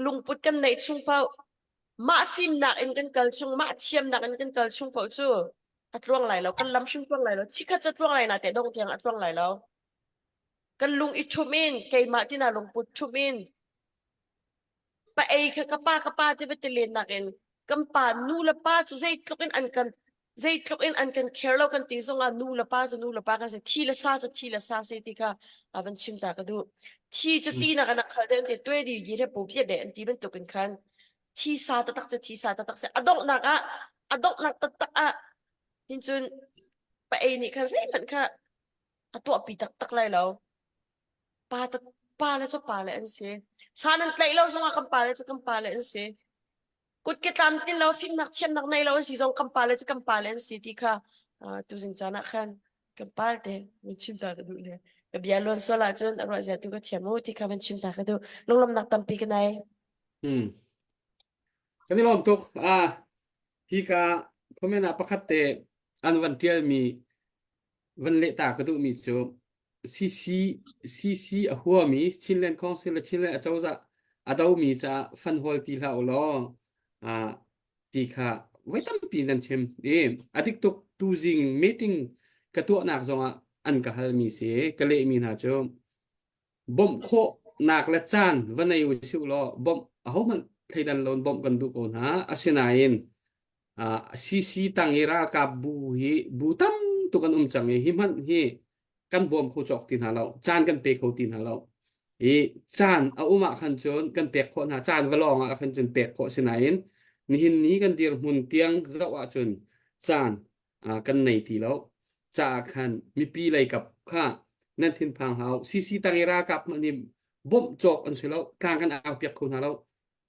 lungput kan neih chung paoh mah fimnak in kan kal chung mah thiamnak in kan kal chung paoh cu a tluang lai lo kan lam hrim tluang lai lo chikhat cu tluang lai na te dong tiang a tluang lai lo Kan lung i ṭhumh in keimah tina lungput ṭhumh in pa ei kha ka pa ka pa ti va ti len nakin kan pa nu le pa cu zeitluk in an kan zeitluk in an kan care lo kan ti zongah nu le pa cu nu le pa kan si thi le sa cu thi le sa si ti kha a van chim ta ka duh thi cu ti nak an khal deuh ti tue di gi re pu pia de an ti bantuk in khan thi sa taktak cu thi sa taktak si a donghnak ah a donghnak taktak ah hin cun pa ei nih khan zeihmanh kha a tuahpi taktak lai lo. Pa ta pa le cu pa le an si. Sa nan tlaih lo zongah kan pa le cu kan pa le an si. Kut ke tlamtlin lo fimnak thiamnak nei lo an si zong kan pa le cu kan pa le an si ti kha uh, tuzing caan ah khan kan pal te min chim ta ka duh le ka bia luan sual ahcun a ruah zia tu ka thiam u ti kha van chim ta ka duh lunglawmnak tampi ka nei. Hmm. Kan i lawm tuk. Ah, hi ka comment ah pakhat te an van tialmi van leh ta ka duhmi cu CC CC a huami Chinland Council le Chinland acozah a domi caah fan hawl ti hlah u law ah ti kha voi tampi nan chim i a dik tuk tuzing meeting ka tuahnak zongah an ka halmi si ka lehmi hna cu bawmh khawhnak le caan va nei u sih law bawmh ahohmanh thleidan loin bawmh kan duh ko hna asinain uh, CC tang i ralkap bu hi bu tam tuk an um cang i hi hmanh hi kan bawm kho cawk ti hna lo caan kan pe kho ti hna lo i caan a um ah khan cun kan pek khawh hna caan va lawng ah khan cun pek khawh sinain. Nihin ni kan dirhmun tiang zoh ahcun caan kan nei ti lo. Caah khan mipi lei kap kha nan thinphang hau. CC tang i ralkap hmanh nih bawmh cawk an si lo. Tlang kan au piak kho hna lo.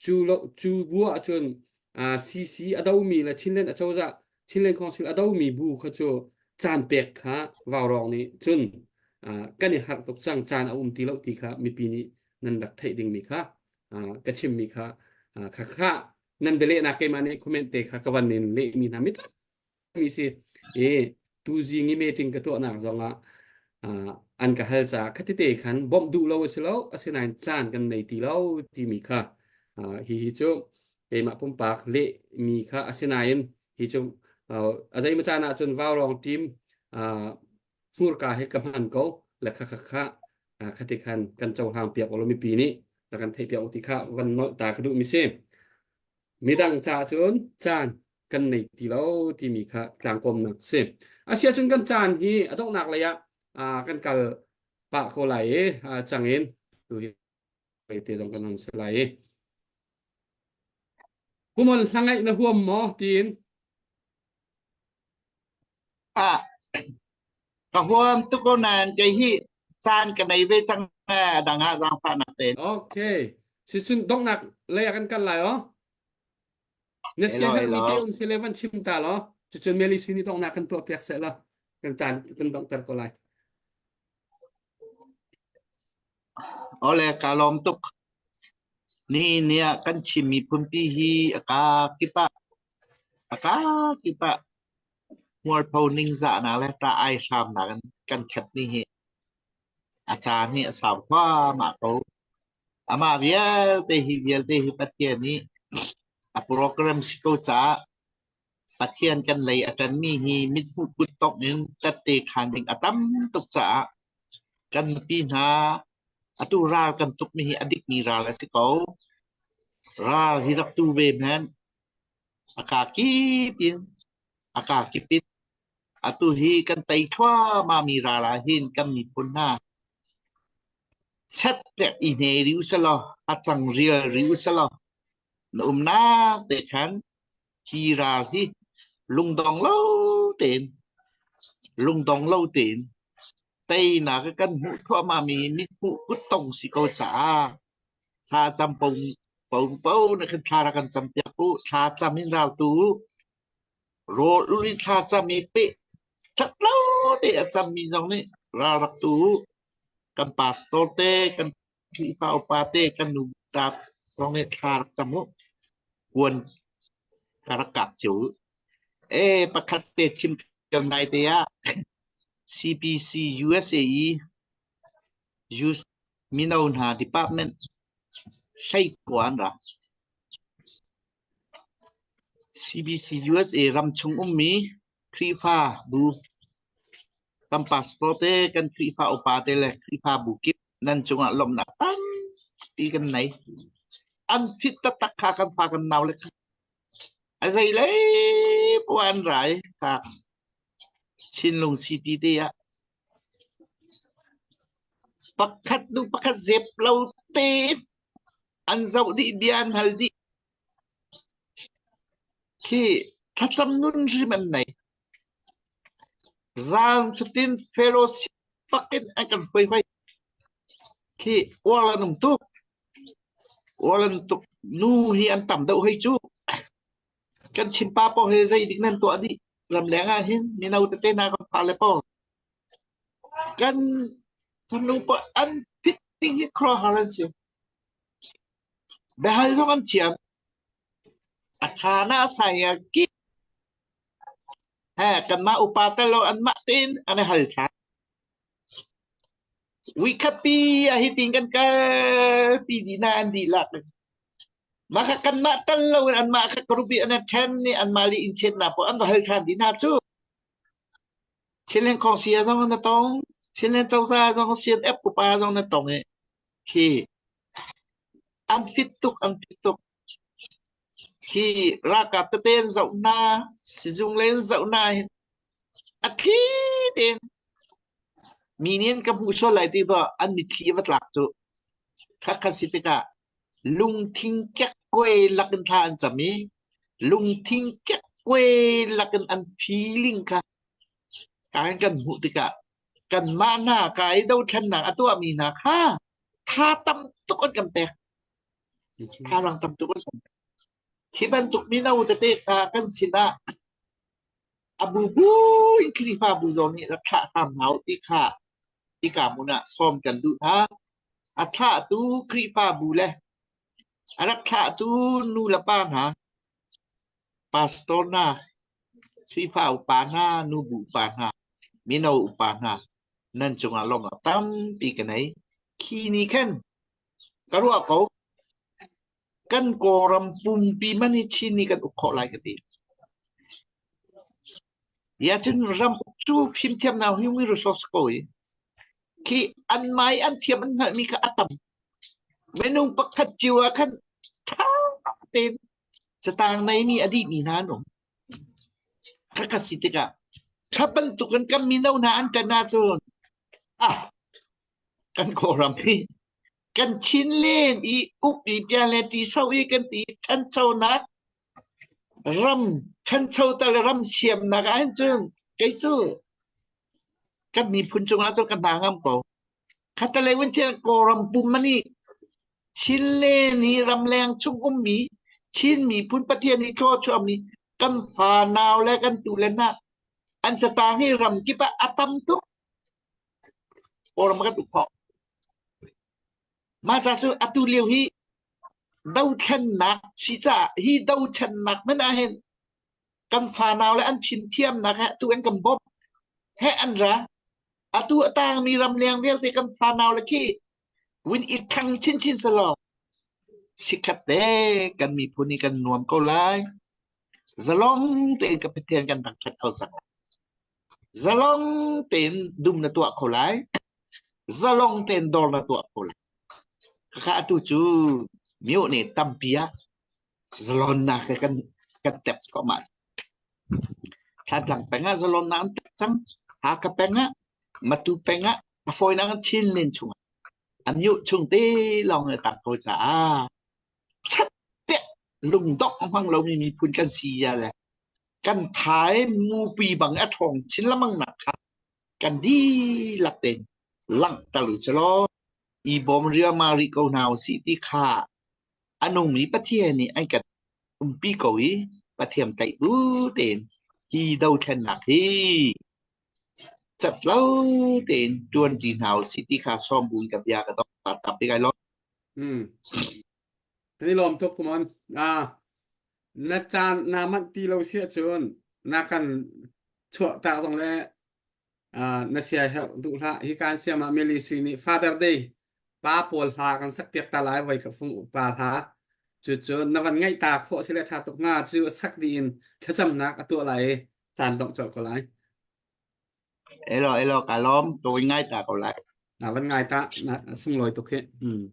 Cu lo cu bu ahcun CC a domi le Chinland acozah Chinland Council a domi bu kha cu caan pek kha vaurawng nih cun kan i harh tuk cang caan a um ti lo ti kha mipi nih nan rak theih dingmi kha ka chimmi kha kha kha nan bialehnak keimah nih comment te kha ka van in lehmi hna mi mi si i tuzing i meeting ka tuahnak zongah an ka hal caah khatite khan bawmh duh lo a si lo asinain caan kan nei ti lo timi kha hi hi cu keimah pumpak leh mi kha asinain hi cu a zeimaw caan ahcun vaurawng team hmurka hi ka hman ko le kha kha kha khati khan kan cohlang piak ulaw mipi nih na kan theih piak u ti kha van nolh ta ka duh mi si. Midang caah cun caan kan nei ti lo timi kha tlangkawmnak si. Asiahcun kan caan hi a donghnak lei ah kan kal pah ko lai i cangin tu hi te zong kan hon si lai i. Pumon hlangaih na huam maw tiin Ah, ka huam tuk ko nain kei hi caan ka nei ve cang eh, dang ah zaangfahnak tein. Okay. Sicun donghnak lei ah kan kal lai oh. Na Elo, sia herhmi elo. te um sile van chim ta law. Cucun Meli sin i donghnak kan tuah piak seh law. Kan caan kan donghter ko lai. Ole ka lawm tuk. Ni ni ah kan Chin miphunpi hi a ka kip ah a ka kip ah hmualpho ningzahnak le ṭah ai hramnak in kan khat ni hi a caan hi a sau thluahmah ko. Amah vialte hi vialte hi Pathian nih a program si ko caah Pathian kan lei a ṭanmi hi mithmuh kuttongh in tette khaan ding a tam tuk caah kan nupi hna atu ral kan tukmi hi a dikmi ral a si ko. Ral hi rak tu ve hmanh. A kaa kip in a kaa kip in atu hi kan tei thluahmah mi ral ah hin kan miphun hna set i hne rih u selaw a cang rial rih u selaw na umnak te khan hi ral hi lungdong lo tein lungdong lo tein teinak kan hmuh thluahmah mi mithmuh kuttong si ko caah thla cam po po po na kan thla ra kan cam piak u thla cam in ral tu rawl ul in thla cam i pe that lo te a cam mi zong nih ral rak tu kan pastor te kan Khrihfa upa te kan nu ta zong nih thla rak cam u kuan ka rak kap cio u e pakhat te chim kan nai te ah CPC USA i Youth mino hna department hlei kua an ra. CBC USA ram chung ummi Khrihfa bu kan pastor te kan Khrihfa upa te le Khrihfa bu kip nan cungah lawmhnak tampi kan nei. An fit taktak kha kan fa kan nau le a zei lei poah an rai kha Chinlung City te ah Pakhat hnu pakhat zep lo tein an zoh dih bia an hal dih. Khi thlacam nun hrim an nei. Zan fatin fellowship fakin an kan hruai hoi. Khi uar an um tuk. Uar an tuk. Nu hi an tam deuh hoi cu. Kan Chinpa paoh hi zei dik nan tuah dih. Ramleng ah hin mino tete hna kan fale paoh Kan fanu pa an fit ding hi khuaruahhar an si. Biahal zong an thiam. A tha na a sai a ki. He kanmah upa tel lo anmah tein an i hal than. Uikhapi a hi tin kan kal pi dih na an dihlak. Mah kha kanmah tal lo in anmah kha karupi an attend nih anmah li in chet na paoh an va hal than dih hna cu. Chinland Kongsi zong na tong, Chinland cozah zong CNF upa zong na tong i khi an fit tuk an fit tuk. Khi ralkap tete an zoh hna, sizung lei an zoh hna hin a thli tein mi nih an ka hmuh sual lai ti tuah an mitthli a va tlak cu. Khakha si tikah lungthin kekkuai lakin thla an cam i. Lungthin kekkuai lakin an feeling kha kan kan hmuh tikah kanmah hna ka i dothlennak a tuahmi hna kha tha tam tuk an kan pek. Thazaang tam tuk an kan pek. Hi bantuk mino tete kha kan sinah a bubu in Khrihfabu zong nih rak thlah hram hna u ti kha hika hmun ah sawm kan duh hna. A thlahtu Khrihfabu le a rak thlahtu nu le pa hna, pastor hna, Khrihfa upa hna, nubu upa hna, mino upa hna, nan cungah lawmhnak tampi ka nei. Khi ni khan ka ruah ko, kan Kawlram pumpi man hi Chin nih kan uk khawh lai ka ti. Ya cun ram uk cu fimthiamnak human resource ko i khi an mai an thiam an hngalhmi kha a tam. Minung pakhat cio ah khan ṭha tein catang neimi a dihmi hna an um. Khakha si tikah kha bantukin kan mino hna an ṭan ahcun ah kan Kawlram hi kan Chin len i uk i bia le ti so i kan ti ṭhanchonak ram ṭhancho tal ram siamnak ah hin cun kei cu kan miphun cungah cun ka hna ngam ko. Khatalei vun chiah Kawlram pum ani Chin len i ramleng chung ummi Chin miphun Pathian i thlaw chuahmi kan fa nau le kan tu le hna an catang hi ram kip ah a tam tuk. Kawlram kan uk khawh. Mah ca cu atu lio hi dothlennak si caah hi dothlennak hmanh ah hin kan fanau le an fimthiamnak he atu an kan bawmh he an ra. Atu a tangmi ramleng vialte kan fanau le khi vun i thang chinchin selaw chikkhat te kan miphun hi kan nuam ko lai. Zalong tein ka Pathian kan thangṭhat kho cang. Zalong tein dum na tuah kho lai. Zalong tein dawr na tuah kho lai. Khakha atu cu myo nih tampi ah zalonnak he kan kan tep thluahmah. Thantlang peng ah zalonnak an tep cang. Hakha peng ah, Matu peng ah, a fawinak in Chinlin chung ah a myo chung te lawng i tang ko caah chatpiah lungdongh a hmang lomi miphun kan si ya le kan thai mupi bang a ṭhawng chin lengmang nak kha kan dihlak tein langhter u selaw i bawm riangmang rih ko hna usih ti kha a nungmi Pathian nih an kan umpi ko i Pathian tlaih bu tein hi dothlennak hi cat lo tein ṭuanṭi hna usih ti kha sawm bu in ka bia ka dong ta tap ti kai lawm. Hmm. Kan i lawm tuk kumon. Ah, na caan naa manh ti lo si ahcun na kan chuah tak zong le ah, na sia herh duh hlah. Hi kan siam ah Meli Sui nih Father Day pa pawl hla kan sak piak ta lai voi ka fung upa hla. Cucu na van ngaih ta khawh si le ṭha tuk hnga. Cu sak dih in thlacamnak a tuah lai i caan dongh colh ko lai. Elo elo ka lawm ka wing ngai ta ko lai. Na van ngai ta na sunglawi tuk hi. Mm.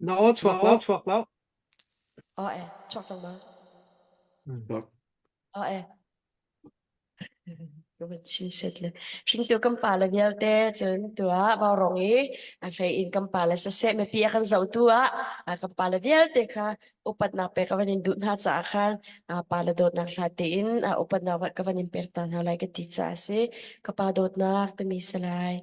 Na aw chuak lo. Chuak lo. Aw eh, chuak cang ma? Chuak. Aw eh. Ka van chim set le. Hringtu kan pa le vialte cun tuah vaurawng i a hlei in kan pa le siseh mipi a kan zohtu ah kan pa le vialte kha upatnak pek ka van in duh hna caah khan pa le dawtnak hla tein upatnak ka van in pek ta hna lai ka ti caah a si. Ka pa dawtnak timi si lai.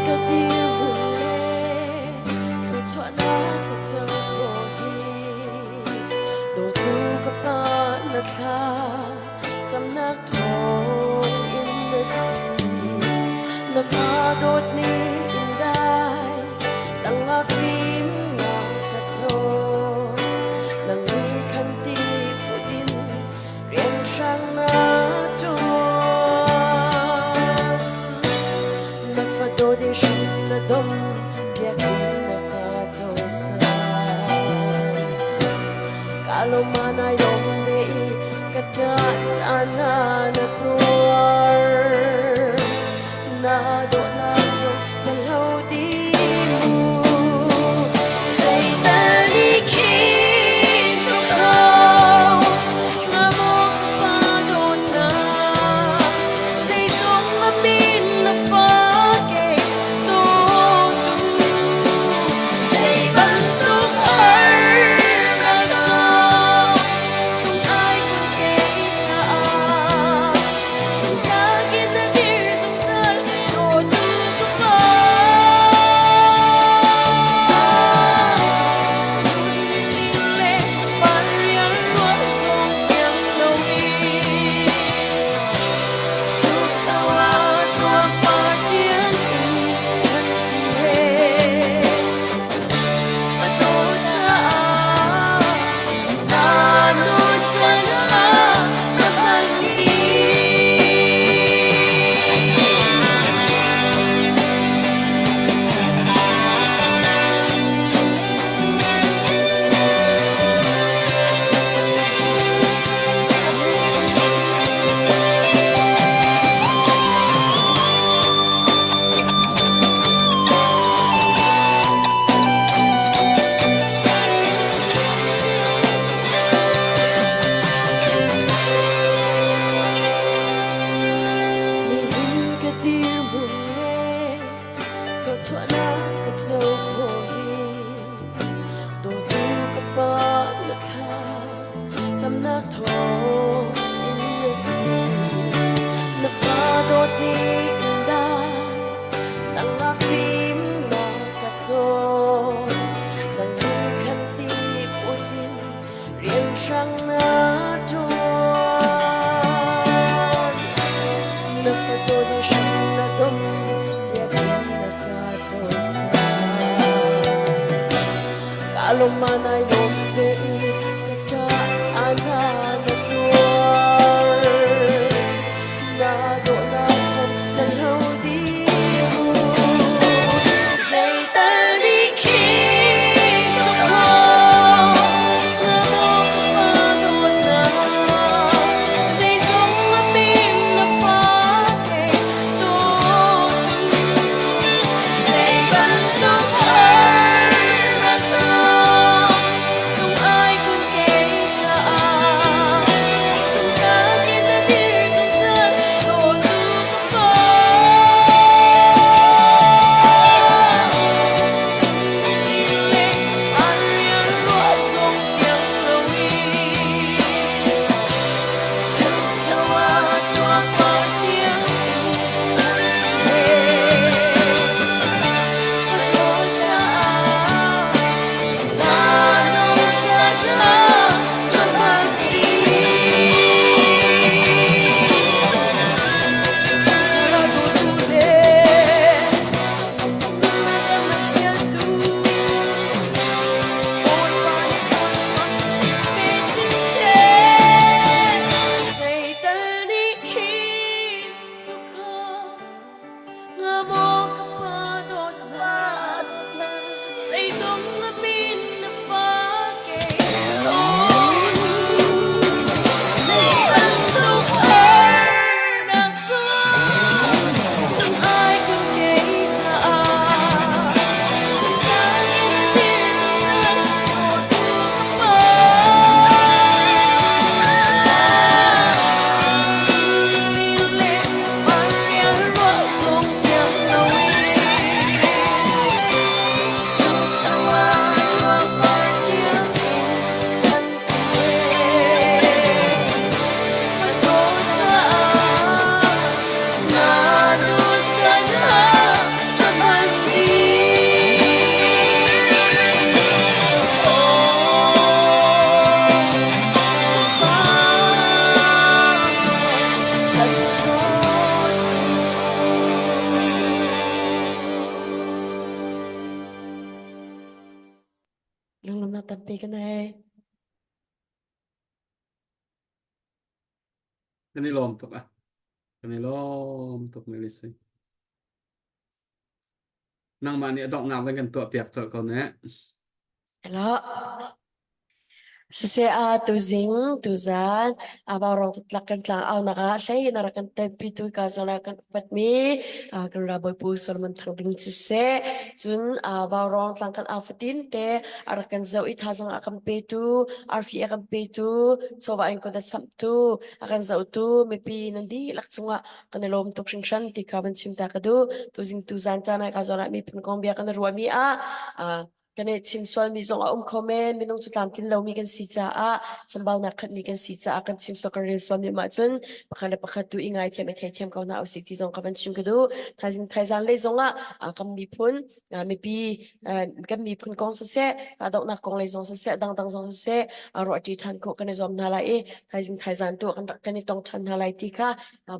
Ka dirhmun le thluachuahnak ka co khawh hi dawtu ka pa na thla. Thlacamnak thawng in na si. Na fa dawt nih in dai, tangah fimnak ka cawn. Nang nih khan ti put in rianhrang na ṭuan. Na fa dawt in hram na dom, biakinn na ka cawisan. Ka lawm ah nai lawm ve i ka ṭah caan ah na tuar. Na dawtnak zong na hlo dih mu. Zeital nih khin tluk ko, nga maw ka pa dawtnak. Zeizong a min na fa kei dawtu. Zei bantuk harnak zong tlung ai kun kei caah zumhtlak in na dir zungzal dawtu ka pa. Chun nilin le vanrial ruah zong tiang loin Cucaah tlangpar tiang in kan ti he. Ka dawt caah na nun caan ṭha na hman dih. Nihin ka dirhmun le thluachuahnak ka co khawh hi dawtu ka pa na thla camnak thawng in na si. Na fa dawt nih in dai nang ah fimnak ka cawn. Nang nih khan ti put in rianhrang na ṭuan. Na fadawt na hram na dom biakinn na ka cawisan. Ka lawm ah nai lawm ve i ka ṭah caan ah na tuar. Na dawhnak zong na hlo dih mu. Zeital nih khin ka kho, na maw ka pa dawtnak. Zeizong a min na fa kei dawtu. Zei bantuk harnak zong. ti ka nei. Kan i lawm tuk ah. Kan i lawm tuk Melissa. Nangmah nih a donghnak van kan tuahpiak tuah ko ne. Hello. Siseh ah tuzing tuzan vaurawng tlak kan tlang aunak ah hlei in a rak kan telpitu ka zawn ah kan upatmi kan ralbawi Pu Solomon Thang Ding siseh cun vaurawng tlang kan au fatin te a rak kan zoh i thazaang a kan petu arfi a kan petu chawva in kut a samhtu a kan zohtu mipi nan dihlak cungah kan i lawm tuk hringhran ti kha van chim ta ka duh tuzing tuzan caan ah ka zawn ah miphun kong bia kan i ruahmi ah kan i chim sualmi zong a um kho men minung cu tlamtlin lomi kan si caah chambaunak khatmi kan si caah kan chim sual kan rel sualmi mah cun pakhat le pakhat tu i ngaithiam i theithiam ko hna usih ti zong ka van chim ka duh thaizing thaizang lei zong ah kan miphun mipi kan miphun kong siseh kahdohnak kong lei zong siseh dangdang zong siseh ruahṭi ṭhan khawh kan i zuam hna lai i thaizing thaizan tu kan kan i tong ṭhan hna lai ti kha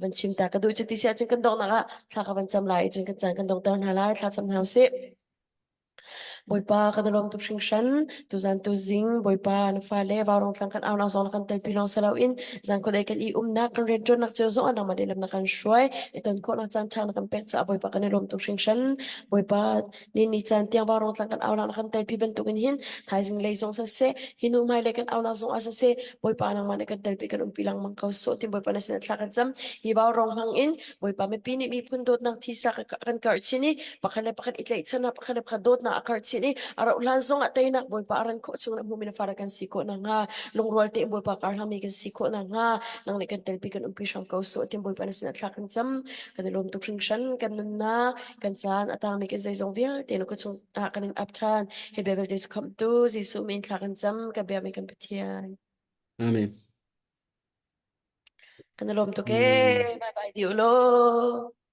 van chim ta ka duh cu ti si ahcun kan donghnak ah thla ka van cam lai i cun kan caan kan dongter hna lai thla cam hna usih Bawipa kan i lawm tuk hringhran. Tuzan tuzing Bawipa na fale vaurawng tlang kan aunak zong na kan telpi lawng si loin zan khuadei kan i umnak kan rianṭuannak cio zong ah nangmah nih lam na kan hruai. I ton khawhnak caan ṭha na kan pek caah Bawipa kan i lawm tuk hringhran. Bawipa ni ni caan tiang vaurawng tlang kan aunak na kan telpi bantukin hin thaizing lei zong siseh hi hnu hmailei kan aunak zong ah siseh Bawipa nangmah nih kan telpi kan umpi lengmang ko sawh tin Bawipa na sinah thla kan cam. Hi vaurawng hmang in Bawipa mipi nih miphun dawtnak thisa kan karh chin i pakhat le pakhat i tlaihchan ah pakhat le pakhat dawtnak a karh chin i a rauh hlan zong ah teinak Bawipa a ran khawh chung na hmumi na fara kan si khawh nakhnga lungrual tein Bawipa kar hlangmi kan si khawh nakhnga nang nih kan telpi kan umpi hram ko sawh tin Bawipa na sinah thla kan cam kan i lawm tuk hringhran kan nunnak kan caan a tangmi kan zeizong vialte na ka chung ah kan in ap ṭhan hi bia vialte cu khamhtu Jesuh min thla kan cam kan biakmi kan Pathian Amen. Kan i lawm tuk ee. Bye bye di u law.